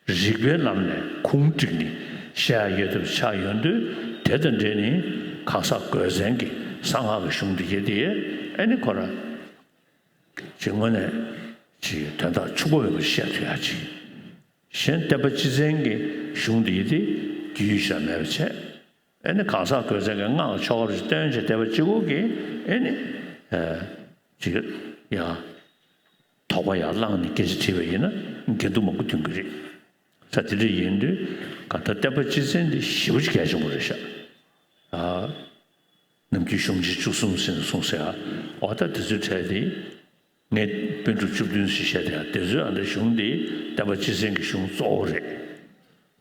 རིགས་པའི་ལམ་ནས་གུང་བསྒྲིགས་ནས་བཤད་ཡ་ཡོད་དུ་ཆགས་ཡོང་དུས། དེ་དང་འབྲེལ་ནས་གང་ཟག་སྒོས་ཟན་གྱི་གསང་སྔགས་ཀྱི་གཞུང་འདི་ཡིན་དེ་ཨེ་ནི་ཁོ་ར་ཅིག་དངོས་གནས་ཅིག་དོན་དག་ཕྱུག་པོ་མེད་པར་བཤད་ཐུབ་ཡ་ཅིག་གཞན་བསྟན་པ་སྤྱི་བཙན་གྱི་གཞུང་འདི་ཡིན་དེ་རྒྱུས་ཞེ་དྲག་མེད་པ་བྱས། ཨེ་ནི་གང་ཟག་སྒོས་ཟན་གྱི་སྔགས་ཆོ་ག་རུ་སྟོན་བྱས་བསྡད་པ་གཅིག་པོ་གིས་ཨེ་ནི། ཨ། ཅིག་ཡང་དོགས་པ་ཡར་བསླངས་ནས་སྐད་ཆ་དྲིས་པ་ཡིན་ན་འགལ་འདུ་མང་པོ་ཐོན་གྱི་རེད། ས་དེ་འདྲ་ཡིན་དུས་གང་ལྟར་བསྟན་པ་སྤྱི་བཙན་འདི་ཞེ་པོ་ཅིག་གལ་ཆེན་པོ་རེད་ཤག་ཨ། ནམ་རྒྱུན་གཞུང་ཆེན་བཅུ་གསུམ་ཟེར་ནས་གསུངས་ཟེར་ཨ། འོ་ད་དེ་ཚོའི་གྲས་དེ། ངས་པཎ་གྲུབ་བཅུ་བདུན་ཞེས་བཤད་དེ་ཡང་དེ་ཚོའི་ཨ་འདྲ་གཞུང་འདི་བསྟན་པ་སྤྱི་བཙན་གྱི་གཞུང་གཙོ་བོ་རེད།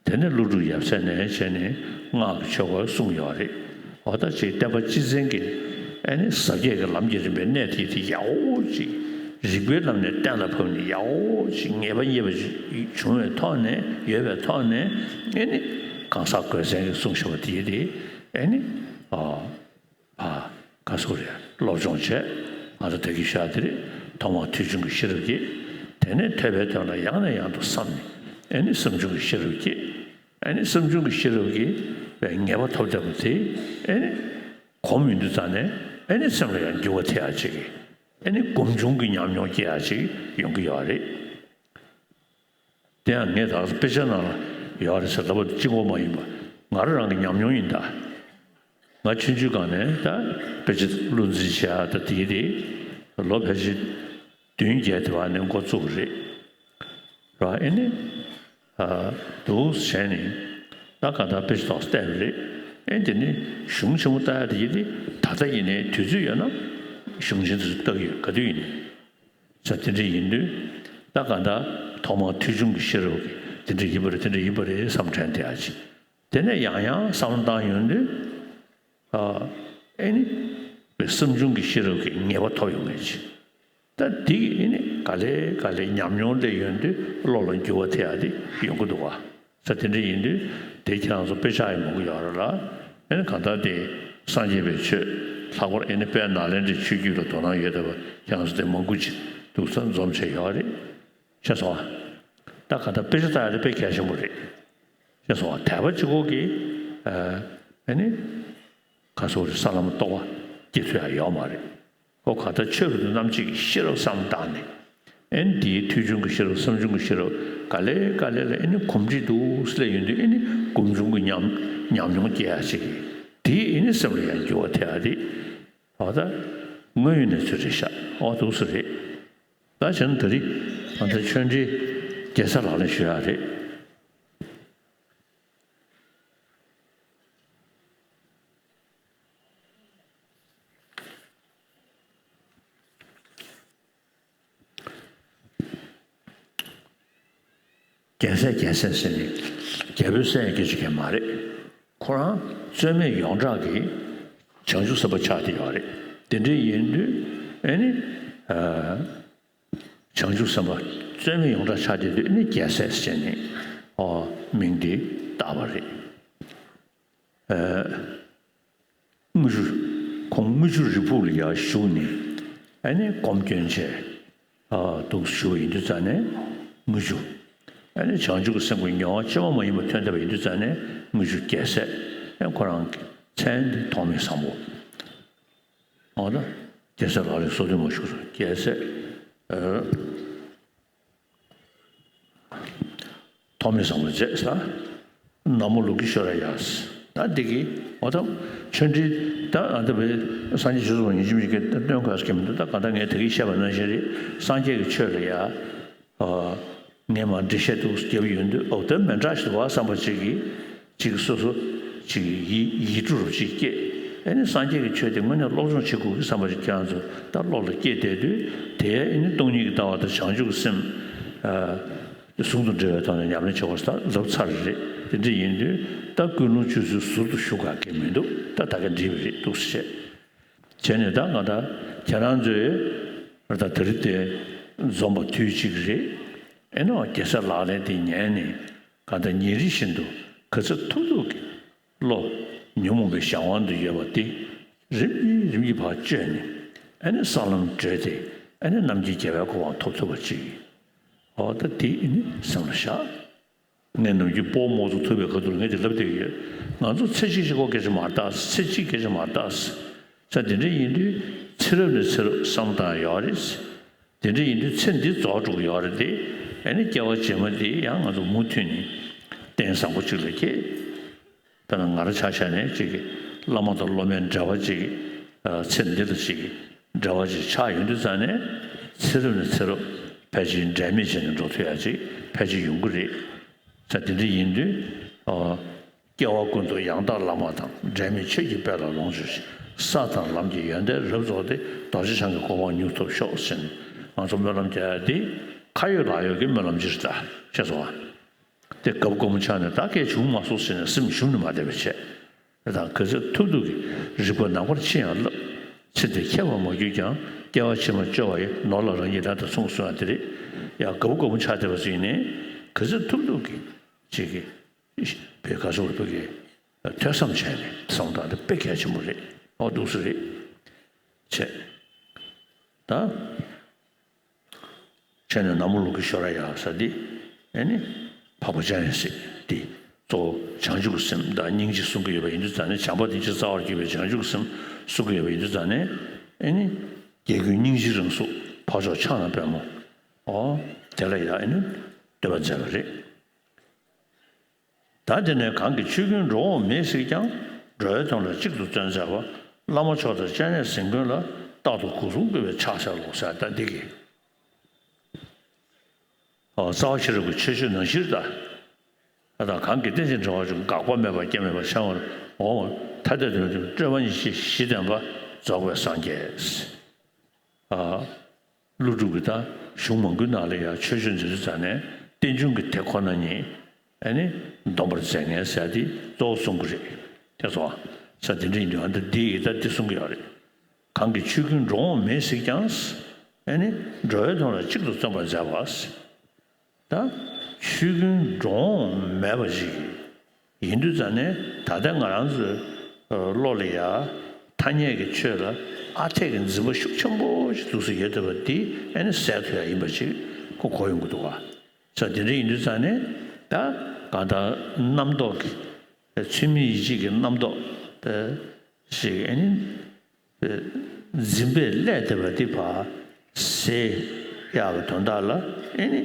དེ་ནས་ཀླུ་སྒྲུབ་ཡབ་སྲས་ནས་བྱས་ནས་སྔགས་ཀྱི་ཆོ་ག་གསུངས་ཡོད་རེད། འོ་ད་ཅིག་བསྟན་པ་སྤྱི་བཙན་གྱི་ཨ་ནི་ཟབ་རྒྱས་ཀྱི་ལམ་གྱི་རིམ་པའི་གནད་དེ་དེ་ཡག་པོ་ཅིག་རིགས་པའི་ལམ་ནས་གཏན་ལ་ཕབ་ནས་ཡག་པོ་ཅིག་ངེས་པ་རྙེད་པ་ཅིག་བྱུང་བའི་ཐོག་ནས་ཡོད་པའི་ཐོག་ནས་ཨ་ནི་གང་ཟག་སྒོས་ཟན་གྱི་གསུངས་བཞག་པ་དེ་དེ་ཨ་ནི། ཨ། ཨ། ག་ཟེར་རེད། སློབ་སྦྱོང་བྱས། ང་ཚོ་ད་གིན་བཤད་དེ་རེད། ཐོག་མར་ཐོས་བྱུང་གི་ཤེས་རབ་ཀྱིས། དེ་ནས་ཐོས་པའི་དོན་ལ་ཡང་ནས་ཡང་དུ་བསམ་ནས། ཨེ་ནི་བསམ་བྱུང་གི་ཤེས་རབ་ཀྱིས། ཨེ་ནི་བསམ་བྱུང་གི་ཤེས་རབ་ཀྱིས་པའི་ངེས་པ་ཐོབ་བསྡད་པ་དེ། ཨེ་ནི་གོམས་ཡོང་དུས་ཙང་ནས་ཨེ་ནི་སེམས་ལ་ཡང་འགྱུར་བ་ཐེབས་ཡ་ཅིག་ཨེ་ནི་སྒོམ་བྱུང་གི་ཉམས་མྱོང་སྐྱེ་ཡ་ཅིག་ཡོང་གི་ཡོད་རེད། དེ་ཡང་ངས་ད་དཔེ་ཆ་ནང་ལ་ཡོད་རེད་ཟེར་ལབ་པ་གཅིག་པོ་མ་ཡིན་པ། ང་རང་རང་གི་ཉམས་མྱོང་ཡིན་ད། ང་ཆུང་ཆུང་སྒང་ནས་ད་དཔེ་ཆ་བློ་འཛིན་བྱས་ད་དེ་དེ་ལོ་ཕལ་ཆེར་བདུན་བརྒྱད་དེ་བ་ནས་འགོ་བཙུགས་པ་རེད། ར་ཨེ་ནི། ཨ། འདུག་བྱས་ནས་ད་གང་ལྟར་དཔེ་ཆ་ཏོག་ཙམ་བལྟས་པ་རེད། ཨེ་དེ་ནི་གཞུང་ཆེན་མོ་ལྟ་ཡ་དེ་ཡིན་དེ་ད་ལྟ་ཡིན་ནའི་དུས་ཚོད་ཡོད་ན་གཞུང་ཆེན་དེ་ཚོ་ལྟ་གི་ཡོད་ག་དུས་ཡིན་ནའི། ས་དེ་འདྲ་ཡིན་དུས། ད་གང་ལྟར་ཐོག་མར་ཐོས་བྱུང་གི་ཤེས་རབ་ཀྱིས་དེ་འདྲ་ཡིན་པ་རེད་དེ་འདྲ་ཡིན་པ་རེད་བསམ་དྲན་བསྡད་ཡ་ཅིག་དེ་ནས་ཡང་ཡང་བསམ་བློ་བཏང་ཡོང་དུས། ཨ། ཨེ་ནི། བསམ་བྱུང་གི་ཤེས་རབ་ཀྱི་ངེས་པ་ཐོབ་ཡོང་མཁན་ཅིག་ད་འདི་ཨེ་ནི་ག་ལེ་ག་ལེ་ཉམས་མྱོང་སླེབས་ཡོང་དུས་བློ་ལ་འགྱུར་བ་ཐེབས་ཡ་དེ་ཡོང་གི་འདུག་བ། ས་དེ་འདྲ་ཡིན་དུས་དེ་ཁྱེད་རང་ཚོ་དཔེ་ཆ་ཡང་མང་པོ་ཡོད་རེད་ལ། ཨེ་ནི་གང་ལྟར་དེ་སངས་རྒྱས་པའི་ཆོས་ལྷག་པར་ཨེ་ནི་དཔལ་ནཱ་ལེནྡྲའི་ཆོས་བརྒྱུད་ལ་དོ་སྣང་ཡོད་བསྡད་པ་ཁྱེད་རང་ཚོ་དེ་མང་པོ་ཅིག་འདུག་ས་འཛོམས་བྱས་ཡོད་རེད། ཤེས་སོང་ཨ། ད་གང་ལྟར་དཔེ་ཆ་ལྟ་ཡ་དེ་དཔེ་གལ་ཆེན་པོ་རེད། ཤེས་སོང་ཨ། དད་པ་གཅིག་པོ་གིས་ཨ་ནི་ག་སོགས་རེད་ས་ལམ་རྟོགས་པ་སྐྱེ་ཐུབ་ཡ་ཡོད་མ་རེད། ཁོ་གང་ལྟར་ཆོས་ཀྱི་རྣམ་འབྱེད་ཀྱི་ཤེས་རབ་བསམ་བཏང་ནས། ཨེ་ནི་དེའི་ཐོས་བྱུང་གི་ཤེས་རབ་བསམ་བྱུང་གི་ཤེས་རབ་ག་ལེ་ག་ལེ་ལ་ཨེ་ནི་གོམས་འདྲིས་འདུག་སླེབས་ཡོང་དུས་ཨེ་ནི་གོམས་བྱུང་གི་ཉམས་ཉམས་མྱོང་སྐྱེ་ཡ་ཞིག་གིས་དེ་ཨེ་ནི་སེམས་ལ་ཡང་འགྱུར་བ་ཐེབས་ཡ་དེ་འོ་ད་དངོས་ཡོད་གནས་ཚུལ་རེད་ཤག་འོ་འདུག་སེ་རེད། ད་བྱས་ན་ད་རེས་ང་ཚོའི་ཆོས་འབྲེལ་རྒྱལ་ས་ལག་ལེན་ཞུ་ཡ་རེད། རྒྱལ་སྲས་རྒྱལ་སྲས་ཟེར་ནས་རྒྱལ་པོའི་སྲས་སྐད་ཆ་གང་མ་རེད། ཁོ་རང་རྩོད་མེད་ཡོངས་གྲགས་ཀྱི་བྱང་ཆུབ་སེམས་དཔའ་ཆགས་བསྡད་ཡོད་རེད། དེ་འདྲ་ཡིན་དུས་ཨེ་ནི་ཨ་བྱང་ཆུབ་སེམས་དཔའ་རྩོད་མེད་ཡོངས་གྲགས་ཆགས་བསྡད་དུས་ཨེ་ནི་རྒྱལ་སྲས་ཟེར་ནས་ཨོ་མིང་དེ་བཏགས་པ་རེད། ཨ་དངུལ་ཆུ། ཁོང་དངུལ་ཆུ་རི་ཕུག་ལ་ཡར་བཞུགས་ནས་ཨ་ནི་སྒོམ་སྐྱོན་བྱས། ཨ་འདུག་བཞུགས་ཡིན་དུས་ཙང་ནས་དངུལ་ཆུ། ཨ་ནི་བྱང་ཆུབ་ཀྱི་སེམས་ཀྱི་མྱོང་བ་ཕྱི་མ་མ་ཡིན་པ་ཐོན་བསྡད་པ་ཡིན་དུས་ཙང་ནས་དངུལ་ཆུ་རྒྱལ་སྲས། ཨ་ཁོ་རང་གི་མཚན་འདི་ཐོགས་མེད་བཟང་པོ། འོ་ན་རྒྱལ་སྲས་ལག་ལེན་སོ་བདུན་མ་བཞུགས་སོ་རྒྱལ་སྲས། ཨ། ཐོགས་མེད་བཟང་པོ་མཛད་ས། ན་མོ་ལོ་ཀི་ཤྭ་ར་ཡ། ད་འདི་གི་འོ་ད་ཆོས་འབྲེལ་ད་ཨ་ད་བའི་སངས་རྒྱས་ཆོས་ཚོགས་ཉི་ཤུ་མི་གི་སྟོན་དགོས་ཀྱི་མི་འདུག་ད་ག་ད་ངས་ད་གི་བཤད་པ་ནང་བཞིན་རེད། སངས་རྒྱས་ཀྱི་ཆོས་ལ་ཡ། ཨ་ངས་མར་འགྲེལ་བཤད་འདུག་རྒྱབ་ཡོང་དུས་འོ་ད་མི་འདྲ་ཞིག་འདུག་བ་བསམ་པ་ཅིག་གིས་ཅིག་སོ་སོ་ཅིག་ཡིད་ཡིད་སྤྲོ་རུ་ཅིག་སྐྱེས། ཨེ་ནི་སངས་རྒྱས་ཀྱི་ཆོས་དེ་དངོས་གནས་སློབ་སྦྱོང་བྱེད་དགོས་ཀྱི་བསམ་པ་ཅིག་ཁྱེད་རང་ཚོ་ད་བློ་ལ་སྐྱེས་བསྡད་དུས་དེ་ཨེ་ནི་སྟོང་ཉིད་ཀྱི་ལྟ་བ་དང་བྱང་ཆུབ་ཀྱི་སེམས། ཨ། ཟུང་དུ་འབྲེལ་བའི་ཐོག་ནས་ཉམས་ལེན་བྱེད་དགོས་ས་ལབ་ཚར་རེད། དེ་འདྲ་ཡིན་དུས་ད་ཀུན་སློང་ཆུད་ཟོས་ཟུར་དུ་ཞུགས་ག་གི་མི་འདུག་ད་ད་ག་འགྲིག་པ་རེད་འདུག་ཟེར། བྱས་ནས་ད་ང་ད་ཁྱེད་རང་ཚོས་ད་དེ་རིང་དེ་འཛོམས་པ་དུས་གཅིག་རེད། ཨེ་ནོ་རྒྱལ་སྲས་ལག་ལེན་དེ་ཉན་ནས་ང་ད་ཉིན་རེ་བཞིན་དུ་ག་ཚོད་ཐུབ་ཐུབ་ཀྱིས་བློ་ཉོན་མོངས་པའི་གཞན་དབང་དུ་ཡོད་པ་དེ་རིམ་གྱིས་རིམ་གྱིས་ཕར་བཅོས་ནས་ཨེ་ནི་ས་ལམ་བགྲོད་དེ་ཨེ་ནི་རྣམ་མཁྱེན་རྒྱལ་བའི་གོ་འཕང་ཐོབ་ཐུབ་པ་ཅིག་འོ་ད་དེ་ཨེ་ནི་སེམས་ལ་བཞག་ངས་ནམ་རྒྱུན་སྤོ་རྨོག་ཚོ་ཐུག་པའི་ཁ་ཐུག་ལ་ངས་དེ་ལབ་བསྡད་ཀྱི་ཡོད། ང་ཚོ་ཚེ་གཅིག་གཅིག་པོ་སྐད་ཆ་མ་བཏགས་ཚེ་གཅིག་སྐད་ཆ་མ་བཏགས། ས་དེ་འདྲ་ཡིན་དུས་ཚེ་རབས་ནས་ཚེ་རབས་བསམ་བཏང་ཡོད་རེད། དེ་འདྲ་ཡིན་དུས་ཚེ་འདི་རྫོགས་འགྲོ་གི་ཡོད་རེད་དེ། ཨ་ནི་སྐྱེ་བ་རྗེས་མ་དེ་ཡང་ང་ཚོ་མུ་མཐུད་ནས་རྟེན་བཟང་པོ་གཅིག་ལ་སྐྱེས། དཔེར་ན་ང་རང་ཆ་བཞག་ནས་གཅིག་གི་བླ་མ་དང་སློབ་མའི་འབྲེལ་བ་གཅིག་གི་ཚེ་འདི་ལ་གཅིག་གི་འབྲེལ་བ་གཅིག་ཆགས་ཡོང་དུས་ཙང་ནས་ཚེ་རབས་ནས་ཚེ་རབས་ཕལ་ཆེར་འབྲལ་མེད་བྱས་ནས་འགྲོ་ཐུབ་ཡ་གཅིག་ཕལ་ཆེར་ཡོང་གི་རེད། ས་དེ་འདྲ་ཡིན་དུས། ཨ། སྐྱེ་བ་ཀུན་ཏུ་ཡང་དག་བླ་མ་དང་། འབྲལ་མེད་ཆོས་ཀྱི་དཔལ་ལ་ལོངས་སྤྱོད་ཅིང་། ས་དང་ལམ་གྱི་ཡོན་ཏན་རབ་རྫོགས་ཏེ། རྡོ་རྗེ་འཆང་གི་གོ་འཕང་མྱུར་ཐོབ་ཤོག་ཟེར་ནས་ང་ཚོ་སྨོན་ལམ་རྒྱག་ཡ་འདི་ཁ་ཡོད་ལག་ཡོད་ཀྱི་སྨོན་ལམ་ཅིག་རེད་ད། ཤེས་སོང་ཨ། དེ་སྐབས་དགོང་མོ་ཆགས་ནས་ད་སྐད་བྱུང་མ་སོང་ཟེར་ནས་སེམས་ཞུམ་ནས་མ་བསྡད་པ་བྱས། དེ་དང་ག་ཚོད་ཐུབ་ཐུབ་ཀྱིས་རིག་པ་ནམ་མཁར་ཕྱིན་ཡང་བསླབ། ཚེ་འདིར་ཁྱད་པར་མ་གྱུར་ཀྱང་། སྐྱེ་བ་ཕྱི་མ་སྐྱོ་བ་ཡི། ནོར་ལ་རང་ཉིད་རང་དང་མཚུངས་གསུང་ཡ་དེ་རེད། ཡང་སྐབས་དགོང་མོ་ཆགས་བསྡད་པ་ཟིན་ནས་ག་ཚོད་ཐུབ་ཐུབ་ཀྱིས་ཅིག་གིས། བོད་ཁ་སོགས་བོད་ཀྱི་ཐོས་བསམ་བྱས་ནས་བསམ་སྟངས་དེ་དཔེ་གལ་ཆེན་པོ་རེད། ཨོ་འདུག་སེ་རེད། བྱས། ད། བྱས་ནས་ན་མོ་ལོ་ཀི་ཤྭ་ར་ཡ་ཟེར་འདི། ཨེ་ནི། འཕགས་པ་སྤྱན་རས་གཟིགས་འདི། གཙོ་བོ་བྱང་ཆུབ་ཀྱི་སེམས་དང་སྙིང་རྗེ་གསུང་གི་ཡོད་པ་ཡིན་དུས་ཙང་ནས་བྱམས་པ་དེ་ཅི་རྩ་བར་གྱུར་པའི་བྱང་ཆུབ་ཀྱི་སེམས་གསུང་གི་ཡོད་པ་ཡིན་དུས་ཙང་ནས། ཨེ་ནི། རྒྱལ་ཀུན་སྙིང་རྗེའི་རང་གཟུགས་འཕགས་མཆོག་ཕྱག་ན་པདྨོ། ཨོ། དེ་ལ་ཡ་ཨེ་ནི། བསྟོད་པ་མཛད་པ་རེད། ད་དེ་ནས་གང་གི་ཆོས་ཀུན་འགྲོ་འོང་མེད་གཟིགས་ཀྱང་། འགྲོ་བའི་དོན་ལ་གཅིག་ཏུ་བརྩོན་མཛད་པ། བླ་མ་མཆོག་དང་སྤྱན་རས་གཟིགས་མགོན་ལ། རྟག་ཏུ་གུས་གསུམ་བསྐུལ་བས་ཕྱག་འཚལ་ལོ་ཟེར་ད་འདི་གི། ཨོ་རྩ་བ་ཤེས་རབ་ཀྱི་ཆོས་སྤྱོད་ནང་བཞིན་ད། ད་གང་གི་རྟེན་ཅིང་འབྲེལ་བར་འབྱུང་། འགག་པ་མེད་པ་སྐྱེ་མེད་པ་འཆར་བར་འོང་བ། ཐ་དད་དོན་དུ་སྤྲོས་པ་ཉིད་ཀྱིས་གཞི་བརྟན་པ། རྫོགས་པའི་སངས་རྒྱས། ཨ། ཀླུ་སྒྲུབ་ཀྱི་ད་གཞུང་མང་པོའི་ནང་ལ་ཡང་ཆོས་སྤྱོད་འཛིན་དུས་ཙང་ནས་རྟེན་འབྱུང་གི་དེ་ཁོ་ན་ཉིད་ཨ་ནི་སྡོམ་པར་མཛད་མཁན་ཟེར་ཡ་དེ་གཙོ་བོ་གསུང་གི་རེད། དེ་སོང་ས་དེ་འདྲ་ཡིན་དུས་ཨ་ད་འདི་ཡི་ད་འདི་གསུང་གི་ཡོད་རེད། གང་གི་ཆོས་ཀུན་འགྲོ་འོང་མེད་གཟིགས་ཀྱང་། ཨེ་ནི་འགྲོ་བའི་དོན་ལ་གཅིག་ཏུ་བརྩོན་པར་མཛད་པ། ད་ཆོས་ཀུན་འགྲོ་འོང་མེད་པ་ཞིག་ཡིན་དུས་ཙང་ནས། ད་ལྟ་ང་རང་ཚོའི་བློ་ལ་ཡ་ཐ་སྙད་ཀྱི་ཆོས་ལ་ཨ་འཐས་ཀྱི་འཛིན་པ་ཤུགས་ཆེན་པོ་ཞིག་འདུག་སེ་ཡོད་བསྡད་པ་འདི་ཨེ་ནི་སེལ་ཐུབ་ཡ་ཡིན་པ་ཞིག་ཁོ་གོ་ཡོང་གི་འདུག་བ། ས་དེ་འདྲ་ཡིན་དུས་ཙང་ནས། ད་གང་ལྟར་རྣམ་རྟོག་གི་ཚུལ་མིན་ཡིད་བྱེད་ཀྱི་རྣམ་རྟོག་དེ་ཞིག་ཨེ་ནི་འཛིན་པས་བསླད་བསྡད་པ་འདི་ཕར་སེལ་ཡག་གི་དོན་དག་ལ་ཨེ་ནི་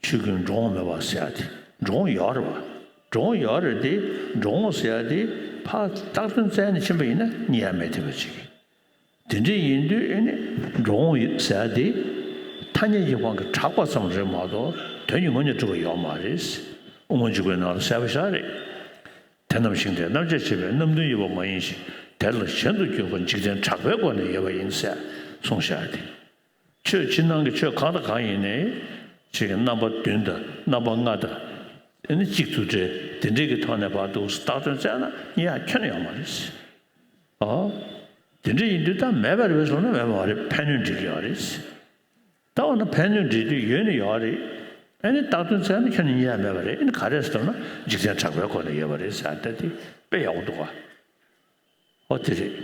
ཆོས་ཀུན་འགྲོ་འོང་མེད་པ་ཟེར་ཡ་དེ། འགྲོ་འོང་ཡོད་རེད་བ། འགྲོ་འོང་ཡོད་རེད་དེ། འགྲོ་འོང་ཟེར་ཡ་དེ་ཕར་བཏགས་དོན་བཙལ་ནས་ཕྱིན་པ་ཡིན་ན་རྙེད་ཡ་མེད་བསྡད་པ་ཅིག་དེ་འདྲ་ཡིན་དུས་ཨེ་ནི་འགྲོ་འོང་ཟེར་ཡ་དེ་ཐ་སྙད་ཀྱི་དབང་གིས་གྲགས་པ་ཙམ་རེད་མ་གཏོགས་དོན་གྱི་ངོས་ནས་གྲུབ་པ་ཡོད་མ་རེད། དབུ་མ་འཇུག་པའི་ནང་ལ་གསལ་པོ་བཞག་རེད། དེ་རྣམས་ཤིང་རྟའི་རྣམ་བཅད་བྱེད་པའི་རྣམ་བདུན་ཡོད་པ་མ་ཡིན་ཞིང་། དེ་ལ་གཞན་དུ་གྱུར་པ་འཇིག་རྟེན་གྲགས་པའི་སྒོ་ནས་ཡོད་པ་ཡིན་ཟེར་གསུངས་བཞག་སྟེ། ཆོས་ཕྱི་ནང་གི་ཆོས་གང་དང་གང་ཡིན་ནའི་ཅིག་རྣམ་པ་བདུན་དང་རྣམ་པ་ལྔ་དང་། ཨ་ནི་གཅིག་ཏུ་འདྲེས་དེ་འདྲའི་གི་ཐོག་ནས་བར་དུ་བཏགས་དོན་བཙལ་ན་རྙེད་ཡ་ཁྱོན་ནས་ཡོད་མ་རེད། ཨོ། དེ་འདྲ་ཡིན་དུས་ད་མེད་པ་རེད་པས་ཟེར་ན་མེད་པ་མ་རེད། ཕན་གནོད་འདྲེས་ཀྱི་ཡོད་རེད། ད་འོ་ན་ཕན་གནོད་འདྲེས་དུས་ཡོད་ནི་ཡོད་རེད། ཨ་ནི་བཏགས་དོན་བཙལ་ན་ཁྱོན་ནས་རྙེད་ཡ་མེད་པ་རེད། ཨ་ནི་ག་རེ་ཟེར་ན་འཇིག་རྟེན་གྲགས་པའི་སྒོ་ནས་ཡོད་པ་རེད་ཟེར་ཡ་ད་དེ་དཔེ་ཡག་པོ་འདུག་ག་ཨོ་དེ་རེད།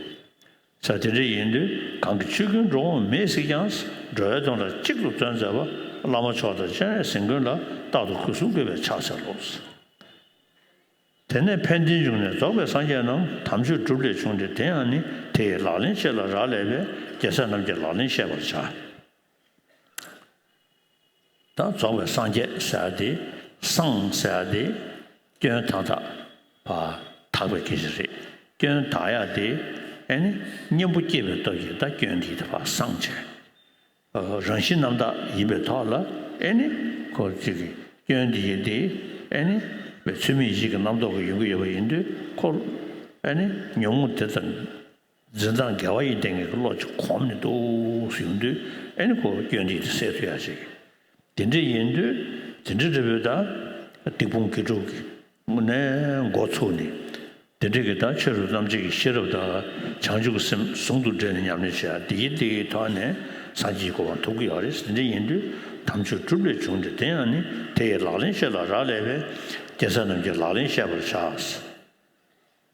ས་དེ་འདྲ་ཡིན་དུས་གང་གིས་ཆོས་ཀུན་འགྲོ་འོང་མེད་གཟིགས་ཀྱང་། འགྲོ་བའི་དོན་ལ་གཅིག་ཏུ་བརྩོན་མཛད་པ། བླ་མ་མཆོག་དང་སྤྱན་རས་གཟིགས་མགོན་ལ། རྟག་ཏུ་གུས་གསུམ་གུས་པས་ཕྱག་འཚལ་ལོ། དེ་ནས་ཕན་བདེའི་འབྱུང་གནས་རྫོགས་པའི་སངས་རྒྱས་རྣམས། དམ་ཆོས་སྒྲུབ་ལས་བྱུང་སྟེ། དེ་ཡང་ནི་དེ་ཡི་ལག་ལེན་ཆེ་ལ་རག་ལས་པས། རྒྱལ་སྲས་རྣམས་ཀྱི་ལག་ལེན་བཤད་པར་བྱ། ད་རྫོགས་པའི་སངས་རྒྱས་ཟེར་ཡ་དེ། སངས་ཟེར་ཡ་དེ་སྐྱོན་དག་དག་པ་དག་པའི་སྐད་ཆ་རེད། སྐྱོན་དག་ཡ་དེ་ཨེ་ནི་གཉེན་པོ་སྐྱེས་པའི་སྟོབས་ཀྱིས་ད་སྐྱོན་དེ་དེ་ཕར་སངས་བྱས། རང་བཞིན་རྣམ་དག་ཡིན་པའི་ཐོག་ལ་ཨེ་ནི་ཁོ་གཅིག་གི་སྐྱོན་དེ་ཡི་དེ་ཨེ་ནི་ཚུལ་མིན་ཡིད་བྱེད་ཀྱི་རྣམ་རྟོག་གི་ཡོང་གི་ཡོད་པ་ཡིན་དུས་ཁོ་ཨེ་ནི་ཉོན་མོངས་དེ་དང་། འཛིན་སྟངས་འགལ་བ་ཡི་སྟེང་གི་བློ་གཅིག་གོམས་ནས་འདུག་སེ་ཡོང་དུས་ཨེ་ནི་ཁོ་སྐྱོན་འདི་སེལ་ཐུབ་ཡ་ཞིག་དེ་འདྲ་ཡིན་དུས་དེ་འདྲ་འདྲ་བོའི་ད་སྡིག་སྤོང་དགེ་སྒྲུབ་ཀྱི་ནས་འགོ་ཚུགས་ནས་དེ་འདྲ་གི་ད་ཆོས་རབ་རྣམ་འབྱེད་ཀྱི་ཤེས་རབ་དང་བྱང་ཆུབ་ཀྱི་སེམས་ཟུང་དུ་འབྲེལ་ནས་ཉམས་ལེན་བྱེད་ཡ་དེ་ཡི་དེ་ཡི་ཐོག་ནས་སངས་རྒྱས་ཀྱི་གོ་འཕང་ཐོབ་ཀྱི་ཡོད་རེད། དེ་འདྲ་ཡིན་དུས་དམ་ཆོས་སྒྲུབ་ལས་བྱུང་སྟེ། དེ་ཡང་ནི་དེ་ཡི་ལག་ལེན་ཤེས་ལ་རག་ལས་པས། རྒྱལ་སྲས་རྣམས་ཀྱི་ལག་ལེན་བཤད་པར་བྱ།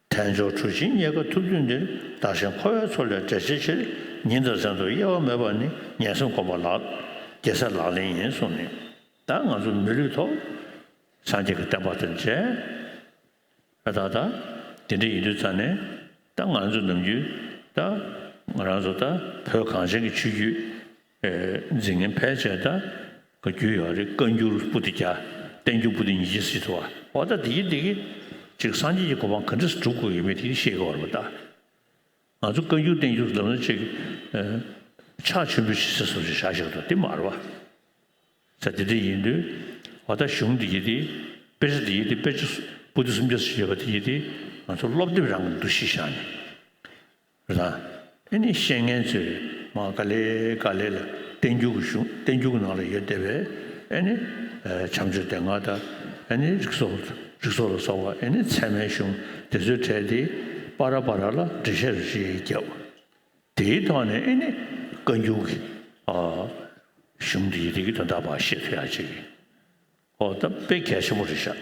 དལ་འབྱོར་གྲུ་བཞིའི་རྙེད་དཀའ་ཐུབ་ཚུལ་འདིར། བདག་གཞན་འཁོར་བའི་མཚོ་ལས་བསྒྲལ་བྱའི་ཕྱིར། ཉིན་དང་མཚན་དུ་གཡེལ་བ་མེད་པ་ནི། ངན་སེམས་སྒོམ་པ་ལག་རྒྱལ་སྲས་ལག་ལེན་ཡིན་གསུངས་ནས། ད་ང་ཚོ་མི་ལུས་ཐོབ། སངས་རྒྱས་ཀྱི་བསྟན་པ་དང་མཇལ། ད་ད་དེ་འདྲ་ཡིན་དུས་ཙང་ནས་ད་ང་ཚོ་ནམ་རྒྱུན་ད་ང་རང་ཚོ་ད་བོད་གངས་ཅན་གྱི་ཆོས་བརྒྱུད། འཛིན་མཁན་ཕལ་ཆེར་ད་ག་རྒྱུ་ཡོད་རེད། བཀའ་འགྱུར་པོ་ཏི་བརྒྱ། བསྟན་འགྱུར་པོ་ཏི་ཉིས་བརྒྱ་ཟེར་འདུག་བ། འོ་ད་དེ་གི་དེ་གི་ཅིག་སངས་རྒྱས་ཀྱི་གོ་འཕང་ག་འདྲས་སེ་སྒྲུབ་དགོས་ཡོད་མེད་དེ་ཤེས་དགོས་རེད་པ། ད་ང་ཚོ་བཀའ་འགྱུར་བསྟན་འགྱུར་ལབ་ན་ཅིག་ཕྱག་མཆོད་འབུལ་ཞིག་ཟེར་བཟོ་ཞིག་བཞག་བཞག་འདུག་དེ་མ་རེད་པ། ད་དེ་འདྲ་ཡིན་དུས་འོ་ད་གཞུང་འདི་གི་དེ་དཔེ་ཆ་འདི་གི་དེ་དཔེ་ཆ་པོ་ཏི་སུམ་བརྒྱ་ཙམ་ཡོད་པ་དེ་གི་དེ་ང་ཚོ་སློབ་དེབ་རང་གི་འདུ་ཤེས་བཞག་ནས། རེད་ད། ཨེ་ནི་ཤེས་མཁན་ཚོས་མ་ག་ལེ་ག་ལེ་ལ་བསྟན་འགྱུར་གྱི་གཞུང་བསྟན་འགྱུར་གྱི་ནང་ལ་ཡོད་བསྡད་པའི་ཨེ་ནི་བྱམས་ཆོས་སྡེ་ལྔ་དང་ཨེ་ནི་རིགས་སོགས་རིགས་སོགས་ལ་སོགས་པ་ཨེ་ནི་ཚད་མའི་གཞུང་དེ་ཚོའི་གྲས་དེ་པ་ར་པ་ར་ལ་འགྲེལ་བཤད་རེ་རྒྱབ། དེའི་ཐོག་ནས་ཨེ་ནི་བཀའ་འགྱུར་གྱི་གཞུང་དེ་ཡི་དེ་གི་དོན་དག་ཕར་ཤེས་ཐུབ་ཡ་ཅིག་ཨོ་ད་དཔེ་གལ་ཆེན་པོ་རེད་ཤག་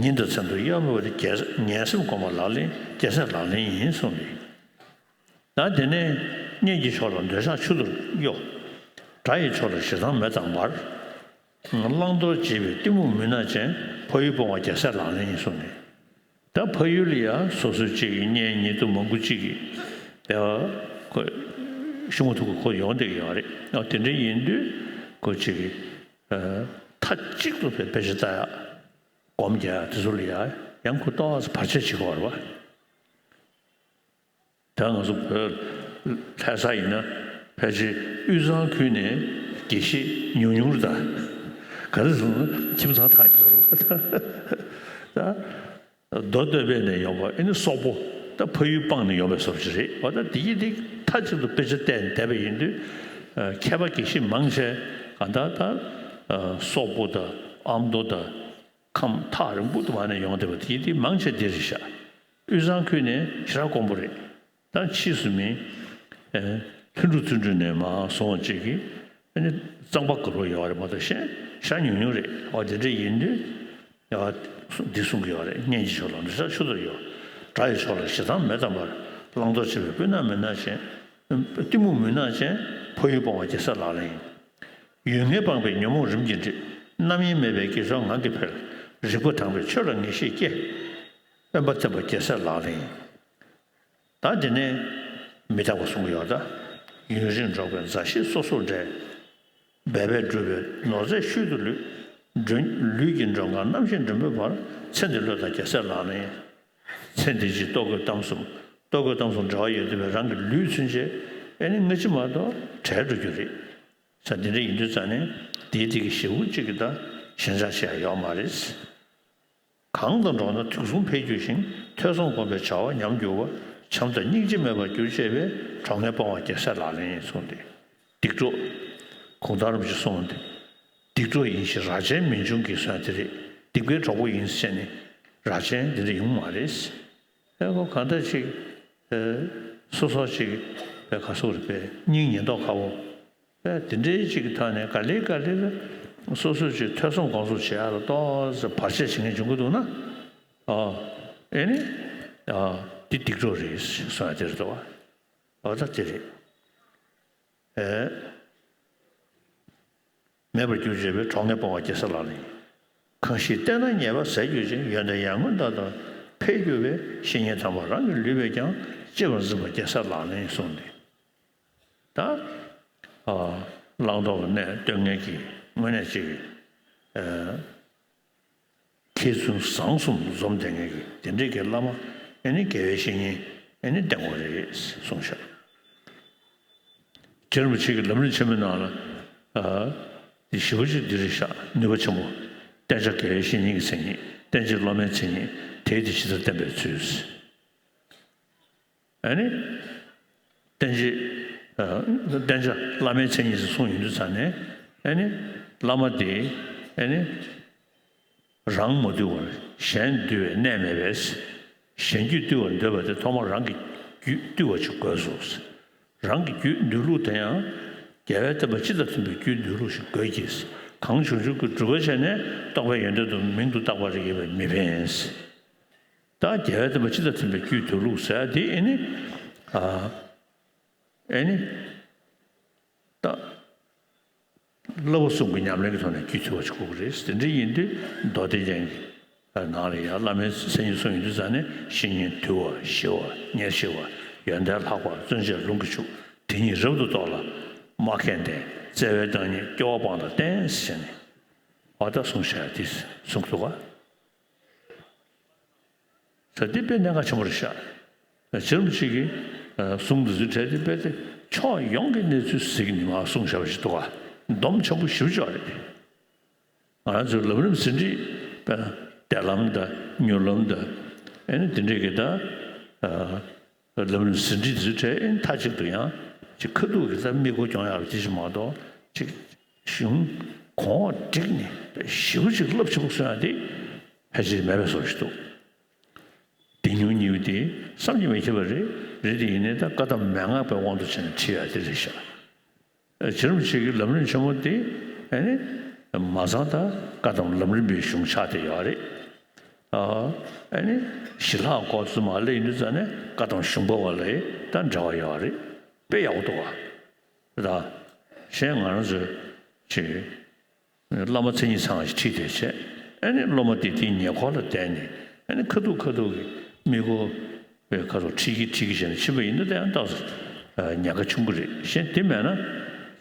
ཉིན་དང་མཚན་དུ་གཡེལ་བ་མེད་པ་དེ་རྒྱལ་ངན་སེམས་སྒོམ་པ་ལག་ལེན་རྒྱལ་སྲས་ལག་ལེན་ཡིན་གསུངས་ཏེ། ད་དེ་ནས་གཉེན་གྱི་ཕྱོགས་ལ་འདོད་ཆགས་ཆུ་ལྟར་གཡོ། དགྲ་ཡི་ཕྱོགས་ལ་ཞེ་སྡང་མེ་དང་འབར། བླང་དོར་བྱེད་པའི་གཏི་མུག་མུན་ནག་ཅན། འཕགས་ཡུལ་སྤོང་བ་རྒྱལ་སྲས་ལག་ལེན་ཡིན་གསུངས་ནས། ད་འཕགས་ཡུལ་ལ་ཡང་སོ་སོའི་གཅིག་གི་གཉེན་ཉེ་དུ་མང་པོ་གཅིག་གིས་ཡ་ཁོ་ཤུ་མ་ཐུག་གི་ཁོ་ཡོང་བསྡད་ཀྱི་ཡོད་རེད། ཨ་དེ་འདྲ་ཡིན་དུས་ཁོ་གཅིག་གིས་མཐའ་གཅིག་ཏུ་དཔེ་དཔེ་ཆ་ལྟ་ཡག་སྒོམ་རྒྱག་ཡག་དེ་ཚོ་ལ་ཡ་ཡང་ཁོ་ཏོག་ཙམ་བར་ཆད་བྱེད་ཀྱི་ཡོད་རེད་པ། ད་ང་ཚོ་བོད་ལྷ་ས་ཡིན་ན་ཕལ་ཆེར་དབུས་གཙང་ཁུལ་ནས་དགེ་བཤེས་ཉུང་ཉུང་རེད་ད། ག་རེ་ཟེར་ན་ཁྱིམ་ཚང་ཐག་ཉེ་བོ་རེད་པ། ད་མདོ་སྟོད་པ་ནས་ཡོང་བ་ཨེ་ནི་སོག་པོ། ད་འཕགས་ཡུལ་སྤངས་ནས་ཡོང་བའི་བཟོ་འདྲ་ཅིག་རེད་པ། ད་དེ་ཡི་དེ་མཐའ་གཅིག་ཏུ་དཔེ་ཆ་བལྟས་ནས་བསྡད་པ་ཡིན་དུས་མཁས་པ་དགེ་བཤེས་མང་ཆེ་ག་ད་ད་སོག་པོ་དང་ཨ་མདོ་དང་ཁམས་ཐག་རིང་པོ་དུ་མ་ནས་ཡོང་བསྡད་པ་དེ་ཡི་དེ་མང་ཆེ་དེ་རེད་ཤག་དབུས་གཙང་ཁུལ་ནས་ཞེ་དྲག་དཀོན་པོ་རེད། ད་ཕྱིས་སུ་མི་ཨེ་ ལྷུན་གྲུབ་བརྩོན་འགྲུས་ནས་མར་བཟུང་བ་གཅིག་གིས་ཨ་ནི་གཙང་པ་དགའ་རབ་ཡོད་རེད་མ་གཏོགས་གཞན་ཤ་ཉུང་ཉུང་རེད། འོ་དེ་འདྲ་ཡིན་དུས་ཡ་འདི་གསུང་གི་ཡོད་རེད། སྙན་གྱི་ཆོས་ལ་འདི་ས་ཆུ་ལྟར་གཡོ། དགྲ་ཡི་ཕྱོགས་ལ་ཞེ་སྡང་མེ་ལྟར་འབར། བླང་དོར་བྱེད་པའི་སྤུ་ན་མི་སྣང་ཅན། གཏི་མུག་མུན་ནག་ཅན། ཕ་ཡུལ་སྤོང་བ་རྒྱལ་སྲས་ལག་ལེན་ཡིན། ཡུལ་ངན་སྤངས་པའི་ཉོན་མོངས་རིམ་གྱིས་འགྲིབ། རྣམ་གཡེང་མེད་པའི་དགེ་སྦྱོར་ངང་གིས་འཕེལ། རིག་པ་དྭངས་པའི་ཆོས་ལ་ངེས་ཤེས་སྐྱེ། དབེན་པ་བསྟེན་པ་རྒྱལ་སྲས་ལག་ལེན་ཡིན། ད་དེ་ནས་མི་རྟག་པ་གསུང་གི་ཡོད་ད། ཡུན་རིང་འགྲོགས་པའི་མཛའ་བཤེས་སོ་སོར་འབྲལ། འབད་པས་བསྒྲུབས་པའི་ནོར་རྫས་ཤུལ་དུ་ལུས། མགྲོན་ལུས་ཀྱི་མགྲོན་ཁང་རྣམ་ཤེས་མགྲོན་པོའི་བར། ཚེ་འདི་བློས་བཏང་རྒྱལ་སྲས་ལག་ལེན་ཡིན། ཚེ་འདི་ཕྱི་ལྟོ་གོས་གཏམ་གསུམ། ལྟོ་གོས་གཏམ་གསུམ་འབྲེལ་བ་ཡོད་བསྡད་པའི་རང་གི་ལུས་ཚུན་ཆད་ཨེ་ནི་སྔ་ཕྱི་མ་གཏོགས་བྲལ་འགྲོ་རྒྱུ་རེད། ས་འདི་འདྲ་ཡིན་དུས་ཙང་ནས་དེའི་དེ་གི་ཞེ་པོ་གཅིག་གི་ད་ཞེན་ཆགས་བྱེད་ཡ་ཡོད་མ་རེད། གང་དང་འགྲོགས་ན་དུས་གསུམ་འཕེལ་འགྱུར་ཞིང་། ཐོས་བསམ་སྒོམ་པའི་བྱ་བ་ཉམས་འགྱུར་བ། བྱམས་དང་སྙིང་རྗེ་མེད་པར་འགྱུར་བཅས་པའི། གྲོགས་ངན་སྤོང་བ་རྒྱལ་སྲས་ལག་ལེན་ཡིན་གསུངས་ཏེ། སྡིག་གྲོགས། གུང་ཐང་རིན་པོ་ཆེས་གསུངས་ཏེ། སྡིག་གྲོགས་ཡིན་ཞེས་རགས་ཅན་མིན་འབྱུང་གི་ཟེར་ཡ་དེ་རེད། སྡིག་པའི་གྲོགས་པོ་ཡིན་ཟེར་ནས་རགས་ཅན་དེ་འདྲ་ཡོང་མ་རེད། ཨེ་ཁོ་གང་ལྟར་ཅིག་ཨེ་སོ་སོ་ཅིག་པའི་ག་སོག་རེད་པས་སྙིང་ཉེན་རྟོག་ཁ་བོ། ཨེ་དེ་འདྲའི་ཅིག་གི་ཐོག་ནས་ག་ལེ་ག་ལེ་ལ་སོ་སོ་ཅིག་ཐོས་བསམ་སྒོམ་གསུམ་བྱེད་ཡ་ལ་ཏོག་ཙམ་བར་ཆད་བྱེད་མཁན་བྱུང་གི་འདུག་ན། ཨ་ཨེ་ནི་ཨ་འདི་སྡིག་གྲོགས་རེད་གསུང་ཡ་དེ་རེད་དོ། ཨ་ད་དེ་རེད། ཨེ། མེད་པར་གྱུར་བྱས་པའི་གྲོགས་ངན་སྤོང་བ་རྒྱལ་སྲས་ལག་ལེན་ཡིན། གང་ཞིག་བསྟེན་ན་ཉེས་པ་ཟད་འགྱུར་ཅིང་། ཡོན་ཏན་ཡར་ངོའི་མདའ་དང་འཕེལ་འགྱུར་བའི། བཤེས་གཉེན་དམ་པ་རང་གི་ལུས་པས་ཀྱང་། གཅེས་པར་འཛིན་པ་རྒྱལ་སྲས་ལག་ལེན་ཡིན་གསུངས་ཏེ། ད་ཨ་བླང་དོར་གནས་སྟོན་མཁན་གྱི་དངོས་གནས་ཅིག་ཨ། མཁས་བཙུན་བཟང་གསུམ་འཛོམས་བསྡད་མཁན་གྱི་དེ་འདྲའི་གི་བླ་མ་ཨེ་ནི་དགེ་བའི་བཤེས་གཉེན་ཨེ་ནི་བསྟེན་དགོས་རེད་གསུངས་ཤག་རྗེ་རིན་པོ་ཆེ་གི་ལམ་རིམ་ཆེན་མོའི་ནང་ལ་ཨ་འདི་ཞེ་པོ་ཅིག་འདི་རེད་ཤག་ནུས་པ་ཆེན་པོ། བསྟེན་བྱ་དགེ་བའི་བཤེས་གཉེན་གྱི་མཚན་ཉིད། བསྟེན་བྱེད་སློབ་མའི་མཚན་ཉིད། དེའི་དེ་ཇི་ལྟར་བསྟེན་པའི་ཚུལ། ཨ་ནི། བསྟེན་བྱ། ཨ། བསྟེན་བྱ་བླ་མའི་མཚན་ཉིད་ཟེར་གསུངས་ཡོང་དུས་ཙང་ནས། ཨ་ནི། བླ་མ་དེ། ཨ་ནི། རང་མ་དུལ་བར་གཞན་དུལ་བའི་གནས་མེད་པས། གཞན་རྒྱུད་དུལ་བར་འདོད་པ་དེ་ཐོག་མར་རང་གི་རྒྱུད་དུལ་བ་ཅིག་དགོས་སོ། རང་གི་རྒྱུད་འདུལ་ལུགས་དེ་ཡང་། རྒྱལ་བའི་བསྟན་པ་སྤྱི་དང་མཐུན་པའི་རྒྱུད་འདུལ་ལུགས་ཤིག་དགོས་ཀྱི། གང་བྱུང་བྱུང་གི་སྒྲུབ་པ་བྱས་ནས་རྟོགས་པའི་ཡོན་ཏན་དུ་མིང་དུ་བཏགས་པ་རིགས་ཡོད་པས་མི་ཕན། ད་རྒྱལ་བའི་བསྟན་པ་སྤྱི་དང་མཐུན་པའི་རྒྱུད་དུལ་ལུགས་ཟེར་ཡ་དེ་ཨེ་ནི། ཨ། ཨེ་ནི། ད། བསླབ་པ་གསུམ་གྱི་ཉམས་ལེན་གྱི་ཐོག་ནས་རྒྱུད་དུལ་བ་ཞིག་དགོས་ཀྱི་རེད། དེ་འདྲ་ཡིན་དུས་མདོ་སྡེ་རྒྱན་གྱི་ནང་ལ་ཡང་བླ་མའི་མཚན་ཉིད་གསུངས་ཡོང་དུས་ཙང་ནས། བཤེས་གཉེན་དུལ་བ་ཞི་བ་ཉེར་ཞི་བ། ཡོན་ཏན་ལྷག་པ་བརྩོན་བཅས་ལུང་གིས་ཕྱུག་དེ་ཉིད་རབ་ཏུ་རྟོགས་ལ་མ་མཁས་ལྡན། བརྩེ་བའི་བདག་ཉིད་སྐྱོ་བ་སྤངས་དང་བསྟེན་ཟེར་ནས། ཨ་ད་གསུངས་བཞག་དེ་གསུངས་འདུག་ག་ད་འདི་དཔེ་གནད་འགག་ཆེན་པོ་རེད་ཤག་རྗེ་རིན་པོ་ཆེ་གིས་གསུང་འདི་ཚོའི་གྲས་དེ་དཔེ་དེ་ཕྱོགས་ཡོངས་ཀྱི་གནས་ཚུལ་གཟིགས་ནས་མར་གསུངས་བཞག་པ་ཞིག་འདུག་ག་སྡོམ་ཆེན་པོ་ཞེ་པོ་ཅིག་རེད། ང་རང་ཚོའི་ལམ་རིམ་ཟིན་བྲིས་དཔེར་ན་བདེ་ལམ་དང་མྱུར་ལམ་དང་ཨེ་ནི་དེ་འདྲས་ཀྱི་ད་ལམ་རིམ་ཟིན་བྲིས་འདི་ཚོའི་གྲས་ཨེ་ནི་མཐའ་གཅིག་ཏུ་ཡང་ཅིག་ཁ་ཐུག་གི་ད་མིག་སྒོ་སྐྱོང་ཡག་དེ་ཞིག་མ་གཏོགས་ཅིག་གཞུང་གོང་འོག་བསྒྲིགས་ནས་ཞེ་པོ་ཅིག་རླབས་ཆེན་པོ་གསུང་ཡག་དེ་ཕལ་ཆེར་མེད་པའི་བཟོ་ཞིག་འདུག་འདི་ཉུང་ཉེ་བ་དེ་བསམ་གྱིས་མི་ཁྱབ་པ་རེད། རེད་དེ་ཡིན་ནའི་ད་བཀའ་གདམས་མན་ངག་པའི་དབང་དུ་བྱས་ནས་ཁྲིད་ཡག་དེ་རེད་ཤག་རྗེ་རིན་པོ་ཆེ་གི་ལམ་རིམ་ཆེན་མོ་དེ་ཨ་ནི་མ་ཚང་ད་བཀའ་གདམས་ལམ་རིམ་པའི་གཞུང་ཆགས་བསྡད་ཡོད་རེད། ཨ་ནི་ཞི་ལྷག་སྐོར་ཚོ་མར་སླེབས་ཡོང་དུས་ཙང་ནས་བཀའ་གདམས་གཞུང་པ་བ་ལ་ད་འབྲེལ་བ་ཡོད་རེད། དཔེ་ཡག་པོ་འདུག་ག་ད་གཞན་ང་རང་ཚོའི་ཅིག་བླ་མ་མཚན་ཉིད་ཚང་བ་ཞིག་ཁྲིད་བསྡད་བྱས། ཨ་ནི་སློབ་མ་དེ་དེའི་ཉེ་འཁོར་ལ་བསྡད་ནས་ཨ་ནི་ཁ་ཐུག་ཁ་ཐུག་གི་མིག་སྒོ་བའི་ཁ་ཐུག་ཁྲིད་ཀྱི་ཁྲིད་ཀྱི་བྱས་ནས་ཕྱིན་པ་ཡིན་ན་དེ་ཡང་ཏོག་ཙམ་ཉེན་ཁ་ཆུང་གི་རེད། གཞན་དེ་མེད་ན་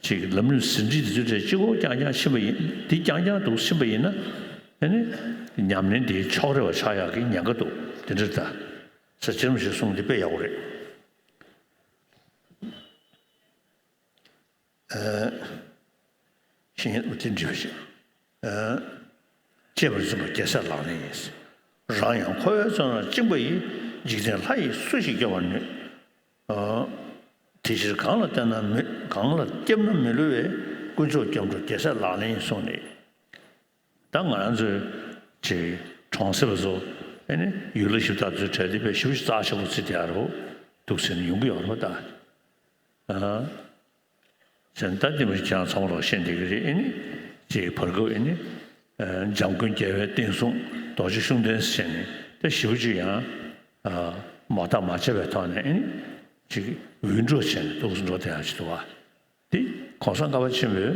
ཅིག་ལམ་རིམ་ཟིན་བྲིས་དེ་ཚོའི་གྲས་གཅིག་པོ་རྐྱང་རྐྱང་ཕྱིན་པ་ཡིན། དེ་རྐྱང་རྐྱང་འདུག་ཕྱིན་པ་ཡིན་ན་ཨ་ནི་ཉམས་ལེན་དེའི་ཕྱོགས་རེ་བ་ཆགས་ཡག་གི་ཉེན་ཁ་འདུག་དེ་འདྲ་ད་ས་བཅད་མ་ཞིག་གསུངས་དེ་དཔེ་ཡག་པོ་རེད། ཨ། ཤེས་ཡོན་དེ་འདྲི་བ་ཞིག་ཨ། གཅེས་པར་འཛིན་པ་རྒྱལ་སྲས་ལག་ལེན་ཡིན། རང་ཡང་འཁོར་བའི་བཙོན་རར་བཅིངས་པ་ཡི། འཇིག་རྟེན་ལྷ་ཡིས་སུ་ཞིག་སྐྱོབ་པར་ནུས། ཨ། དེ་ཕྱིར་གང་ལ་བསྟེན་ན་མི་གང་ལ་བསྐྱབས་ན་མི་བསླུ་བའི། དཀོན་མཆོག་སྐྱབས་འགྲོ་རྒྱལ་སྲས་ལག་ལེན་ཡིན་གསུངས་ནས། ད་ང་རང་ཚོའི་ཅིག་གྲོང་གསེབ་བཟོ་ཨ་ནི་ཡུལ་ལྷ་གཞི་བདག་ཚོའི་གྲས་དེ་དཔེ་ཞེ་པོ་ཅིག་རྩ་ཆེན་པོ་བརྩི་བསྡད་ཡ་རེད། འདུག་ཟེར་ནས་ཡོང་གི་ཡོད་རེད་པ་ད། ཨ། བྱས་ན་ད་འདི་མ་གཞི་ཁྱེད་རང་ཚང་མ་ལོག་ཤེས་བསྡད་ཀྱི་རེད། ཨེ་ནི་ཅིག་བར་སྐབས་ཨེ་ནི་འཇམ་མགོན་རྒྱལ་བའི་བསྟན་སྲུང་རྡོ་རྗེ་ཤུགས་ལྡན་ཟེར་ནས་ད་ཞེ་པོ་ཅིག་ཡང་མ་བརྟག་མ་དཔྱད་པའི་ཐོག་ནས་ཨེ་ནི་ཅིག་འུད་སྒྲོག་བྱས་ནས་འདུག་སེ་འགྲོ་བསྡད་ཡག་ཅིག་འདུག་བ། དེ་གོང་ས་ལྔ་པ་ཆེན་པོས་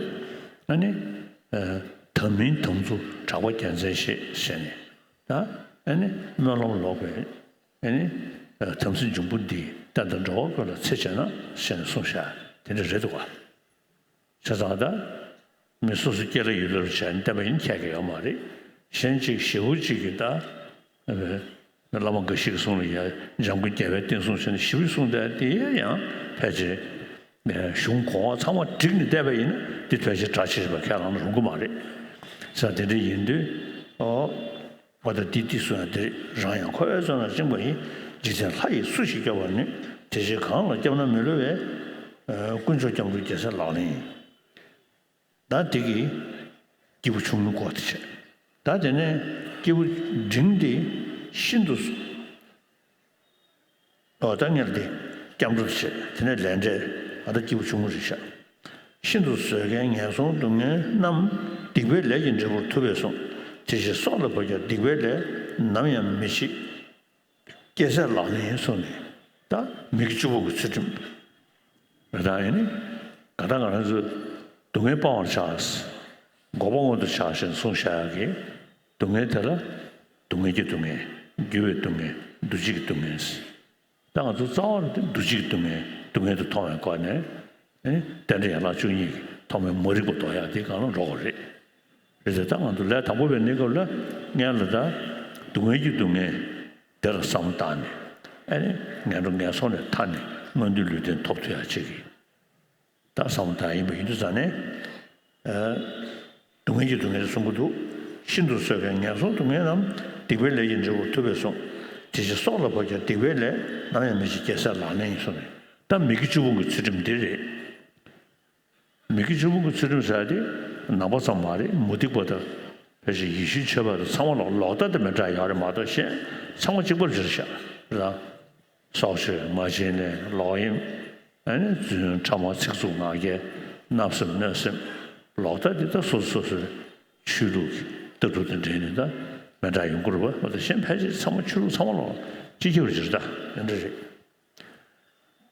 ཨ་ནི་དམ་མིན་དམ་ཚུགས་གྲགས་པ་རྒྱལ་མཚན་ཞེས་ཟེར་ནས་ད་ཨ་ནི་སྨོན་ལམ་ལོག་པའི་ཨ་ནི་དམ་ཚིག་འབྱུང་པོ་འདི་བསྟན་དང་འགྲོ་བ་ཀུན་ལ་ཚེ་སྦྱར་ན་ཟེར་ནས་གསུངས་བཞག་དེ་འདྲ་རེད་འདུག་བ། བྱས་ཙང་ད་མི་སོ་སོ་སྐྱེ་ལ་ཡུལ་ལ་བྱས་ནས་བསྟན་པ་ཡིན་ཁྱད་ཀྱི་ཡོད་མ་རེད། གཞན་གཅིག་ཞེ་པོ་གཅིག་གིས་ད་བླ་མ་འགའ་ཞིག་གི་གསུང་ལ་ཡ་འཇམ་མགོན་རྒྱལ་བའི་བསྟན་སྲུང་ཟེར་ནས་ཞེ་པོ་གསུངས་བསྡད་དེ་ཡང་ཕལ་ཆེར་གཞུང་གོང་འོག་ཚང་མ་བསྒྲིགས་ནས་བསྡད་པ་ཡིན་ན་འདི་ཕལ་ཆེར་གྲགས་ཆེ་ཞེ་པོ་ཁས་བླངས་ན་རུང་གི་མ་རེད། ས་དེ་འདྲ་ཡིན་དུས་ཨོ། བ་དང་འདི་ཏི་སུ་ཡང་དེ་རང་ཡང་ཁོ་བོའི་བསོད་ནམས་བཅིངས་པ་ཡིན། འཇིག་རྟེན་ལྷ་ཡིས་སུ་ཞིག་སྐྱོབ་པར་ནུས། དེ་ཕྱིར་གང་ལ་སྐྱབས་ན་མི་བསླུ་བའི། དཀོན་མཆོག་སྐྱབས་འགྲོ་རྒྱལ་སྲས་ལག་ལེན་ཡིན། ད་དེ་གིས་སྐྱེས་བུ་ཆུང་ངུའི་སྐོར་དེ་བྱས། ད་དེ་ནས་སྐྱེས་བུ་འབྲིང་དེ་ཤིན་ཏུ། ཨོ་ད་སྔོན་ལ་དེ་སྐྱབས་འགྲོ་བྱས། དེ་ནས་ལས་འབྲས་ཨ་ད་སྐྱེས་བུ་ཆུང་ངུ་རེད་ཤག་ཤིན་ཏུ་བཟོད་མཁན་ངན་སོང་སྡུག་བསྔལ་རྣམས། སྡིག་པའི་ལས་ཀྱི་འབྲས་བུར་ཐུབ་པས་གསུངས། དེ་ཕྱིར་སྲོག་ལ་བབ་ཀྱང་སྡིག་པའི་ལས། ནམ་ཡང་མི་བྱེད་རྒྱལ་སྲས་ལག་ལེན་ཡིན་གསུངས་ནས། ད་མི་དགེ་བཅུ་སྤོང་གི་ཚུལ་ཁྲིམས་རེད། ད་ཡིན་ནི་ག་ད་ང་རང་ཚོས་སྡུག་བསྔལ་སྤང་བར་བྱ། འགོག་པ་མངོན་དུ་བྱ་ཞེས་གསུངས་བཞག་ཡག་གི་སྡུག་བསྔལ་དེ་ལ་སྡུག་བསྔལ་གྱི་སྡུག་བསྔལ། འགྱུར་བའི་སྡུག་བསྔལ། འདུ་བྱེད་ཀྱི་སྡུག་བསྔལ། ད་ང་ཚོ་རྩ་བ་ལ་འདུ་བྱེད་ཀྱི་སྡུག་བསྔལ་སྡུག་བསྔལ་དུ་མཐོང་བའི་སྒོ་ནས་ཨེ་རྟེན་འབྲེལ་ཡན་ལག་བཅུ་གཉིས་ཀྱི་ཐོག་མའི་མ་རིག་པ་ལྡོག་ཡག་དེ་སྒང་ལ་འགྲོ་དགོས་རེད། རེད་དེ་ད་ང་ཚོ་ལས་དང་པོ་བའི་གནས་སྐབས་ལ་སྔོན་ལ་ད་སྡུག་བསྔལ་གྱི་སྡུག་བསྔལ་དེ་ལ་བསམ་བློ་བཏང་ནས་ཨེ་ནི་ངན་འགྲོ་ངན་སོང་ནས་ཐར་ནས་མངོན་མཐོའི་ལུས་རྟེན་ཐོབ་ཐུབ་ཡག་ཅིག་གི་ད་བསམ་བློ་བཏང་ཡིན་པ་ཡིན་དུས་ཙང་ནས། སྡུག་བསྔལ་གྱི་སྡུག་བསྔལ་གསུང་གི་འདུག་ཤིན་ཏུ་བཟོད་མཁན་ངན་སོང་སྡུག་བསྔལ་རྣམས། སྡིག་པའི་ལས་ཀྱི་འབྲས་བུར་ཐུབ་པས་གསུངས། དེ་ཕྱིར་སྲོག་ལ་བབ་ཀྱང་སྡིག་པའི་ལས། ནམ་ཡང་མི་བྱེད་རྒྱལ་སྲས་ལག་ལེན་ཡིན་གསུངས་ནས། ད་མི་དགེ་བཅུ་སྤོང་གི་ཚུལ་ཁྲིམས་འདི་རེད། མི་དགེ་བཅུ་སྤོང་གི་ཚུལ་ཁྲིམས་ཟེར་ཡ་དེ་ནང་པ་ཙམ་མ་རེད། མུ་སྟེགས་པ་དང་ཕལ་ཆེར་ཡེ་ཤུའི་ཆོས་པ་དང་ཚང་མ་ལོག་ལོག་ལྟ་དེ་མི་འདྲ་ཡོད་རེད་མ་གཏོགས་གཞན་ཚང་མ་གཅིག་པར་གྱུར་ཤག་རེད་དང་། སྲོག་གཅོད། མ་བྱིན་ལེན། ལོག་གཡེམ། ཨ་ནི་རྫུན། ཕྲ་མ། ཚིག་རྩུབ། ངག་འཁྱལ། བརྣབ་སེམས། གནོད་སེམས། ལོག་ལྟ་འདི་ད་སོ་སོ་སོ་སོའི་ཆོས་ལུགས་ཀྱི་ལྟ་གྲུབ་དང་འབྲེལ་ནས་ད་མི་འདྲ་ཡོང་གི་རེད་པ། འོ་ད་གཞན་ཕལ་ཆེར་ཚང་མ་ཆོས་ལུགས་ཚང་མ་ལོག་སྤྱི་ཁྱབ་རེད་ད་དེ་འདྲ་རེད།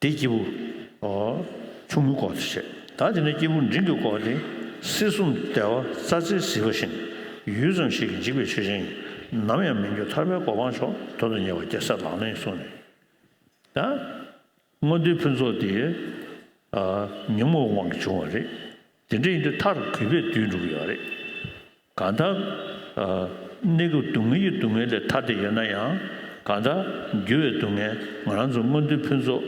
དེ་སྐྱེས་བུ་ཨོ་ཆུང་ངུའི་སྐོར་དེ་བྱས། ད་དེ་ནས་སྐྱེས་བུ་འབྲིང་གི་སྐོར་དེ། སྲིད་གསུམ་བདེ་བ་རྩྭ་རྩེར་གཟིགས་པ་བཞིན། ཡུད་ཙམ་ཞིག་གིས་འཇིག་པའི་ཆོས་ཅན། ནམ་ཡང་མི་འགྱུར་ཐར་པའི་གོ་འཕང་མཆོག། དོན་དུ་གཉེར་བ་རྒྱལ་སྲས་ལག་ལེན་གསུངས་ནས། ད་མངོན་མཐོའི་ཕུན་ཚོགས་དེ་ཨ་ཉོན་མོངས་དབང་གིས་བྱུང་བ་རེད། དེ་འདྲ་ཡིན་དུས་མཐར་གུས་པས་དུས་འགྲུབ་ཀྱི་ཡོད་རེད། གང་ལྟར་ཨ་གནས་སྐབས་སྡུག་བསྔལ་གྱི་སྡུག་བསྔལ་ལས་ཐར་བསྡད་ཡོད་ན་ཡང་། གང་ལྟར་འགྱུར་བའི་སྡུག་བསྔལ་ང་རང་ཚོ་མངོན་མཐོའི་ཕུན་ཚོགས་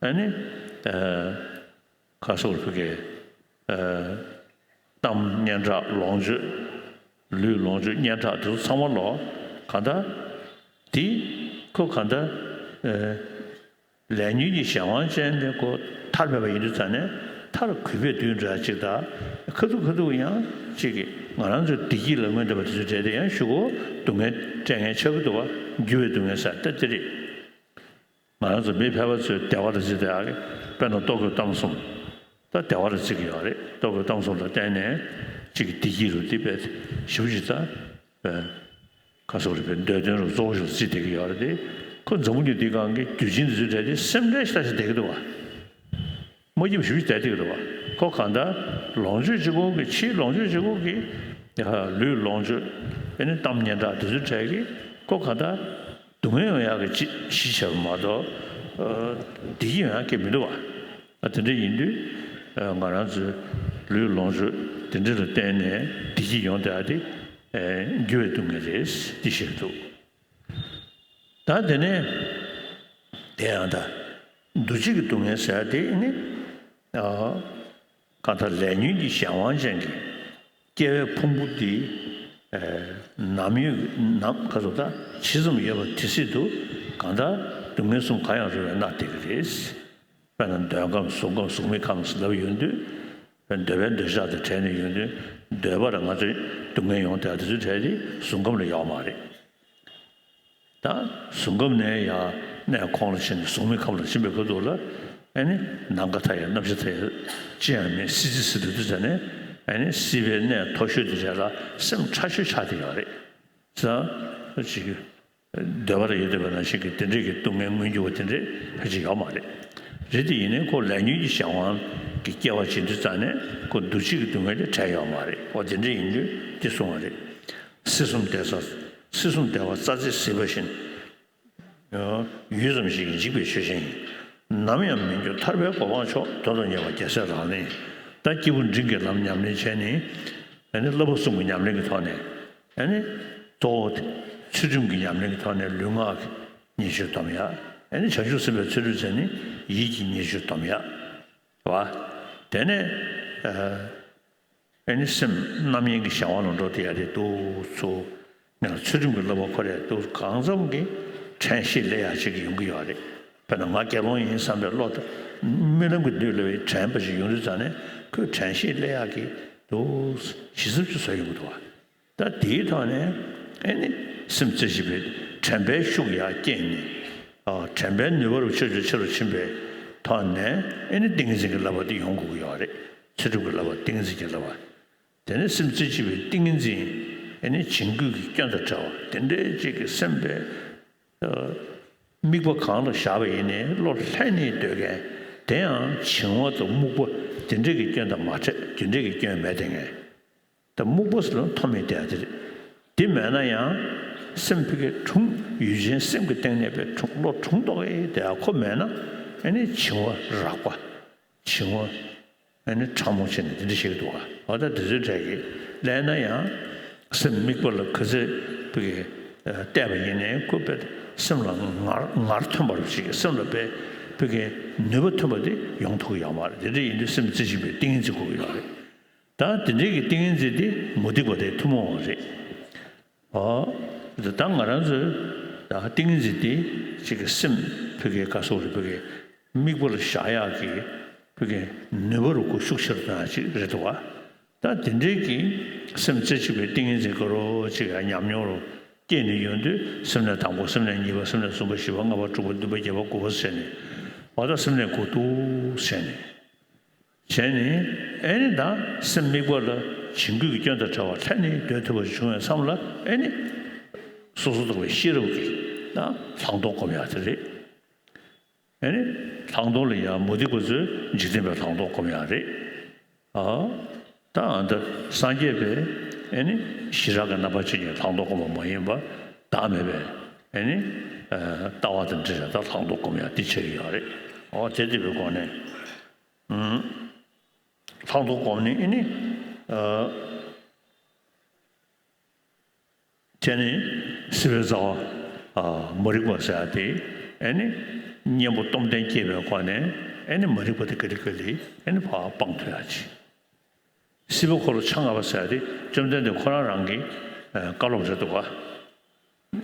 ཨ་ནི་ཨ་ཁ་སོགས་ཕ་གི་ཨ་གཏམ་སྙན་གྲགས་ལོངས་སྤྱོད། ལུས་ལོངས་སྤྱོད་སྙན་གྲགས་དེ་ཚོ་ཚང་མ་ལོག་གང་ལྟར་དེ་ཁོ་གང་ལྟར་ཨ་ལས་ཉོན་གྱི་གཞན་དབང་ཅན་དེ་ཁོ་ཐར་མེད་པ་ཡིན་དུས་ཙང་ནས། མཐར་གུས་པས་དུས་འགྲུབ་ཡག་ཅིག་དང་། ཁ་ཐུག་ཁ་ཐུག་ཡང་ཅིག་གིས་ང་རང་ཚོའི་བདེ་སྐྱིད་ལ་སྔོན་འདེབས་པ་དེ་ཚོའི་གྲས་དེ་ཡང་གཞུག་གུ་སྡུག་བསྔལ་སྤྲད་མཁན་ཆགས་ཀྱི་འདུག་བ། འགྱུར་བའི་སྡུག་བསྔལ་ཟེར་ད་དེ་རེད། ང་རང་ཚོ་མི་ཕལ་པ་ཚོས་བདེ་བ་ལ་བརྩི་བསྡད་ཡག་གི། དཔེར་ན་ལྟོ་གོས་གཏམ་གསུམ། ད་བདེ་བ་ལ་བརྩི་གི་ཡོད་རེད། ལྟོ་གོས་གཏམ་གསུམ་ལ་བརྟེན་ནས་གཅིག་གི་བདེ་སྐྱིད་རུ་དེ་དཔེ་ཞེ་པོ་ཅིག་ད་ཁ་སོགས་རེད་པས། འདོད་དོན་རུ་གཙོ་བོ་ཞིག་ལ་བརྩིས་བསྡད་ཀྱི་ཡོད་རེད་དེ། ཁོ་འཛམ་བུ་གླིང་འདིའི་སྒང་གི་རྒྱུ་ཆེན་འདི་ཚོའི་གྲས་དེ་སེམས་ཁྲལ་ཞེ་དྲག་ཞིག་བསྡད་ཀྱི་འདུག་བ། མ་སྐྱིད་པ་ཞེ་པོ་ཞིག་བསྡད་བསྡད་ཀྱི་འདུག་བ། ཁོ་གང་ལྟར་ལོངས་སྤྱོད་གཅིག་པོ་གི། ཕྱིའི་ལོངས་སྤྱོད་གཅིག་པོ་གི། ཡ་ལུས་ལོངས་སྤྱོད། ཨ་ནི་གཏམ་སྙན་གྲགས་དེ་ཚོའི་གྲས་ཀྱིས་ཁོ་གང་ལྟར་སྡུག་བསྔལ་ཡོང་ཡག་གི་ཅི་གཞི་བྱས་པ་མ་གཏོགས་ཨ་བདེ་སྐྱིད་ཡོང་ཡག་གི་མི་འདུག་བ། ཨ་དེ་འདྲ་ཡིན་དུས་ཨ་ང་རང་ཚོའི་ལུས་ལོངས་སྤྱོད་དེ་འདྲ་ལ་བརྟེན་ནས་བདེ་སྐྱིད་ཡོང་བསྡད་ཡག་དེ་ཨ་འགྱུར་བའི་སྡུག་བསྔལ་རེད་འདི་བཤད་འདུག་ད་དེ་ནས་དེ་ཡང་ད་འདུ་བྱེད་ཀྱི་སྡུག་བསྔལ་ཟེར་ཡག་དེ་ནི་ཨ་གང་ལྟར་ལས་ཉོན་གྱི་གཞན་དབང་ཅན་གྱི་སྐྱེ་བའི་ཕུང་པོ་འདི་ཨེ་ནམ་ཡོད་ནམ་ག་ཚོད་ད་ཇི་ཙམ་ཡོད་པ་དེ་སྲིད་དུ་གང་ལྟར་སྡུག་བསྔལ་གསུམ་གང་ཡང་རུང་བས་མནར་བསྡད་ཀྱི་རེད། དཔེར་ན་འདོད་ཁམས། གཟུགས་ཁམས། གཟུགས་མེད་ཁམས་ལབ་ཡོང་དུས། འདོད་པའི་འདོད་ཆགས་དང་བྲལ་ནས་ཡོང་དུས། འདོད་པ་རང་ང་ཚོའི་སྡུག་བསྔལ་ཡོང་དེ་དེ་ཚོའི་གྲས་དེ་གཟུགས་ཁམས་ལ་ཡོད་མ་རེད། ད་གཟུགས་ཁམས་ནས་ཡང་གནས་ཁོང་ལ་ཕྱིན་ནས་གཟུགས་མེད་ཁམས་ལ་ཕྱིན་པའི་ཁ་ཐུག་ལ། ཨ་ནི་ནམ་མཁའ་མཐའ་ཡས་གནམ་གཤིས་མཐའ་ཡས་ཅི་ཡང་མེད། སྲིད་རྩེ་ཟེར་དུས་དུས་ཙ་ནས་ཨ་ནི་སྲིད་པའི་གནས་མཐོ་ཤོས་དེ་རེད་ལ་སེམས་ཕྲ་ཤོས་ཆགས་བསྡད་ཡོད་རེད། ཙང་ཅིག་འདོད་པ་ལ་ཡོད་འདོད་པ་ནང་བཞིན་གྱི་དེ་འདྲས་ཀྱི་སྡུག་བསྔལ་མངོན་གྱུར་བ་དེ་འདྲས་ཕལ་ཆེར་ཡོད་མ་རེད། རེད་དེ་ཡིན་ནའི་ཁོ་ལས་ཉོན་གྱི་གཞན་དབང་གི་སྐྱེ་བ་བྱེད་དུས་ཙ་ནས་ཁོ་འདུ་བྱེད་ཀྱི་སྡུག་བསྔལ་དེ་བྲལ་ཡོད་མ་རེད། འོ་དེ་འདྲས་ཡིན་དུས་དེ་གསུང་བ་རེད། སྲིད་གསུམ་བདེ་ས། སྲིད་གསུམ་བདེ་བ་རྩྭ་རྩེར་གཟིགས་པ་བཞིན། ཡུད་ཙམ་ཞིག་འཇིག་པའི་ཆོས་ཅན། ནམ་ཡང་མི་འགྱུར་ཐར་པའི་གོ་འཕང་མཆོག། དོན་དུ་གཉེར་བ་རྒྱལ་སྲས་རང་ལས། ད་སྐྱེས་བུ་འབྲིང་གི་ལམ་ཉམས་ལེན་བྱས་ནས། ཨ་ནི་བསླབ་པ་གསུམ་གྱི་ཉམས་ལེན་གྱི་ཐོག་ནས། ཨ་ནི་གཙོ་བོ་དེ་ཚུལ་ཁྲིམས་ཀྱི་ཉམས་ལེན་གྱི་ཐོག་ནས་ལུས་ངག་གི་ཉེས་སྤྱོད་སྡོམ་ཡ། ཨ་ནི་བྱང་ཆུབ་སེམས་དཔའི་ཚུལ་ཁྲིམས་བྱས་ནས་ཡིད་ཀྱི་ཉེས་སྤྱོད་སྡོམ་ཡ། བ། དེ་ནས། ཨ། ཨེ་ནི་སེམས་རྣམ་གཡེང་གི་བྱ་བ་ལ་འགྲོ་དེ་ཡ་རེད་འདུག་ཚུལ། ནས་ཚུལ་ཁྲིམས་ཀྱི་བསླབ་པ་ཁོ་རེ་འདུག་གང་འཚམ་གྱི་དྲན་ཤེས་སླེབས་ཡ་ཅིག་ཡོང་གི་ཡོད་རེད། དཔེར་ན་ང་དགེ་སློང་ཡིན་བསམ་པའི་བློ་དང་རྨི་ལམ་གྱི་ནུས་སླེབས་པའི་དྲན་པ་ཞིག་ཡོང་དུས་ཙང་ནས་ཁོས་དྲན་ཤེས་སླེབས་ཡ་གི་འདུག་ཞིབ་འཚོལ་ཅིག་བཟོ་ཡོང་གི་འདུག་བ། ད་དེའི་ཐོག་ནས་ཨེ་ནི་སེམས་རྩེ་གཅིག་པའི་དྲན་པའི་ཤུགས་ཡར་བསྐྱེད་ནས། ཨ། དྲན་པའི་ནུས་པ་རུ་ཆེ་རུ་ཆེ་རུ་ཕྱིན་པའི་ཐོག་ནས་ཨེ་ནི་ཏིང་ངེ་འཛིན་གྱི་བསླབ་པ་དེ་ཡོང་དགོས་ཀྱི་ཡོད་རེད། ཚུལ་ཁྲིམས་ཀྱི་བསླབ་པ་ཏིང་ངེ་འཛིན་གྱི་བསླབ་པ། དེ་ནས་སེམས་རྩེ་གཅིག་པའི་ཏིང་ངེ་འཛིན་ཨེ་ནི་བྱིང་རྒོད་ཀྱི་སྐྱོན་དང་བྲལ་བ་དེ་འདྲའི་ཅིག་གི་སེམས་པའི། ཨ། དམིགས་པ་གང་ལ་བཞག་པ་ཡིན་ནའི་བློ་ལྷན་ནེ་སྡོད་མཁན་དེ་ཡང་བྱིང་བ་དང་རྨུགས་པ་དེ་འདྲའི་གི་སྐྱོན་དང་མ་བྲལ་དེ་འདྲའི་གི་སྐྱོན་མེད་དེ་ངས། ད་རྨུགས་པ་ཟེར་ན་མཐོ་དམན་དེ་ཨ་དེ་རེད། དེ་མེད་ན་ཡང་སེམས་ཕ་གི་གྲུང་ཡུལ་ཅན་སེམས་ཀྱི་སྟེང་ནས་པའི་གྲུང་བློ་གྲུང་ཏོག་ཨེ་དེ་ཨ་ཁོ་མེད་ན་ཨེ་ནི་བྱིང་བ་རགས་པ། བྱིང་བ་ཨེ་ནི་ཕྲ་མོ་བྱས་ནས་དེ་འདྲ་ཞིག་འདུག་ཨ། འོ་ད་དེ་ཚོའི་གྲས་ཀྱི་ལས་ན་ཡང་སེམས་དམིགས་པ་ལ་ག་ཚོད་ཕ་གི་བལྟས་པ་ཡིན་ནའི་ཁོ་པའི་སེམས་ལ་ངར་ངར་ཐོན་པ་རུ་ཞིག་སེམས་ལ་པའི་ཕ་གི་ནུས་པ་ཐོན་པ་དེ་ཡོང་ཐུབ་ཀྱི་ཡོད་མ་རེད། དེ་འདྲ་ཡིན་དུས་སེམས་རྩེ་གཅིག་པའི་ཏིང་ངེ་འཛིན་དགོས་ཀྱི་ཡོད་རེད། ད་དེ་འདྲའི་གི་ཏིང་ངེ་འཛིན་དེ་མུ་སྟེགས་པ་དེ་ཐུན་མོང་བ་རེད། ཨོ། ད་ང་རང་ཚོའི་ད་ཏིང་ངེ་འཛིན་དེ་གཅིག་གི་སེམས་ཕ་གི་ག་སོགས་རེད་ཕ་གི་དམིགས་པ་ལ་བཞག་ཡག་གི་ཕ་གི་ནུས་པ་རུ་ཁོ་ཤུགས་ཆེ་རུ་གཏོང་ཡག་ཅིག་རེད་འདུག་བ། ད་དེ་འདྲའི་གི་སེམས་རྩེ་གཅིག་པའི་ཏིང་ངེ་འཛིན་ག་རོ་ཅིག་ཡང་ཉམས་མྱོང་རུ་སྐྱེས་ནས་ཡོང་དུས་སེམས་ནས་དང་པོ་སེམས་ནས་གཉིས་པ་སེམས་ནས་གསུམ་པ་བཞི་པ་ལྔ་པ་དྲུག་པ་བདུན་པ་བརྒྱད་པ་དགུ་པ་ཟེར་ནས་འོ་ད་སེམས་ནས་དགུ་འདུག་ཟེར་ནས། བྱས་ནས་ཨེ་ནི་ད་སེམས་དམིགས་པ་ལ་བྱིང་རྒོད་ཀྱི་སྐྱོན་དང་བྲལ་བ་ལྷན་ནེ་སྡོད་ཐུབ་པ་བྱུང་བའི་མཚམས་ལ་ཨེ་ནི་སོ་སོ་རྟོག་པའི་ཤེས་རབ་ཀྱིས་ད་ལྷག་མཐོང་སྒོམ་ཡག་དེ་རེད། ཨེ་ནི་ལྷག་མཐོང་ལ་ཡང་མུ་སྟེགས་པ་ཚོས་འཇིག་རྟེན་པའི་ལྷག་མཐོང་སྒོམ་ཡག་རེད། ཨ། ད་ཨ་ད་སངས་རྒྱས་པའི་ཨེ་ནི་ཞི་རགས་ཀྱི་རྣམ་པ་ཅན་གྱི་ལྷག་མཐོང་སྒོམ་པ་མ་ཡིན་པ་བདག་མེད་པའི་ཨེ་ནི་ལྟ་བ་དང་འབྲེལ་བའི་ད་ལྷག་མཐོང་སྒོམ་ཡག་དེ་བྱེད་ཀྱི་ཡོད་རེད། འོ་དེ་འདྲ་བའི་སྒོ་ནས། ལྷག་མཐོང་སྒོམ་ནི་ཨེ་ནི། ཨ། དེ་ནི་སྲིད་པའི་རྩ་བ། ཨ། མ་རིག་པ་ཟེར་ཡ་དེ་ཨེ་ནི་གཉེན་པོ་སྟོབས་ལྡན་སྐྱེས་པའི་སྒོ་ནས་ཨེ་ནི་མ་རིག་པ་དེ་ག་ལེ་ག་ལེ་ཨེ་ནི་ཕར་སྤང་ཐུབ་ཡ་ཅིག། སྲིད་པ་འཁོར་ལོ་ཆ་ལྔ་པ་ཟེར་ཡ་དེ་བཅོམ་ལྡན་འདས་ཁོ་རང་རང་གི་ཨ་བཀའ་སློབ་རེད་འདུག་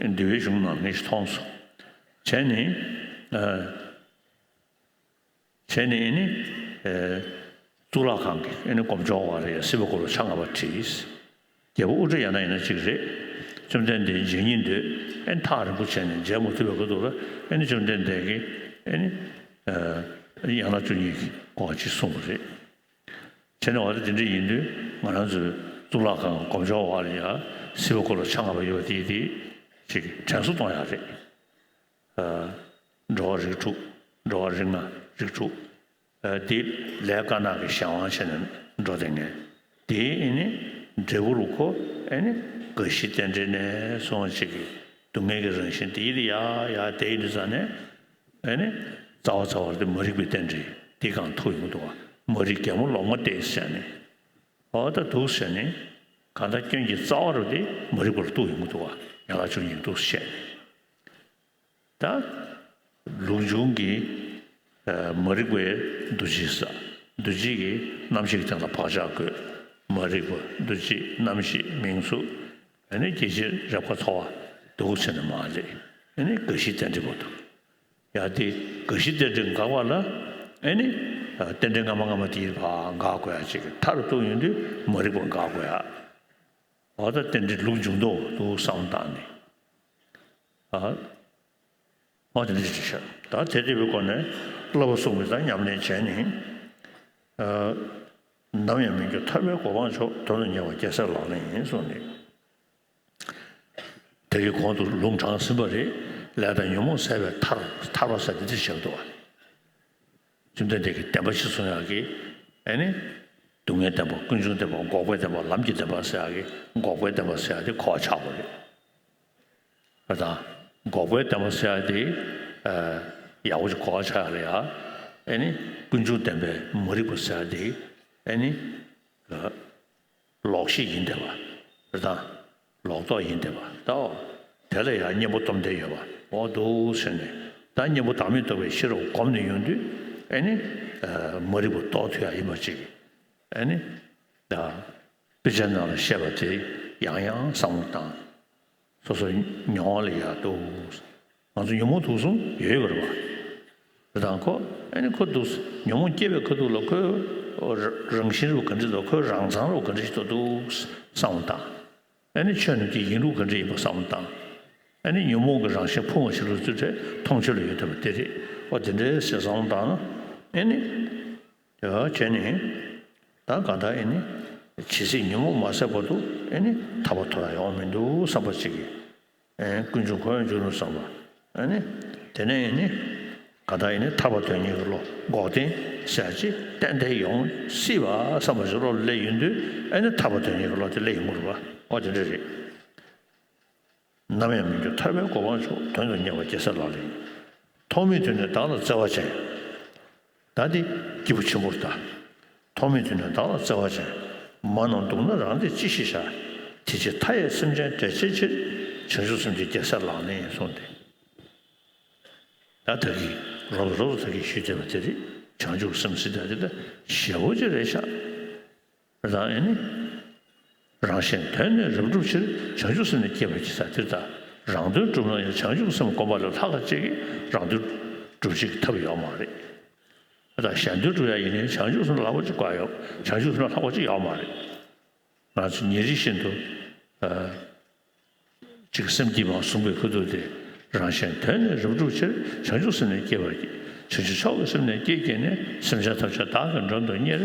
ག། འདུལ་བའི་གཞུང་ནང་ངས་ཤིག་མཐོང་སོང་། བྱས་ནི། ཨ། བྱས་ནས་ཨེ་ནི། ཨེ། གཙུག་ལག་ཁང་གི་ཨེ་ནི་སྒོམ་ཆུང་བ་ལ་ཡང་སྲིད་པ་འཁོར་ལོ་ཆ་ལྔ་པ་བྲིས། རྒྱལ་པོ་ཨུ་ཏྲ་ཡ་ན་ཡིན་ན་གཅིག་རེད། བཅོམ་ལྡན་འདས་མཇལ་སྙིང་འདོད་ཨེ་ནི་ཐག་རིང་པོ་བྱས་ནས་མཇལ་མ་ཐུབ་པའི་སྐབས་དུ་ལ་ཨེ་ནི་བཅོམ་ལྡན་འདས་ཀྱིས་ཨེ་ནི། ཨེ། ཡན་ལག་བཅུ་གཉིས་ཀྱི་སྐོར་ཅིག་གསུངས་པ་རེད། བྱས་ནས་འོ་ད་དེ་འདྲ་ཡིན་དུས་ང་རང་ཚོའི་གཙུག་ལག་ཁང་སྒོམ་ཆུང་བ་ལ་ཡང་སྲིད་པ་འཁོར་ལོ་ཆ་ལྔ་པ་ཡོད་པ་དེ་དེ་ཅིག་དྲན་གསོ་གཏོང་ཡག་རེད། ཨ། འགྲོ་བ་རིགས་དྲུག། འགྲོ་བ་རིགས་ལྔ་རིགས་དྲུག། ཨ། དེ་ལས་དཀར་ནག་གི་གཞན་དབང་བྱས་ནས་འགྲོ་བསྡད་མཁན། དེ་ཨེ་ནི་འབྲས་བུ་རུ་ཁོ་ཨེ་ནི་རྒ་ཤི་རྟེན་འབྲེལ་ནས་སོང་ཅིག་གི་སྡུག་བསྔལ་གྱི་རང་བཞིན་དེ་ཡི་དེ་ཡ་ཡ་དེ་ཡི་དུས་ཙ་ནས་ཨེ་ནི་རྩ་བ་རྩ་བར་དེ་མ་རིག་པའི་རྟེན་འབྲེལ་དེ་གང་ཐུག་ཡོང་གི་འདུག་བ། མ་རིག་རྒན་མོ་ལོག་མ་སྟེ་ཟེར་ནས། འོ་ད་འདུག་ཟེར་ནས་གང་ལྟར་སྐྱོན་གྱི་རྩ་བ་རུ་དེ་མ་རིག་པར་གཏུགས་ཡོང་གི་འདུག་བ། ཡན་ལག་བཅུ་གཉིས་འདུག་བཤད་ནས། ད་ལུགས་འབྱུང་གི་ཨ་མ་རིག་པའི་འདུ་བྱེད་ས། འདུ་བྱེད་ཀྱི་རྣམ་ཤེས་ཀྱི་སྟེང་ལ་བག་ཆགས་བཀོད། མ་རིག་པ་འདུ་བྱེད་རྣམ་ཤེས་མིང་གཟུགས། ཨ་ནི་སྐྱེ་མཆེད་རེག་པ་ཚོར་བ་འདུག་ཟེར་ནས་མ་ལས་ཨ་ནི་རྒ་ཤི་རྟེན་འབྲེལ་པོ་དང་། ཡང་དེ་རྒ་ཤི་རྟེན་འབྲེལ་འགག་པ་ལ་ཨེ་ནི་རྟེན་འབྲེལ་སྔ་མ་སྔ་མ་དེའི་ཕར་འགག་དགོས་ཡ་ཅིག་མཐར་ཐུག་ཡོང་དུས་མ་རིག་པ་འགག་དགོས་ཡ། འོ་ད་རྟེན་འབྲེལ་ལུགས་འབྱུང་ལྡོག་འདུག་བསམ་བཏང་ནས། ཨ། འོ་དེ་འདྲ་ཅིག་བཤད། ད་དེ་འདྲ་བའི་སྒོ་ནས་བསླབ་པ་སྲུང་བའི་ད་ཉམས་ལེན་བྱས་ནས། ཨ། ནམ་ཡང་མི་འགྱུར་ཐར་པའི་གོ་འཕང་མཆོག། དོན་དུ་གཉེར་བ་རྒྱལ་སྲས་ལག་ལེན་ཡིན་གསུངས་ནས། དེ་གི་གོང་དུ་ལུང་དྲངས་ཟིན་པ་རེད། ལས་དང་ཉོན་མོངས་ཟད་པའི་ཐར། ཐར་པ་ཟེར་དེ་འདྲ་བྱེད་འདུག་བ། བཅོམ་ལྡན་འདས་ཀྱིས་བདེན་པ་བཞི་གསུང་ཡག་གི། ཨེ་ནི། སྡུག་བསྔལ་བདེན་པ། ཀུན་འབྱུང་བདེན་པ། འགོག་པའི་བདེན་པ། ལམ་གྱི་བདེན་པ་ཟེར་ཡག་གི། འགོག་པའི་བདེན་པ་ཟེར་ཡག་དེ་གོ་བ་ཆགས་པ་རེད། ཨ་དང་། འགོག་པའི་བདེན་པ་ཟེར་ཡག་དེ། ཨ། ཡག་པོ་ཞིག་གོ་བ་ཆགས་ཡག་རེད་ཡ། ཨེ་ནི། ཀུན་འབྱུང་བདེན་པའི་མ་རིག་པ་ཟེར་ཡག་དེ། ཨེ་ནི། ཨ། ལོག་ཤེས་ཡིན་བསྡད་པ་རེད་དང་། ལོག་རྟོག་ཡིན་བསྡད་པ་ད། འོ། དེ་ལ་ཡང་གཉེན་པོ་སྟོབས་ལྡན་ཡོད་པ་འོ་འདུག་ཟེར་ནས། ད་གཉེན་པོ་བདག་མེད་རྟོགས་པའི་ཤེས་རབ་བསྒོམས་ནས་ཡོང་དུས། ཨེ་ནི། ཨ། མ་རིག་པ་རྟོགས་ཐུབ་ཡག་ཡིན་པ་ཅིག། ཨེ་ནི། ད། དཔེ་ཆའི་ནང་ལ་བཤད་པ་དེ་ཡང་ཡང་བསམ་བློ་བཏང་། སོ་སོའི་མྱོང་བ་ལ་ཡག་འདུག། ང་ཚོ་ཉོན་མོངས་དུག་གསུམ་ཡོད་ཡོད་པ་རེད་པ། དེ་དང་ཁོ། ཨེ་ནི་ཁོ་འདུག། ཉོན་མོངས་སྐྱེས་པའི་ཁ་ཐུག་ལ་ཁོའི་རང་བཞིན་རུ་ག་འདྲ་འདུག། ཁོའི་རང་མཚང་རུ་ག་འདྲ་ཞིག་འདུག་འདུག་བསམ་བློ་བཏང་། ཨེ་ནི་ཆོས་རྣམས་ཀྱི་ཡིན་ལུགས་ག་འདྲ་ཡིན་པ་བསམ་བློ་བཏང་། ཨེ་ནི་ཉོན་མོངས་ཀྱི་རང་བཞིན་ཕུང་བ་ཞིག་ལ་བརྩི་བྱས་མཐོང་ཆོས་ལ་ཡོད་བསྡད་པ་དེ་རེད། ཨོ་དེ་འདྲའི་ཟེར་བསམ་བློ་བཏང་ན། ཨེ་ནི། ཡ་བྱས་ནས། ད་གང་ལྟར་ཨེ་ནི། ཇི་སྲིད་ཉོན་མོངས་མ་ཟད་བར་དུ་ཨེ་ནི་ཐར་པ་ཐོབ་ཡག་ཡོང་མི་འདུག་བསམ་པ་ཅིག་གིས། ཨེ། ཀུན་འབྱུང་ཁོ་ཡང་འབྱུང་ནུག་བསམ་པ། ཨེ་ནི། དེ་ནས་ཨེ་ནི། གང་ལྟར་ཨེ་ནི་ཐར་པ་དོན་གཉེར་གྱི་བློ་འགོག་བདེན་ཟེར་ཅིག་ཏན་ཏན་ཡོང་སྲིད་པ་བསམ་པ་ཞིག་བློ་ལ་སླེབས་ཡོང་དུས། ཨེ་ནི་ཐར་པ་དོན་གཉེར་གྱི་བློ་དེ་སླེབས་ཡོང་གི་རེད་པ། ཨོ་དེ་འདྲ་རེད། ནམ་ཡང་མི་འགྱུར་ཐར་པའི་གོ་འཕང་མཆོག། དོན་དུ་གཉེར་བ་རྒྱལ་སྲས་ལག་ལེན་ཡིན། ཐོག་མེད་དུས་ནས་བདག་ལ་བརྩེ་བ་ཅན། ད་འདི་སྐྱེས་བུ་ཆེན་པོར་ལྟ། ཐོག་མེད་དུས་ནས་བདག་ལ་བརྩེ་བ་ཅན། མ་རྣམས་སྡུག་ན་རང་བདེ་ཅི་ཞིག་བྱ། དེ་ཕྱིར་མཐའ་ཡས་སེམས་ཅན་བསྒྲལ་བྱའི་ཕྱིར། བྱང་ཆུབ་སེམས་ཀྱི་རྒྱལ་སྲས་ལག་ལེན་ཡིན་གསུངས་ཏེ། ད་ད་གིན་རོབ་རོབ་ད་གིན་ཞུས་བསྡད་པ་དེ་རེད། བྱང་ཆུབ་སེམས་ཟེར་ཡག་དེ་ད་ཞེ་པོ་ཅིག་རེད་ཤག། རང་ཨེ་ནི། རང་གཞན་དོན་ནི་རབ་བསྒྲུབ་ཕྱིར། བྱང་ཆུབ་སེམས་ནི་བསྐྱེད་པར་བགྱི་ཟེར་དེ་ལྟར། རང་དོན་བསྒྲུབ་ན་ཡང་བྱང་ཆུབ་སེམས་བསྒོམ་པ་ལས་ལྷག་པ་ཅིག་གིས་རང་དོན་སྒྲུབ་བྱེད་ཀྱི་ཐབས་ཡོད་མ་རེད། ད་གཞན་དོན་སྒྲུབ་ཡག་ཡིན་ནའི་བྱང་ཆུབ་སེམས་ལ་ལྷག་པ་ཅིག་དགོས་ཡོད། བྱང་ཆུབ་སེམས་ལ་ལྷག་པ་ཅིག་ཡོད་མ་རེད། ང་ཚོ་ཉིན་རེ་བཞིན་དུ། ཨ། གཅིག་སེམས་བསྐྱེད་མ་གསུངས་པའི་ཁུ་ཐུག་དེ། རང་གཞན་དོན་ནི་རབ་བསྒྲུབ་ཕྱིར། བྱང་ཆུབ་སེམས་ནི་བསྐྱེད་པར་བགྱི། བྱང་ཆུབ་མཆོག་གི་སེམས་ནི་བསྐྱེད་བགྱིས་ནས། སེམས་ཅན་ཐམས་ཅད་བདག་གིས་མགྲོན་དུ་གཉེར།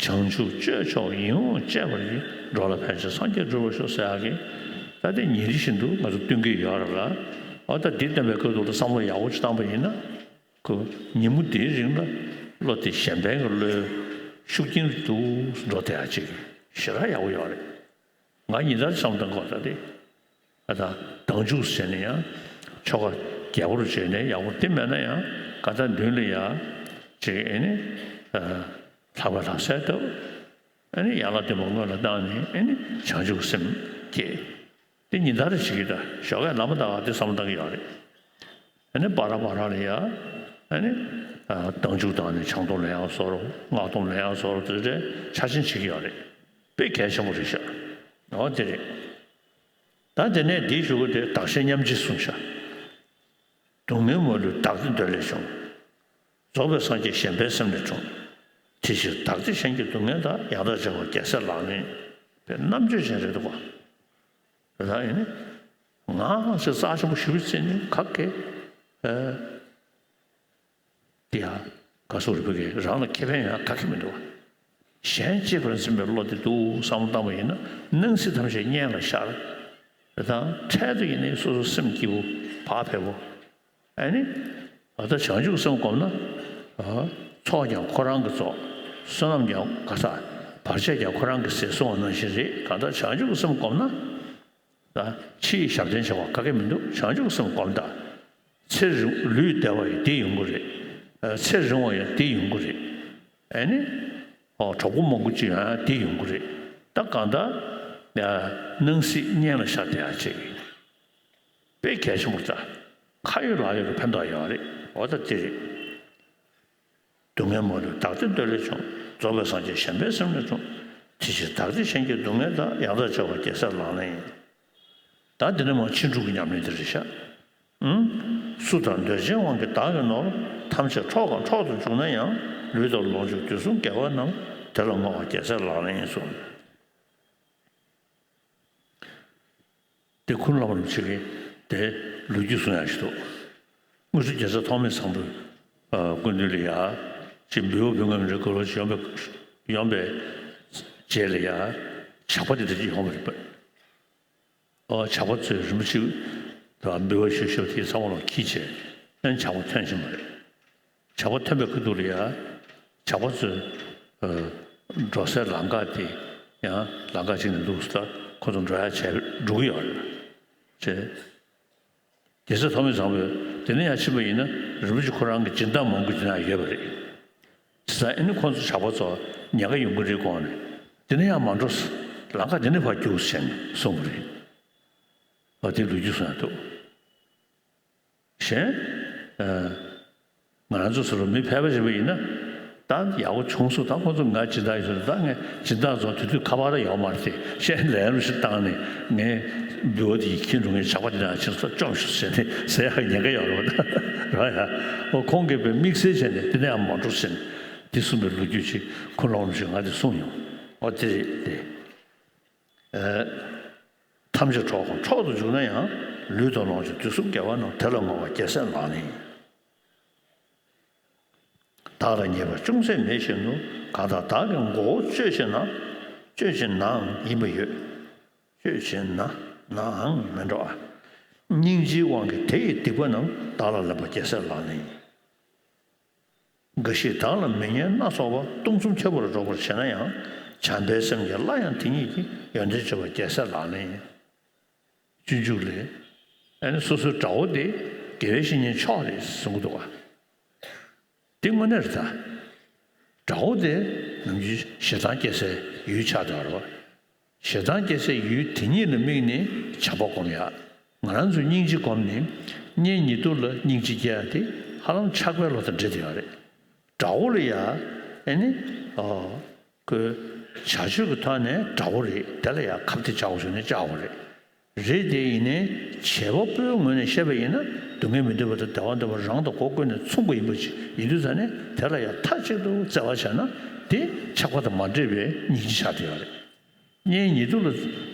བྱང་ཆུབ་སྤྱོད་མཆོག་ཡིད་འོང་སྤྱད་པར་བགྱི། འགྲོ་ལ་ཕན་ཕྱིར་སངས་རྒྱས་འགྲུབ་པར་ཤོག་ཟེར་ཡག་གི། ད་དེ་ཉིན་རེ་བཞིན་དུ་ང་ཚོ་བསྟུན་གྱི་ཡོད་རེད་ལ། འོ་ད་འདི་བསྟན་པའི་ཁུ་ཐུག་ལ་བསམ་བློ་ཡག་པོ་ཅིག་བཏང་པ་ཡིན་ན། ཁོ་ཉིན་མོ་འདིའི་རིང་ལ་བློ་དེ་གཞན་ཕན་གྱི་བློའི་ཤུགས་རྐྱེན་དུ་འགྲོ་བསྡད་ཡག་ཅིག་ཞེ་དྲག་ཡག་པོ་ཡོད་རེད། ང་ཉིན་ལྟར་བསམ་བཏང་དགོས་ད་དེ། ཨ་ད་མདང་ཆུ་བྱས་ནས་ཡང་ཆོ་ག་རྒྱས་པོ་རུ་བྱས་ནས་ཡག་པོ་དེ་མེད་ན་ཡང་ག་ད་མདུན་ལ་ཡ་ཅིག་ཨེ་ནི། ཨ། ལྷག་པའི་ལྷག་སའི་ཐོག། ཨེ་ནི་ཡན་ལག་བདུན་པ་སྔོན་ལ་བཏང་ནས་ཨེ་ནི་བྱང་ཆུབ་སེམས་བསྐྱེད། དེ་ཉིན་ལྟར་བྱེད་ཀྱི་ད་ཞོགས་ཀས་ལམ་བཏང་བ་དེ་བསམ་བཏང་གི་ཡོད་རེད། ཨ་ནི་བར་བར་ལ་ཡ། ཨ་ནི། ཨ། མདང་ཆུ་བཏང་ནས་ཆང་འཐུང་ལེན་ཡག་བཟོ་རོགས། སྔགས་འཐུང་ལེན་ཡག་བཟོ་རོགས་དེ་འདྲའི་འཆར་ཅན་བྱེད་ཀྱི་ཡོད་རེད། དཔེ་གལ་ཆེན་པོ་རེད་ཤག། འོ་དེ་རེད། ད་དེ་ནས་འདིའི་གཞུག་གུ་དེ་བདག་གཞན་མཉམ་བརྗེ་གསུངས་ཤག། སྡུག་བསྔལ་མ་ལུས་བདག་བདེ་འདོད་ལས་བྱུང་། རྫོགས་པའི་སངས་རྒྱས་གཞན་ཕན་སེམས་ལས་འཁྲུངས། དེ་ཕྱིར་བདག་བདེ་གཞན་གྱི་སྡུག་བསྔལ་དག། ཡང་དག་བྱ་བ་རྒྱལ་སྲས་ལག་ལེན་ཡིན། དཔེ་རྣམ་དཔྱོད་ཅན་རེད་འདུག་ག། རེད་ད་ཡིན་ནི། ང་ཞེས་རྩ་ཆེན་པོ་ཞུ་བའི་རྩིས་ནི་ག་གེ། ཨ། དེ་ཡང་ག་སོགས་རིག་པའི་གི་རང་ལ་ཁེ་ཕན་ཡང་ག་གེ་མི་འདུག་བ། གཞན་གཅེས་པར་འཛིན་པའི་བློ་དེ་འདུག་བསམ་བློ་བཏང་བ་ཡིན་ན་སྣང་སྲིད་ཐམས་ཅད་གཉེན་ལ་ཤར། རེད་ད་འཕྲལ་དུ་ཡིན་ནི་སོ་སོ་སེམས་སྐྱིད་པོ་བག་ཕེབས་པོ། ཨ་ནི། ད་ལྟ་བྱང་ཆུབ་སེམས་བསྒོམས་ན། ཨ། ཚོགས་ཀྱང་ཁོ་རང་གི་ཚོགས། བསོད་ནམས་ཀྱང་ག་ས། བར་ཆད་ཀྱང་ཁོ་རང་གི་ཟས་གསུང་བ་ནང་བཞིན་རེད། གང་ལྟར་བྱང་ཆུབ་སེམས་བསྒོམས་ན། ད་ཕྱི་ཡི་ཞབས་བརྟན་བྱ་བ་ག་གེ་མི་འདུག། བྱང་ཆུབ་སེམས་བསྒོམས་ད། ཚེ་རིང་ལུས་བདེ་བ་ཡང་དེ་ཡོང་གི་རེད། ཨ། ཚེ་རིང་བ་ཡང་དེ་ཡོང་གི་རེད། ཨ་ནི། ཨོ་གྲོགས་པོ་མང་པོ་ཅིག་ཡང་དེ་ཡོང་གི་རེད། ད་གང་ལྟར། ཨ། སྣང་སྲིད་གཉེན་ལ་ཤར་བསྡད་ཡག་ཅིག། དཔེ་གལ་ཆེན་པོ་རེད་ད། ཁ་ཡོད་ལག་ཡོད་ཀྱི་ཕན་ཐོགས་ཡོད་རེད། འོ་ད་དེ་རེད། སྡུག་བསྔལ་མ་ལུས་བདག་བདེ་འདོད་ལས་བྱུང་། རྫོགས་པའི་སངས་རྒྱས་གཞན་ཕན་སེམས་ལས་འཁྲུངས། དེ་ཕྱིར་བདག་བདེ་གཞན་གྱི་སྡུག་བསྔལ་དག། ཡང་དག་བྱ་བ་རྒྱལ་སྲས་ལག་ལེན་ཡིན། ད་འདི་ནས་མར་ཕྱིན་དྲུག་གི་ཉམས་ལེན་འདི་རེད་ཤག། ཨང་། སུ་དག་འདོད་ཆེན་དབང་གིས་བདག་གི་ནོར། ཐམས་ཅད་འཕྲོག་གམ་འཕྲོག་ཏུ་འཇུག་ན་ཡང་། ལུས་དང་ལོངས་སྤྱོད་དུས་གསུམ་དགེ་བ་རྣམས། དེ་ལ་བསྔོ་བ་རྒྱལ་སྲས་ལག་ལེན་ཡིན་གསུངས། དེ་ཁུངས་བླ་མ་རིན་པོ་ཆེ་གིས་དེ་ལོ་རྒྱུས་གསུང་ཡག་ཞིག་འདུག། དངོས་གྲུབ་རྒྱལ་མཚན་ཐོགས་མེད་བཟང་པོའི་ཨ་སྐུ་མདུན་ལ་ཡ་ཅིག་འབུལ་བ་ཕུལ་མཁན་རེ་དགོས་རོགས་ཡོང་བའི་ཡོང་བའི་རྗེས་ལ་ཡ་ཇག་པ་དེ་འདྲ་ཅིག་ཡོང་བ་རེད་པ། ཨོ་ཇག་པ་ཚོས་རིན་པོ་ཆེ་དང་འབུལ་བ་ཞུ་ཞུ་དེ་ཚང་མ་ལ་འཁྱེར་བྱས་ཨན་ཇག་པ་ཐོན་ཕྱིན་པ་རེད། ཇག་པ་ཐོན་པའི་ཁ་ཐུག་ལ་ཡ་ཇག་པ་ཚོས་ཨ་འགྲོ་སའི་ལམ་ཁ་དེ་ཡང་ལམ་ཁ་ཅིག་ནས་འདུག་ས་ཁོ་ཚོ་འགྲོ་ཡ་བྱས་འགྲོ་གི་ཡོད་རེད། ཅེས། རྒྱལ་སྲས་ཐོགས་མེད་བཟང་པོས་དེ་ནས་ཡར་ཕྱིན་པ་ཡིན་ན་རིན་པོ་ཆེ་ཁོ་རང་གི་སྦྱིན་བདག་མང་པོ་དེ་ན་ཡོད་པ་རེད། དེ་ཙང་ཨ་ནི་ཁོང་ཚོ་ཇག་པ་ཚོ་ཉེན་ཁ་ཡོང་གི་རེད་དགོངས་ནས་དེ་ནས་ཡར་མ་འགྲོ། ལམ་ཁ་དེ་ནས་ཕར་རྒྱུགས་ཟེར་ནས་གསུངས་པ་རེད། ཨ་དེ་ལོ་རྒྱུས་གསུངས་ཡ་འདུག་གཞན། ཨ། ང་རང་ཚོ་ཚུར་མི་ཕལ་པ་ཞིག་ཡིན་ན། ད་ཡག་པོ་བྱུང་སོང་། ད་ཁོང་ཚོ་ང་སྦྱིན་བདག་ཡིན་ཟེར། ད་ངས་སྦྱིན་བདག་ཚོ་དེ་དུས་ཁ་པར་ཡོད་མ་རེད་དེ། གཞན་ལན་རུ་ཞིག་བཏང་ནས་ངས་འབུལ་བ་དེ་ཁྱེར་འགྲོ་མཁན་ཇག་པ་དེ་དང་ཕྱིར་ཚུར་བཅོམ་ཤོག་ཟེར་ནས་ཟེར་ཡག་ཉེན་ཁ་ཡོད་རེད་པ། ད་ར་ཡ། ཨོ་ཁོང་གིས་དཔེ་དམིགས་བསལ་བྱས་ནས་དེ་ནས་ཡང་མ་འགྲོ་ཟེར་ནས་དེ་གསུངས་པའི་ལོ་རྒྱུས་ཅིག་ཁོ་ལོང་ཞིག་ང་དེ་གསུངས་ཡོང་། ཨོ་དེ་རེད་དེ། ཨེ། ཐམས་ཅད་གྲོགས་དང་མཆོག་ཏུ་གྱུར་ན་ཡང་། ལུས་དང་ལོངས་སྤྱོད་དུས་གསུམ་དགེ་བ་རྣམས། དེ་ལ་བསྔོ་བ་རྒྱལ་སྲས་ལག་ལེན་ཡིན། བདག་ལ་ཉེས་པ་ཅུང་ཟད་མེད་བཞིན་དུ། གང་ལྟར་བདག་གི་མགོ་བོ་གཅོད་བྱེད་ན། གཅོད་བྱེད་ནའང་ཡིན་པ་ཡོད། གཅོད་བྱེད་ན་ནའང་མི་འགྲོ་བ། སྙིང་རྗེའི་དབང་གིས་དེ་ཡི་སྡིག་པ་རྣམས། བདག་ལ་ལེན་པ་རྒྱལ་སྲས་ལག་ལེན་ཡིན། འགའ་ཞིག་བདག་ལ་མི་སྙན་སྣ་ཚོགས་པ། གཏུམ་གསུམ་ཁྱབ་པར་སྒྲོག་པར་བྱེད་ན་ཡང་། བྱམས་པའི་སེམས་ཀྱིས་སླར་ཡང་དེ་ཉིད་ཀྱི། ཡོན་ཏན་བརྗོད་པ་རྒྱལ་སྲས་ལག་ལེན་ཡིན། སྤྱོད་འཇུག་ལས། ཨ་ནི་སོ་སོའི་དགྲ་བོ་དེ་དགེ་བའི་བཤེས་གཉེན་མཆོག་རེད་གསུང་གི་འདུག་ག་འདི་དངོས་གནས་རེད་ད། དགྲ་བོ་དེ་ནམ་རྒྱུན་ཞེ་སྡང་སྐྱེ་སའི་ཡུལ་ཆགས་བསྡད་པ་རེད་པ། ཞེ་སྡང་སྐྱེ་སའི་ཡུལ་དེ་ཉིད་ལ་དམིགས་ནས་བྱམས་པ་སྒོམ་ཡ། ང་རང་ཚོས་སྙིང་རྗེ་སྒོམ་ནས་གཉེན་ཉེ་དུ་ལ་སྙིང་རྗེ་སྐྱེ་ཡ་དེ་ཧ་ལམ་ཆགས་པའི་བློ་དང་འདྲེས་བསྡད་ཡོད་རེད། དགྲ་བོ་ལ་ཡ་ཨེ་ནི་ཨོ་ཁོའི་བྱ་སྤྱོད་ཀྱི་ཐོག་ནས་དགྲ་བོ་རེད། དེ་ལ་ཡ་ཁ་གཏད་བཅག་དགོས་བྱུང་ན་བཅག་དགོས་རེད། རེད་དེ་ཡིན་ནའི་བྱེད་པ་པོའི་ངོས་ནས་བཤད་པ་ཡིན་ན་སྡུག་བསྔལ་མི་འདོད་པ་དང་བདེ་བ་འདོད་པ་རང་དང་སྒོ་ཀུན་ནས་མཚུངས་པ་ཡིན་པ་ཅིག་ཡིན་དུས་ཙང་ནས་དེ་ལ་ཡང་མཐའ་གཅིག་ཏུ་བརྩེ་བ་བྱས་ན་དེ་ཆགས་པ་དང་མ་འདྲེས་པའི་སྙིང་རྗེ་ཆགས་བསྡད་ཡོད་རེད། གཉེན་ཉེ་དུ་ལ་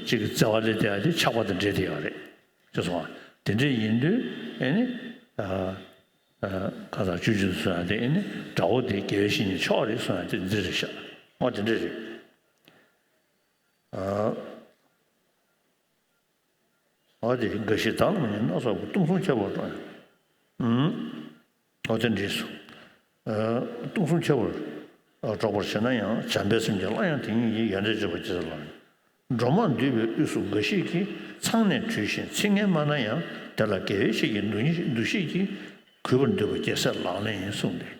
ཅིག་བརྩེ་བ་སླེབས་བསྡད་ཡ་དེ་ཆགས་པ་དང་འདྲེས་བསྡད་ཡོད་རེད། ཅེས་གསུངས་པ་དེ་འདྲ་ཡིན་དུས་ཨེ་ནི་ཨ་ཨ་ཁ་སང་ཆུ་ཆུ་གསུངས་ཡ་དེ་ཨེ་ནི་དགྲ་བོ་དེ་དགེ་བའི་བཤེས་གཉེན་མཆོག་རེད་གསུངས་ཡ་དེ་འདི་རེད་ཤག་ཨོ་དེ་འདྲ་རེད། ཨ། འོ་དེ་འགའ་ཞིག་བདག་ལ་མི་སྙན་སྣ་ཚོགས་པ། གཏུམ་གསུམ་ཁྱབ་པར་སྒྲོག་ཨང་། འོ་དེ་འདྲས་སོ། གཏུམ་གསུམ་ཁྱབ་པར་སྒྲོག་པར་བྱེད་ན་ཡང་། བྱམས་པའི་སེམས་ཀྱིས་སླར་ཡང་དེ་ཉིད་ཀྱི། ཡོན་ཏན་བརྗོད་པ་རྒྱལ་སྲས་ལག་ལེན། འགྲོ་མང་འདུས་པའི་དབུས་སུ་འགའ་ཞིག་གིས། མཚང་ནས་དྲུད་ཅིང་ཚིག་ངན་སྨྲ་ན་ཡང་། དེ་ལ་དགེ་བའི་བཤེས་ཀྱི་འདུ་ཤེས་ཀྱིས། གུས་པར་འདུད་པ་རྒྱལ་སྲས་ལག་ལེན་ཡིན་གསུངས་ཏེ།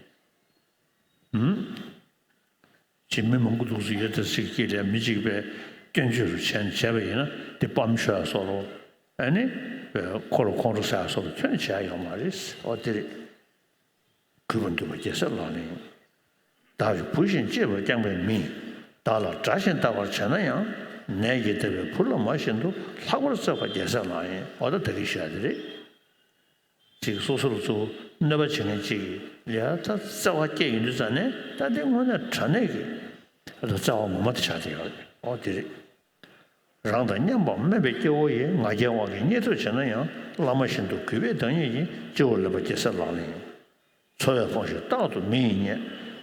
ཅིག་མི་མང་པོ་འདུག་སེ་ཡོད་དེ་ཟེར་གྱི་ལས་མི་གཅིག་པས་སྐྱོན་བརྗོད་རུ་བྱས་ནས་བྱས་པ་ཡིན་ན་དེ་སྤམ་ཤོར་ཡ་སོགས་ལོ། ཨ་ནི་ཁོ་ལ་ཁོང་ཁྲོ་ཟ་ཡ་སོགས་ལ་ཁྱོན་ནས་བྱས་ཡ་ཡོད་མ་རེད། ཨོ་དེ་རེད། གུས་པར་འདུད་པ་རྒྱལ་སྲས་ལག་ལེན་ཡིན། བདག་གི་བུ་བཞིན་གཅེས་པར་བསྐྱངས་པའི་མིས། བདག་ལ་དགྲ་བཞིན་བལྟ་བར་བྱེད་ན་ཡང་། ནད་ཀྱིས་བདས་པའི་བུ་ལ་མ་བཞིན་དུ། ལྷག་པར་བརྩེ་བ་རྒྱལ་སྲས་ལག་ལེན་ཡིན། ཨོ་ད་ད་གིན་བཤད་ཡ་དེ་རེད། ཅིག་སོ་སོར་གཙོ་བོ་གནོད་པ་བྱེད་མཁན་ཅིག་གིས་ལས་ད་བརྩེ་བ་སྐྱེས་ཡོང་དུས་ཙང་ནས་ད་དེ་དངོས་གནས་དྲང་གནས་ཀྱི་ད་བརྩེ་བ་ངོ་མ་དེ་ཆགས་བསྡད་ཡོད་རེད། ཨོ་དེ་རེད། རང་དང་མཉམ་པར་སྨོན་པའི་སྐྱེ་བོ་ཡིས། ང་རྒྱལ་དབང་གིས་བརྙས་བཏུལ་བྱེད་ན་ཡང་། བླ་མ་བཞིན་དུ་གུས་པས་བདག་ཉིད་ཀྱི། སྤྱི་བོར་ལེགས་པར་རྒྱལ་སྲས་ལག་ལེན་ཡིན། འཚོ་བས་ཕོངས་ཤིང་རྟག་ཏུ་མི་ཡིས་བརྙས།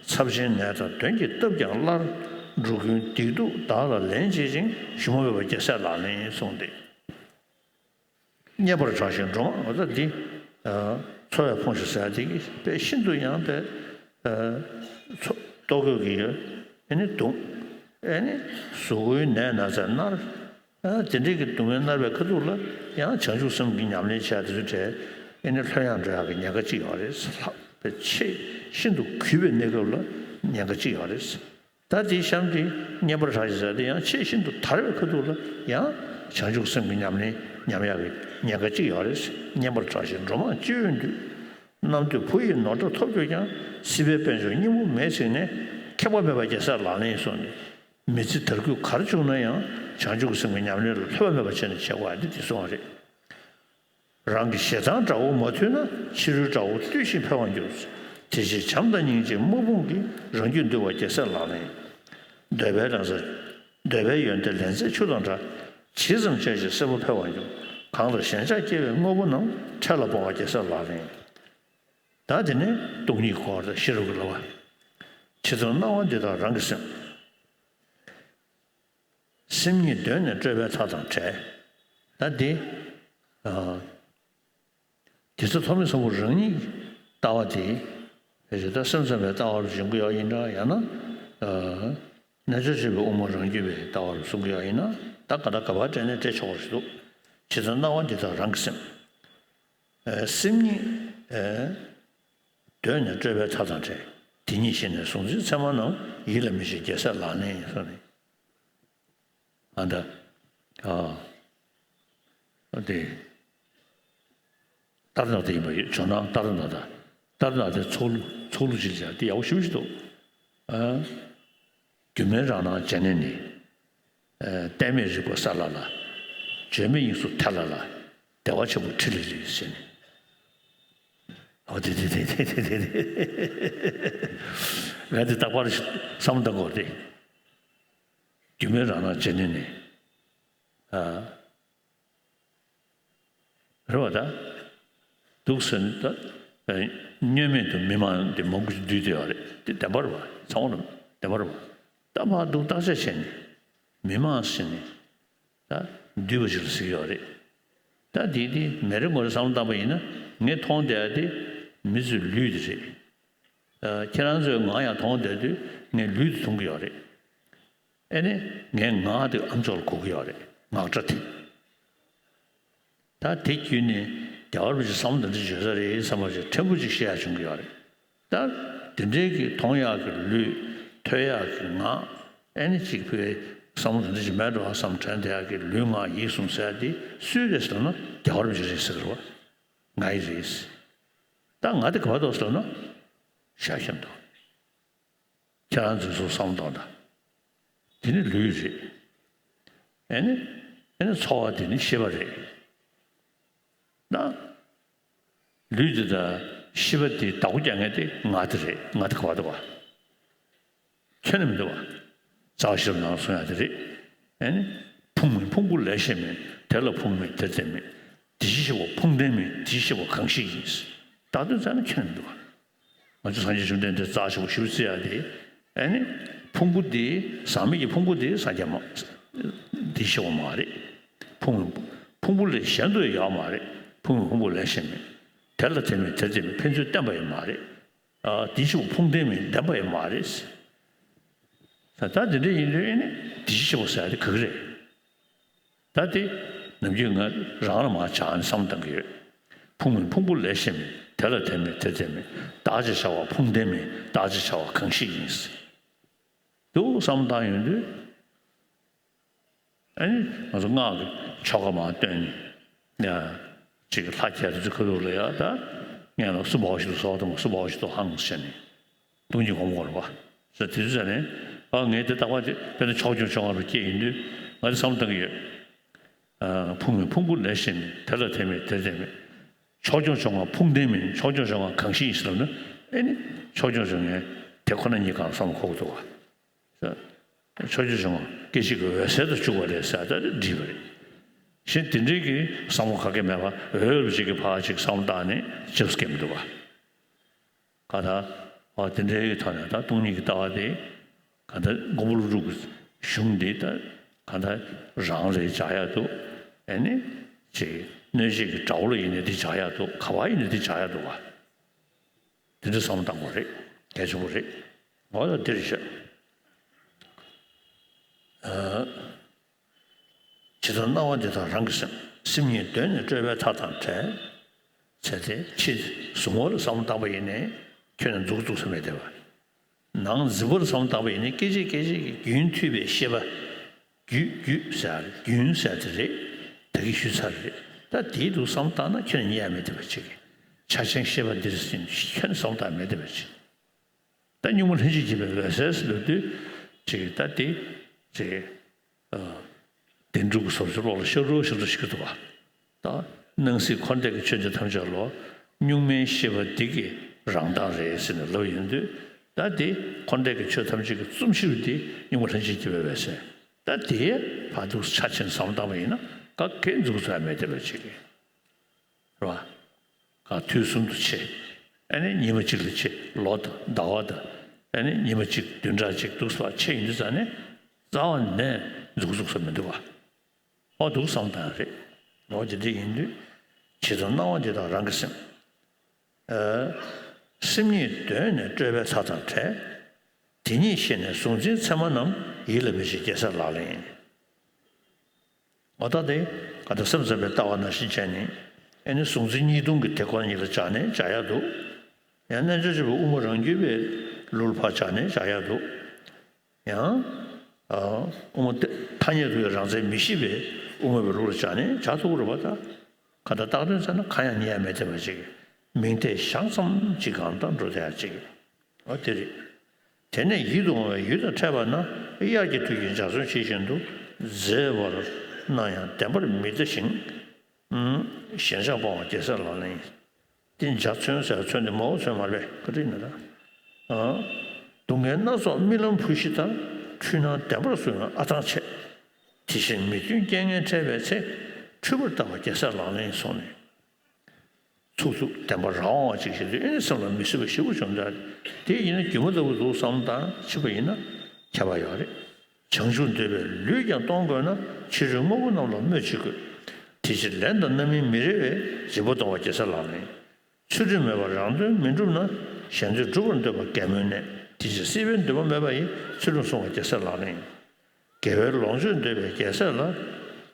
ཚབས་ཆེན་ནད་དང་གདོན་གྱིས་བཏབ་ཀྱང་སླར། འགྲོ་ཀུན་སྡིག་སྡུག་བདག་ལ་ལན་བྱེད་ཅིང་། ཞུམ་མེད་པ་རྒྱལ་སྲས་ལག་ལེན་ཡིན་གསུངས་ཏེ། རྙེད་པར་གྲགས་ཤིང་འགྲོ་མང་ངོ་ཚ་འདི། འཚོ་བས་ཕོངས་ཤིང་ཟེར་ཡ་དེ་གིས་དཔེ་ཤིན་ཏུ་ཡང་དཔེ། འཚོ་ལྟོ་གོས་ཀྱི་ཡོད། ཨེ་ནི་གདུང་། ཨེ་ནི་གཟུགས་པོའི་ནད་ན་ཚས་མནར། དེ་འདྲའི་གི་སྡུག་བསྔལ་མནར་བའི་ཁ་ཐུག་ལ་ཡང་བྱང་ཆུབ་སེམས་ཀྱི་ཉམས་ལེན་བྱས་དེ་ཚོ་བྲལ། ཨེ་ནི་ལྷོད་ཡངས་འགྲོ་ཡག་གི་ཉེན་ཁ་གཅིག་ཡོད་རེད། ལྷག་པའི་ཆེས་ཤིན་ཏུ་གུས་པའི་གནས་སྐབས་ལ་ཉེན་ཁ་གཅིག་ཡོད་རེད། ད་དེའི་གཤམ་དེ་རྙེད་པར་གྲགས་ཤིང་ཟེར་དེ་ཡང་ཆེས་ཤིན་ཏུ་དར་བའི་ཁ་ཐུག་ལ་ཡང་བྱང་ཆུབ་སེམས་ཀྱི་ཉམས་ལེན་ཉམས་ཡག་གི་ཉེན་ཁ་གཅིག་ཡོད་རེད། རྙེད་པར་གྲགས་ཤིང་འགྲོ་མང་སྤྱི་བོས་འདུད། རྣམ་ཐོས་བུ་ཡི་ནོར་འདྲ་ཐོབ་གྱུར་ཀྱང་། སྲིད་པའི་དཔལ་འབྱོར་སྙིང་པོ་མེད་ཚིག་ནས། ཁེགས་པ་མེད་པ་རྒྱལ་སྲས་ལག་ལེན་ཡིན་གསུངས་ནས། མི་ཚེ་དར་རྒུད་ག་རེ་བྱུང་ན་ཡང་བྱང་ཆུབ་སེམས་ཀྱི་ཉམས་ལེན་ལ་ལྷོད་པ་མེད་པ་བྱས་ནས་བྱེད་དགོས་ཡ་འདི་དེ་གསུངས་པ་རེད། རང་གི་ཞེ་སྡང་དགྲ་བོ་མ་ཐུལ་ན། ཕྱི་རོལ་དགྲ་བོ་བཏུལ་ཞིང་འཕེལ་བར་འགྱུར། དེ་ཕྱིར་བྱམས་དང་སྙིང་རྗེའི་དམག་དཔུང་གིས། རང་རྒྱུད་འདུལ་བ་རྒྱལ་སྲས་ལག་ལེན་ཡིན། འདོད་པའི་རང་ས། འདོད་པའི་ཡོན་ཏན་ལན་ཚྭའི་ཆུ་དང་འདྲ། ཇི་ཙམ་སྤྱད་ཅིང་གསལ་པོ་འཕེལ་བར་འགྱུར། གང་ལ་ཞེན་ཆགས་སྐྱེ་བའི་དངོས་པོ་རྣམས། འཕྲལ་ལ་སྤོང་བ་རྒྱལ་སྲས་ལག་ལེན་ཡིན། ད་དེ་ནས་སྟོང་ཉིད་སྐོར་དང་ཤེས་རབ་ཀྱི་བསླབ་པ། ཇི་ལྟར་སྣང་བ་འདི་དག་རང་གི་སེམས། སེམས་ཉིད་གདོད་ནས་སྤྲོས་པའི་མཐའ་དང་བྲལ། ད་འདི། ཨ། དེ་ཚེ་ཐོགས་མེད་ཚོམ་བུ་རང་ཉིད་ཀྱི་ལྟ་བ་དེ། ཕལ་ཆེར་ད་སེམས་ཙམ་པའི་ལྟ་བ་རུ་འབྱུང་གི་ཡོད་ཡིན་འདྲ་ཡང་ན། ཨ། རྣལ་འབྱོར་སྤྱོད་པའི་དབུ་མ་རང་རྒྱུད་པའི་ལྟ་བ་རུ་གསུང་གི་ཡོད་ཡིན་ན། ད་ག་ད་ག་པར་བཀྲལ་ནས་བཀྲལ་ཆོག་པ་ཞིག་འདུག་ཇི་ལྟར་སྣང་བ་འདི་དག་རང་གི་སེམས། ཨ། སེམས་ཉིད། ཨ། གདོད་ནས་སྤྲོས་པའི་མཐའ་དང་བྲལ། དེ་ཉིད་ཤེས་ནས་གཟུང་འཛིན་མཚན་མ་རྣམས། ཡིད་ལ་མི་བྱེད་རྒྱལ་སྲས་ལག་ལེན་ཡིན་གསུངས་ནས། ཨ་ད། ཨ། ཨ་དེ། ཏཱ་ར་ནཱ་ཐ་ཡིན་པ་ཡོད། ཇོ་ནང་ཏཱ་ར་ནཱ་ཐ། ཏཱ་ར་ནཱ་ཐའི་ཚོགས་གླུ་ཚོགས་གླུ་ཅིག་བྱས་དེ་ཡག་པོ་ཞེ་པོ་ཞིག་འདུག་ཨ། སྒྱུ་མའི་རང་སྣང་བྱས་ནས་ནི། ཨ། གཏད་མེད་རིག་པ་གསལ་ལ་ལ། བརྗོད་མེད་དབྱིངས་སུ་ཐལ་ལ་ལ། བདེ་བ་ཆེན་པོ་ཕྲིན་ལས་རེད་ཟེར་ནས། ཨོ་དེ་དེ་དེ་དེ་དེ་དེ། ང་དེ་རྟག་པར་བསམ་བློ་བཏང་དགོས་རེད། སྒྱུ་མའི་རང་སྣང་བྱས་ནས་ནི། ཨ། རེད་བ་ད། འདུག་ཟེར་ནས་ད། བརྙན་མེད་དུ་མི་མང་འདི་མང་པོ་ཞིག་འདུས་བསྡད་ཡོད་རེད། དེ་བདེན་པ་རེད་བ། ཚང་མ་ལ་བདེན་པ་རེད་བ། ད་ཕར་འདུག་བརྟག་དཔྱད་བྱས་ནས། མི་མང་ཟེར་ནས། ད་འདུས་པ་ཞིག་ལ་ཟེར་གྱི་ཡོད་རེད། ད་དེ་དེ་མི་རེ་ངོ་རེ་བསམ་བློ་བཏང་པ་ཡིན་ན། ངས་མཐོང་བསྡད་ཡ་དེ་མི་ཚོའི་ལུས་དེ་རེད། ཨ། ཁྱེད་རང་ཚོས་ང་ཡང་མཐོང་བསྡད་དུས་ངས་ལུས་དེ་མཐོང་གི་ཡོད་རེད། ཨེ་ནི། ངས་ངག་དེ་ཨ་མཆོག་ལ་གོ་གི་ཡོད་རེད། ངག་སྒྲ་དེ། ད་དེ་བརྒྱུད་ནས་རྒྱལ་བ་རིན་པོ་ཆེས་བསམ་བློ་འདི་འདྲ་བརྗོད་ས་རེད་བསམ་པ་ཞིག་ཕྲན་བུ་ཅིག་ཤེས་ཡག་བྱུང་གི་ཡོད་རེད། ད་དེ་འདྲའི་གི་མཐོང་ཡག་གི་ལུས། ཐོས་ཡག་གི་ངག་ཨེ་ནི་ཅིག་ཕུལ་བསམ་བློ་འདི་འདྲ་ཅིག་མེད་འགྲོ་བསམ་དྲན་བསྡད་ཡག་གི་ལུས་ངག་ཡིད་གསུམ་ཟེར་ཡག་དེ་སུའི་རེད་ཟེར་ན། རྒྱལ་བ་རིན་པོ་ཆེ་རེད་ཟེར་གི་རེད་བ། ང་ཡི་རེད། ད་ང་དེ་ག་པར་འདུག་ཟེར་ན། ཤ་ཤ་འདུག་ཁྱེད་རང་ཚོས་སུ་བསམ་བློ་གཏོང་དང་། དེ་ནི་ལུས་རེད། ཨེ་ནི། ཨེ་ནི་ཚོར་བ་དེ་ནི་ཤེས་པ་རེད། ད་ལུས་དེ་དང་ཤེས་པ་དེ་བདག་པོ་རྒྱག་མཁན་དེ་ང་དེ་རེད། ང་དེ་ག་པར་འདུག་བ། ཁྱོན་ནས་མི་འདུག་བ། རྩ་བ་ཤེས་རབ་ནང་གསུང་ཡག་དེ་རེད། ཨེ་ནི། ཕུང་མིན་ཕུང་པོ་ལས་གཞན་མིན། དེ་ལ་ཕུང་མིན་དེར་བརྟེན་མིན། དེ་བཞིན་གཤེགས་པ་ཕུང་ལྡན་མིན། དེ་བཞིན་གཤེགས་པ་གང་ཞིག་ཡིན། བདག་དོན་རྩ་ནས་ཁྱོན་ནས་མི་འདུག་བ། ང་ཚོ་སངས་རྒྱས་བཅོམ་ལྡན་འདས་རྩ་ཆེན་པོ་ཞེ་པོ་བརྩི་ཡག་དེ། ཨེ་ནི། ཕུང་པོ་འདི་ཟག་མེད་ཀྱི་ཕུང་པོ་འདི་སངས་རྒྱས་མ། འདི་ཤེས་པ་མ་རེད། ཕུང་། ཕུང་པོ་ལས་གཞན་དུ་ཡང་ཡོད་མ་རེད། ཕུང་པོ་ཕུང་པོ་ལས་གཞན་མིན། དེ་ལ་བརྟེན་མིན་དེར་བརྟེན་མིན་ཕན་ཚུན་བརྟེན་པ་ཡང་མ་རེད། ཨ། འདི་ཤེས་པ་ཕུང་ལྡན་མིན་ལྡན་པ་ཡང་མ་རེད། ད་ད་འདི་འདྲ་ཡིན་དུས་ཨེ་ནི་འདི་ཤེས་པ་ཟེར་ཡག་དེ་ག་གི་རེད། ད་དེ་ནམ་རྒྱུན་ང་རང་ལ་མར་ཆགས་ནས་བསམ་བློ་བཏང་གི་ཡོད། ཕུང་མིན་ཕུང་པོ་ལས་གཞན་མིན། དེ་ལ་བརྟེན་མིན་དེར་བརྟེན་མིན། བདག་ཅེས་བྱ་བ་ཕུང་ལྡན་མིན། བདག་ཅེས་བྱ་བ་གང་ཞིག་ཡིན། འདུག་བསམ་བློ་བཏང་ཡོང་དུས། ཨ་ནི་ང་ཚོ་སྔགས་ཀྱི་ཆོ་ག་མར་བཏོན་ནས། ཡ། ཅིག་ལྷ་རྒྱལ་དུ་ཁ་ཐུག་ལ་ཡ་ད། ངས་ལ་སུ་འབའ་ཞིག་ཏུ་སོགས་དང་སུ་འབའ་ཞིག་ཏུ་ཧང་ཟེར་ནས། སྟོང་ཉིད་སྒོམ་དགོས་རེད་བ། ཟེར་དེ་ཚོ་ཟེར་ནས། ཨ། ངས་དེ་རྟག་པར་དེ་དཔེར་ན་ཕྱོགས་སྐྱོང་ཕྱོགས་སྔ་རུ་སྐྱེས་ཡིན་དུས་ང་དེ་བསམ་བློ་བཏང་གི་ཡོད། ཨ། ཕུང་མིན་ཕུང་པོ་ལས་གཞན་མིན། དེ་ལ་བརྟེན་མིན་དེར་བརྟེན་མིན། ཕྱོགས་སྐྱོང་ཕྱོགས་སྔ་ཕུང་ལྡན་མིན། ཕྱོགས་སྐྱོང་ཕྱོགས་སྔ་གང་ཞིག་ཡིན་ཟེར་ལབ་ན། ཨེ་ནི། ཕྱོགས་སྐྱོང་ཕྱོགས་སྔ་དེ་ཁོ་ན་ཉིད་གང་བསམ་བློ་འཁོར་གྱི་འདུག་བ། ཕྱོགས་སྐྱོང་ཕྱོགས་སྔ་སྐད་ཅིག་གིས་འོད་གསལ་དུ་བཅུག་པ་རེད་ཟེར་ད་འགྲིག་པ་རེད། གཞན་དེ་འདྲའི་གི་བསམ་བློ་ག་གེ་མེད་པར་འོས་འོས་པ་ཅིག་གིས་ཕར་ཅིག་བསམ་བློ་བཏང་ནས་ཅེས་སུ་སྐྱེ་མི་འདུག་བ། ག་ད། འོ་དེ་འདྲའི་གི་ཐོག་ནས་ད་སྟོང་ཉིད་ཀྱི་ལྟ་བ་དེ། ག་ད་མགོན་པོ་ཀླུ་སྒྲུབ་ཀྱི་གཞུང་འདི་ད་ག་ད་རང་ལ་སྦྱར་ཡག་འདུག་ཨེ་ནི། ཅིག་གནོད་བྱེད་ཀྱི་དགྲ་བོ་ལ་ཡིན་ནའི་འདི་སྦྱར་ཡག་འདུག་ག་པར་ཡིན་ནའི་འདི་སྦྱར་ཡག་འདུག་བ། དེ་འདྲ་བསམ་བློ་བཏང་དགོས་རེད། གལ་ཆེན་པོ་རེད། འོ་ད་འདིར་བཤད། ཨ། ཇི་ལྟར་སྣང་བ་འདི་དག་རང་གི་སེམས། སེམས་ཉིད་གདོད་ནས་སྤྲོས་པའི་མཐའ་དང་བྲལ། ཟེར་ཏེ་ཕྱི་གཟུང་བ་ལ་བསམ་བློ་བཏང་པ་ཡིན་ནའི་ཁྱོན་ནས་འཛུགས་འཛུགས་ས་མེད་བསྡད་པ། ནང་འཛིན་པ་ལ་བསམ་བློ་བཏང་པ་ཡིན་ནའི་སྐད་ཅིག་སྐད་ཅིག་གིས་རྒྱུན་མཐུད་པའི་ཤེས་པ། རྒྱུད་རྒྱུད་ཟེར་རྒྱུན་ཟེར་དེ་རེད། ད་གིན་ཞུས་ཚར་རེད། ད་དེའི་འདུག་བསམ་བློ་བཏང་ན་ཁྱོན་ནས་རྙེད་ཡ་མེད་བསྡད་པ་ཅིག་ཆ་ཅན་ཤེས་པ་འདིར་ཟིན་ཁྱོན་ནས་བསམ་བློ་བཏང་མེད་བསྡད་པ་ཅིག་ད་གཉུག་མ་ལྷན་ཅིག་སྐྱེས་པའི་འོད་གསལ་ཟེར་ལབ་དུས་ཅིག་ད་དེ་ཅིག་ཨ། བདེན་གྲུབ་ཀྱི་ཟབ་ཆོས་བློ་ལ་ཤར་འགྲོ་ཤར་འགྲོ་ཞིག་གི་འདུག་བ། ད་སྣང་སྲིད་འཁོར་འདས་ཀྱི་ཆོས་འདི་ཐམས་ཅད་ལོ། གཉུག་མའི་ཤེས་པ་འདི་གི་རང་མདངས་རེད་ཟེར་ནས་ལབ་ཡོང་དུས། ད་དེ་འཁོར་འདས་ཀྱི་ཆོས་ཐམས་ཅད་ཀྱི་བཙུན་ཤེས་པ་འདི་གཉུག་མ་ལྷན་ཅིག་སྐྱེས་པའི་འོད་གསལ། ད་དེའི་བར་དུ་ཆ་ཆེན་བསམ་བློ་བཏང་བ་ཡིན་ན་ག་གེ་འཛུགས་ཚར་མེད་བསྡད་པ་ཅིག་རེད། རེད་བ། ག་དུས་གསུམ་དུ་ཆེ། ཨ་ནི་ཉི་མ་གཅིག་ལ་ཕྱེ། ལོ་དང་ཟླ་བ་དང་ཨ་ནི་ཉི་མ་གཅིག་བདུན་ཕྲག་གཅིག་འདུག་སེ་ཕྱེ་ཡོང་དུས་ཙང་ནས་རྩ་བ་ནས་འཛུགས་འཛུགས་ས་མི་འདུག་བ། ཨོ་འདུག་བསམ་བཏང་རེད། ཨོ་དེ་འདྲ་ཡིན་དུས་ཇི་ལྟར་སྣང་བ་འདི་དག་རང་གི་སེམས། ཨ། སེམས་ཉིད་གདོད་ནས་སྤྲོས་པའི་མཐའ་དང་བྲལ། དེ་ཉིད་ཤེས་ནས་གཟུང་འཛིན་མཚན་མ་རྣམས། ཡིད་ལ་མི་བྱེད་རྒྱལ་སྲས་ལག་ལེན་ཡིན། འོ་ད་དེ་ག་ད་སེམས་ཙམ་པའི་ལྟ་བ་ནང་བཞིན་བྱས་ནས་ཨེ་ནི་གཟུང་འཛིན་གཉིས་སྟོང་གི་དེ་ཁོ་ན་ཉིད་ལ་སྦྱར་ནས་སྦྱར་ཡག་འདུག། ཡང་རྣལ་འབྱོར་སྤྱོད་པའི་དབུ་མ་རང་རྒྱུད་པའི་ལུགས་ལ་ཕར་སྦྱར་ནས་སྦྱར་ཡག་འདུག། ཡང་། ཨ། དབུ་མ་ཐ་སྙད་དུ་ཡང་རང་མཚན་མི་ཤེས་པའི་དབུ་མ་པའི་ལུགས་ལ་སྦྱར་ནས་སྦྱར་ཐུབ་ཀྱི་རེད་པ། ད་ག་ད་བཏགས་དོན་ཟེར་ན་གང་ཡང་རྙེད་མི་བདེ་བ་ཅིག། མིང་མཐའི་ཞག་ཙམ་གཅིག་གང་དང་འགྲོ་བསྡད་ཡག་ཅིག། ཨོ་དེ་རེད། དེ་ནས་ཡིད་དུ་འོང་བའི་ཡུལ་དང་འཕྲད་པ་ན་དབྱར་གྱི་དུས་ཀྱི་འཇའ་ཚོན་ཇི་བཞིན་དུ་མཛེས་པར་སྣང་ཡང་བདེན་པར་མི་བདེ་ཞིང་། ཨུམ། ཞེན་ཆགས་སྤོང་བ་རྒྱལ་སྲས་ལག་ལེན་ཡིན། དེ་འཇའ་ཚོན་ཟེར་བ་ཚོན་དེ་མ་འོངས་ཚོན་མ་རེད་པས། ག་རེ་ཡིན་ན་ད། ཨ། སྡུག་བསྔལ་སྣ་ཚོགས་རྨི་ལམ་བུ་བཞི་ལྟར། འཁྲུལ་སྣང་བདེན་པར་གསུངས་ཡང་ཨ་ཐང་ཆད། དེ་བཞིན་མི་མཐུན་རྐྱེན་ངན་འཕྲད་པའི་ཚེ། འཁྲུལ་པར་ལྟ་བ་རྒྱལ་སྲས་ལག་ལེན་ཡིན་གསུངས་ནས། ཚུགས་ཚུགས་བདེན་པ་རང་དབང་བ་ཅིག་བྱེད་དུས་ཨེ་ནི་སེམས་ལ་མི་སྲིད་པ་ཞེ་པོ་བྱུང་། ད་དེ་ཡིན་ན་སྒྱུ་མ་ལྟ་བུ་འདུག་བསམ་སྟངས་ཕྱིན་པ་ཡིན་ན་ཁྱད་པར་ཡོད་རེད། བྱང་ཆུབ་འདོད་པའི་ལུས་ཀྱང་གཏོང་དགོས་ན། ཕྱི་རོལ་དངོས་པོ་རྣམས་ལ་སྨོད་ཅི་དགོས། དེ་ཕྱིར་ལན་དང་རྣམ་སྨིན་མི་རེ་བས། སྦྱིན་པ་གཏོང་བ་རྒྱལ་སྲས་ལག་ལེན་ཡིན། ཚུལ་ཁྲིམས་མེད་པར་རང་དོན་མི་འགྲུབ་ན། གཞན་དོན་སྒྲུབ་པར་འདོད་པ་རྒན་མོའི་གནས། དེ་ཕྱིར་སྲིད་པའི་འདུན་པ་མེད་པ་ཡིས། ཚུལ་ཁྲིམས་བསྲུང་བ་རྒྱལ་སྲས་ལག་ལེན་ཡིན། དགེ་བའི་ལོངས་སྤྱོད་འདོད་པའི་རྒྱལ་སྲས་ལ།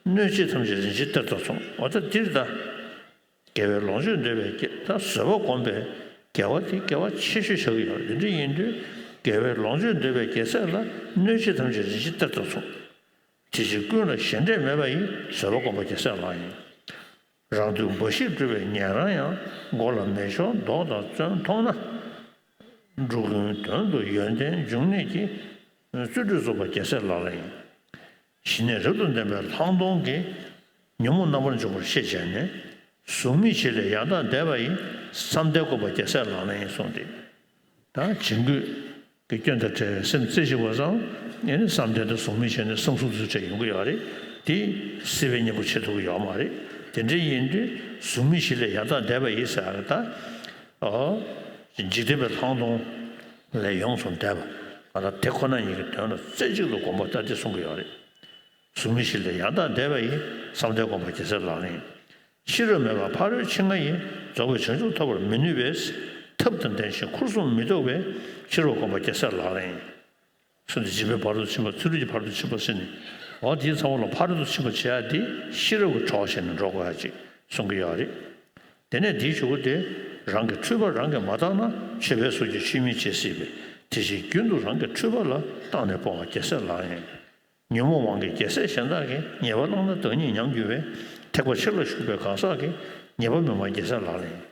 གནོད་བྱེད་ཐམས་ཅད་རིན་ཆེན་གཏེར་ལྟར་མཚུངས། འོ་ད་འདིར་ད། དགེ་བའི་ལོངས་སྤྱོད་འདོད་པའི་རྒྱལ། ད་བཟོད་པ་སྒོམ་པའི་དགེ་བ་དེ་དགེ་བ་ཆེ་ཤོས་ཆགས་ཀྱི་ཡོད་རེད། དེ་འདྲ་ཡིན་དུས་དགེ་བའི་ལོངས་སྤྱོད་འདོད་པའི་རྒྱལ་སྲས་ལ་གནོད་བྱེད་ཐམས་ཅད་རིན་ཆེན་གཏེར་ལྟར་མཚུངས། དེ་ཕྱིར་ཀུན་ལ་ཞེ་འགྲས་མེད་པ་ཡིས། བཟོད་པ་སྒོམ་པ་རྒྱལ་སྲས་ལག་ཡིན། རང་དོན་འབའ་ཞིག་སྒྲུབ་པའི་ཉན་རང་ཡང་། མགོ་ལ་མེ་ཤོར་མདོག་དང་བཙོན་མཐོང་ན། འགྲོ་ཀུན་དོན་དུ་ཡོན་ཏན་འབྱུང་གནས་ཀྱི། བརྩོན་འགྲུས་རྫོགས་པ་རྒྱལ་སྲས་ལག་ལེན་ཡིན། ཞི་གནས་རབ་ཏུ་ལྡན་པའི་ལྷག་མཐོང་གིས། ཉོན་མོངས་རྣམ་པར་འཇོམས་པར་ཤེས་བྱས་ནས། གཟུགས་མེད་བཞི་ལས་ཡང་དག་འདས་པ་ཡི། བསམ་གཏན་བསྒོམ་པ་རྒྱལ་སྲས་ལག་ལེན་ཡིན་གསུངས་ཏེ། ད་བྱིང་རྒོད་ཀྱི་སྐྱོན་དང་བྲལ་བའི་སེམས་རྩེ་གཅིག་པ་སང་ཨེ་ནི་བསམ་གཏན་དང་གཟུགས་མེད་བྱས་ནས་བསམ་གཟུགས་ཚུལ་བྲལ་ཡོང་གི་ཡོད་རེད། དེ་སྲིད་པའི་གཉེན་པོ་བྱེད་ཐུབ་ཀྱི་ཡོད་མ་རེད། དེ་འདྲ་ཡིན་དུས་གཟུགས་མེད་བཞི་ལས་ཡང་དག་འདས་པ་ཡི་ཟེར་ཡག་གི་ད། ཨོ། འཇིག་རྟེན་པའི་ལྷག་མཐོང་ལས་ཡོངས་སུ་འདས་པ། ང་ད་དེ་ཁོ་ན་ཉིད་ཀྱི་དོན་ལ་རྩེ་གཅིག་ཏུ་བསྒོམ་པ་ལྟ་སྟེ་གསུང་གི་ཡོད་རེད། གཟུགས་མེད་བཞི་ལས་ཡང་དག་འདས་པ་ཡི། བསམ་གཏན་བསྒོམ་པ་རྒྱལ་སྲས་ལག་ལེན་ཡིན། ཤེས་རབ་མེད་པར་ཕ་རོལ་ཕྱིན་ལྔ་ཡི། རྫོགས་པའི་བྱང་ཆུབ་ཐོབ་པར་མི་ནུས་པས། ཐབས་དང་ལྡན་ཞིང་ཁུར་སོང་མི་ལྡོག་པའི། ཤེས་རབ་བསྒོམ་པ་རྒྱལ་སྲས་ལག་ལེན་ཡིན། གསུངས་ཏེ་འཇིགས་པའི་བར་དུ་ཕྱིན་པ། ཚུལ་ཁྲིམས་ཀྱི་བར་དུ་ཕྱིན་པ་ཟེར་ནས། འོ་དེའི་ཚང་མ་ལ་ཕ་རོལ་ཏུ་ཕྱིན་པ་བྱེད་ཡ་དེ་ཤེས་རབ་ཀྱི་གྲོགས་བྱས་ནས་འགྲོ་དགོས་ཡ་ཅིག་གསུང་གི་ཡོད་རེད། དེ་ནས་དེའི་གཞུག་གུ་དེ་རང་གི་འཁྲུལ་པ་རང་གིས་མ་བཏང་ན། ཆོས་པའི་ཚོགས་ཀྱིས་ཆོས་མིན་བྱེད་སྲིད་པས། དེ་ཕྱིར་རྒྱུན་དུ་རང་གི་འཁྲུལ་པ་ལ། བརྟགས་ནས་སྤོང་བ་རྒྱལ་སྲས་ལག་ཡིན། ཉོན་མོངས་དབང་གིས་རྒྱལ་སྲས་གཞན་དག་གི། ཉེས་པ་བླངས་ན་བདག་ཉིད་ཉམས་འགྱུར་བས། ཐེག་པ་ཆེ་ལ་ཞུགས་པའི་གང་ཟག་གི། ཉེས་པ་མི་སྨྲ་རྒྱལ་སྲས་ལག་ལེན་ཡིན།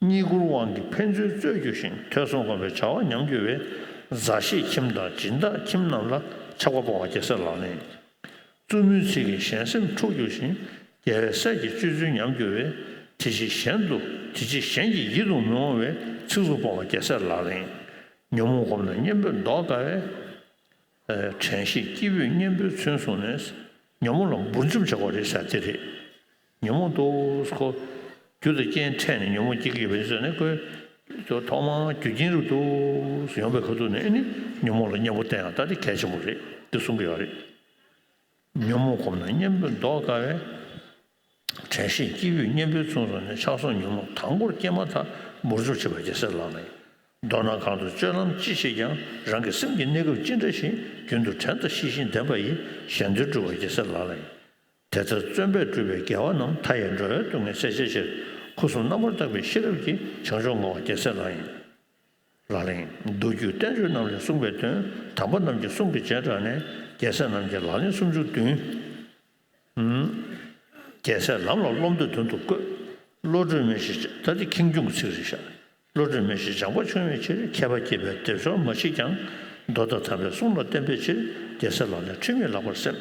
རྙེད་བཀུར་དབང་གིས་ཕན་ཚུན་རྩོད་འགྱུར་ཞིང་། ཐོས་བསམ་སྒོམ་པས་བྱ་བ་ཉམས་འགྱུར་བས། མཛའ་བཤེས་ཁྱིམ་བདག་སྦྱིན་བདག་ཁྱིམ་རྣམས་ལ། ཆགས་པ་སྤོང་བ་རྒྱལ་སྲས་ལག་ལེན་ཡིན། རྩུབ་མོའི་ཚིག་གིས་གཞན་སེམས་འཁྲུགས་འགྱུར་ཞིང་། རྒྱལ་བའི་སྲས་ཀྱི་སྤྱོད་ཚུལ་ཉམས་འགྱུར་བས། དེ་ཕྱིར་གཞན་དུ། དེ་ཕྱིར་གཞན་གྱི་ཡིད་དུ་མི་འོང་བའི། ཚིག་རྩུབ་སྤོང་བ་རྒྱལ་སྲས་ལག་ལེན་ཡིན། ཉོན་མོངས་སྒོམ་ན་གཉེན་པོས་བཟློག་དཀའ་བས། དྲན་ཤེས་སྐྱེས་བུས་གཉེན་པོའི་མཚོན་བཟུང་ནས། ཉོན་མོངས་ལ་འབུར་འཇོམས་བྱ་དགོས་རེད་ཟེར་དེ་རེད། ཉོན་མོངས་འདུག་ཁོ། རྒྱུ་དང་རྐྱེན་འཕྲད་ནས་ཉོན་མོངས་སྐྱེ་གི་ཡོད་པ་ཡིན་ཟེར་ནས་ཁོས། ཐོག་མར་རྒྱུ་རྐྱེན་རུ་འདུག་ཡོང་པའི་ཁ་ཐུག་ནས་ཨ་ནི་ཉོན་མོངས་ལ་གཉེན་པོ་བསྟེན་ཡང་ད་དེ་གལ་ཆེན་པོ་རེད་དེ་གསུང་གི་ཡོད་རེད། ཉོན་མོངས་སྒོམ་ན་གཉེན་པོས་བཟློག་དཀའ་བས། དྲན་ཤེས་སྐྱེས་བུས་གཉེན་པོའི་མཚོན་བཟུང་ནས། ཆགས་སོགས་ཉོན་མོངས་དང་པོར་སྐྱེས་མ་ཐག་འབུར་འཇོམས་བྱེད་པ་རྒྱལ་སྲས་ལག་ལེན་ཡིན། མདོར་ན་གང་དུ་སྤྱོད་ལམ་ཅི་བྱེད་ཀྱང་། རང་གི་སེམས་ཀྱི་གནས་སྐབས་ཅི་འདྲ་ཞིག་རྒྱུན་དུ་དྲན་དང་ཤེས་བཞིན་ལྡན་པ་ཡིས། གཞན་དོན་སྒྲུབ་པ་རྒྱལ་སྲས་ལག་ལེན་ཡིན། དེ་ལྟར་བརྩོན་པས་བསྒྲུབས་པའི་དགེ་བ་རྣམས། མཐའ་ཡས་འགྲོ་བའི་སྡུག་བསྔལ་སེལ་བྱའི་ཕྱིར། ཁུ་སིམ་རྣམ་པར་དག་པའི་ཤེས་རབ་ཀྱིས། བྱང་ཆུབ་བསྔོ་བ་རྒྱལ་སྲས་ལག་ཡིན། ལག་ལེན། མདོ་རྒྱུད་བསྟན་བཅོས་རྣམས་ལས་གསུངས་པའི་དོན། དམ་པ་རྣམས་ཀྱི་གསུང་གི་རྗེས་འབྲངས་ནས། རྒྱལ་སྲས་རྣམས་ཀྱི་ལག་ལེན་སུམ་ཅུ་བདུན། རྒྱལ་སྲས་ལམ་ལ་སློབ་འདོད་དོན་དུ་བཀོད། བློ་གྲོས་མེད་ཞེས་བྱ། ད་འདི་ཁེངས་སྐྱུང་གི་ཚིག་རེད་ཤག། བློ་གྲོས་མེད་ཞེས་སྦྱངས་པ་ཆུང་བའི་ཕྱིར། མཁས་པ་སྐྱེས་པའི་སྡེབ་སྦྱོར་མ་མཆིས་ཀྱང་། མདོ་དང་དམ་པའི་གསུང་ལ་བརྟེན་པའི་ཕྱིར། རྒྱལ་སྲས་ལག་ལེན་འཁྲུལ་མེད་ལགས་པར་སེམས།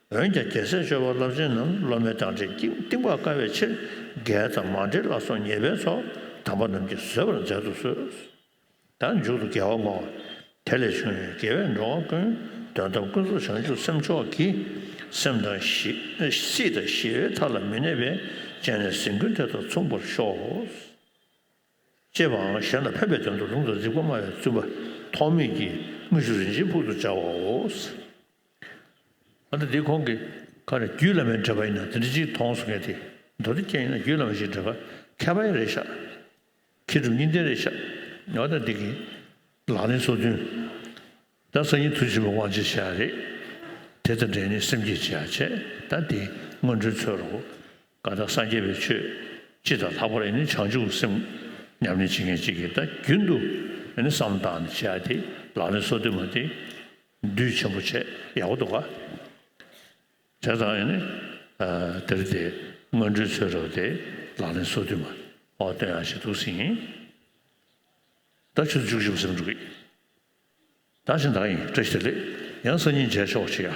འོན་ཀྱང་རྒྱལ་སྲས་སྤྱོད་པ་རླབས་ཆེན་རྣམས། སློབ་མའི་བདག་འཛིན་གཏིང་དཔག་དཀའ་བའི་ཕྱིར། རྒྱལ་དང་མ་འབྲེལ་ལ་སོགས་ཉེས་པའི་ཚོགས། དམ་པ་རྣམས་ཀྱིས་བཟོད་པར་མཛད་དུ་གསོལ། ད་མཇུག་ཏུ་དགེ་བ་བསྔོ་བ། དེ་ལས་བྱུང་བའི་དགེ་བས་འགྲོ་བ་ཀུན། དོན་དམ་ཀུན་རྫོབ་བྱང་ཆུབ་སེམས་མཆོག་གིས། སེམས་དང་ཞི། སྲིད་དང་ཞི་བའི་མཐའ་ལ་མི་གནས་པའི། སྤྱན་རས་གཟིགས་མགོན་དེ་དང་མཚུངས་པར་ཤོག། བཅས་པའང་གཞན་ལ་ཕན་པའི་དོན་དུ་ལུང་དང་རིགས་པ་སྨྲ་བའི་བཙུན་པ་ཐོགས་མེད་ཀྱིས་དངོས་གཞི་རིན་ཆེན་ཕུལ་དུ་བྱའོ། ཨ་ནི་འདི་ཁོང་གིས་ག་རེ་རྒྱུད་བླ་མའི་འགྲེལ་པ་ཡིན་ན་དེ་འདྲ་ཅིག་མཐོང་སོང་ངས་དེ། མདོ་སྡེ་རྒྱན་ཡིན་ན་རྒྱུད་བླ་མའི་ཞིག་འགྲེལ་པ་མཁས་པ་ཡང་རེད་ཤག་མཁས་གྲུབ་གཉིས་ལྡན་རེད་ཤག་འོ་ད་འདི་གི་ལག་ལེན་སོ་བདུན། ད་སང་ཉིན་ཐུགས་རྗེ་ཆེན་པོའི་དབང་ཆེན་བྱེད་ཡ་རེད། དེ་དང་འབྲེལ་ནས་སེམས་བསྐྱེད་བྱེད་ཡ་བྱས། ད་འདི་སྔོན་འགྲོའི་ཚོད་རོགས། གང་ལྟར་སངས་རྒྱས་པའི་ཆོས་སྤྱི་དང་ལྷག་པར་ཡིན་ན་བྱང་ཆུབ་སེམས་ཉམས་ལེན་བྱེད་མཁན་གཅིག་གིས་ད་རྒྱུན་དུ་ཡིན་ན་བསམ་བློ་བཏང་ནས་བྱེད་ཡ་དེ་ལག་ལེན་སོ་བདུན་མ་དེ་འདུས་ཆེན་པོ་བྱས་ཡག་པོ་འདུག་ག་བྱས་ཙང་ཡིན་ན་དེར་དེ་སྔོན་འགྲོའི་ཚོད་རོགས་དེ་ལག་ལེན་སོ་བདུན་མ་འོ་སྟོན་ཡག་ཞིག་འདུག་ཟིན། ད་ཆུ་ཚོད་བཅུ་གཅིག་པ་ཟིན་འགྲོ་གི། ད་ཕྱིན་ད་ཡིན། བཀྲ་ཤིས་བདེ་ལེགས། ཡང་སང་ཉིན་མཇལ་ཆོག་ཅིག་ཡ།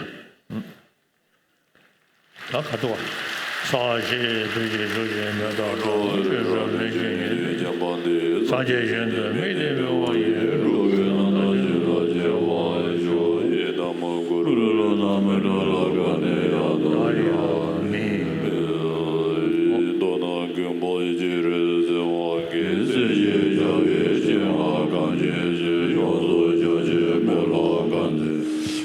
ད་ག་དུ་བ། ས་གཞི་དུས་ཀྱི་ཆུ་ཞིང་མེ་ཏོག་འགྲོ་བའི་རོལ་མོའི་ཞིང་ཉིད་དུ་བྱམས་པ་འདི། སངས་རྒྱས་བཞིན་དུ་དམིགས་ཏེ་འབུལ་བ་ཡིན། འགྲོ་བའི་རྣམ་དག་ཞི་ལ་སྐྱེ་བར་ཤོག་ཡི་དམ་གུ་རུ་ལ་ན་མི་འགྲོ་ལ་ག་ནས་ཡང་དག་ཡོད་མིན། མདོར་ན་དགོན་པ་ཅི་རིགས་ཟིན་བ། གལ་སྲིད་ཞེས་བྱ་བའི་ཕྱིར་ང་གང་ཅི་ཞིག་ཡོངས་སུ་རྒྱ་ཆེན་པོ་ལ་གང་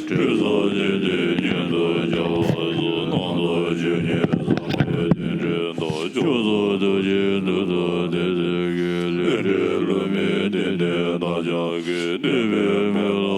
ཚེ་ཁྲུས་གསོལ་ཏེ་དེ་ཉིད་དུ་བྱ་བ་སོགས་རྣམ་དག་ཆོས་ཉིད་བསམ་པའི་རྟེན་འབྲེལ་དང་ཕྱོགས་སུ་ཐུགས་རྗེའི་མཐུ་སྟོབས་དེ་སྲས་ཀྱི་ལས་འབྲས་ལུས་མེད་བདེ་ལྡན་རྟགས་བརྒྱད་ཀྱིས་བསྟོད་པའི་མེ་ལྷ།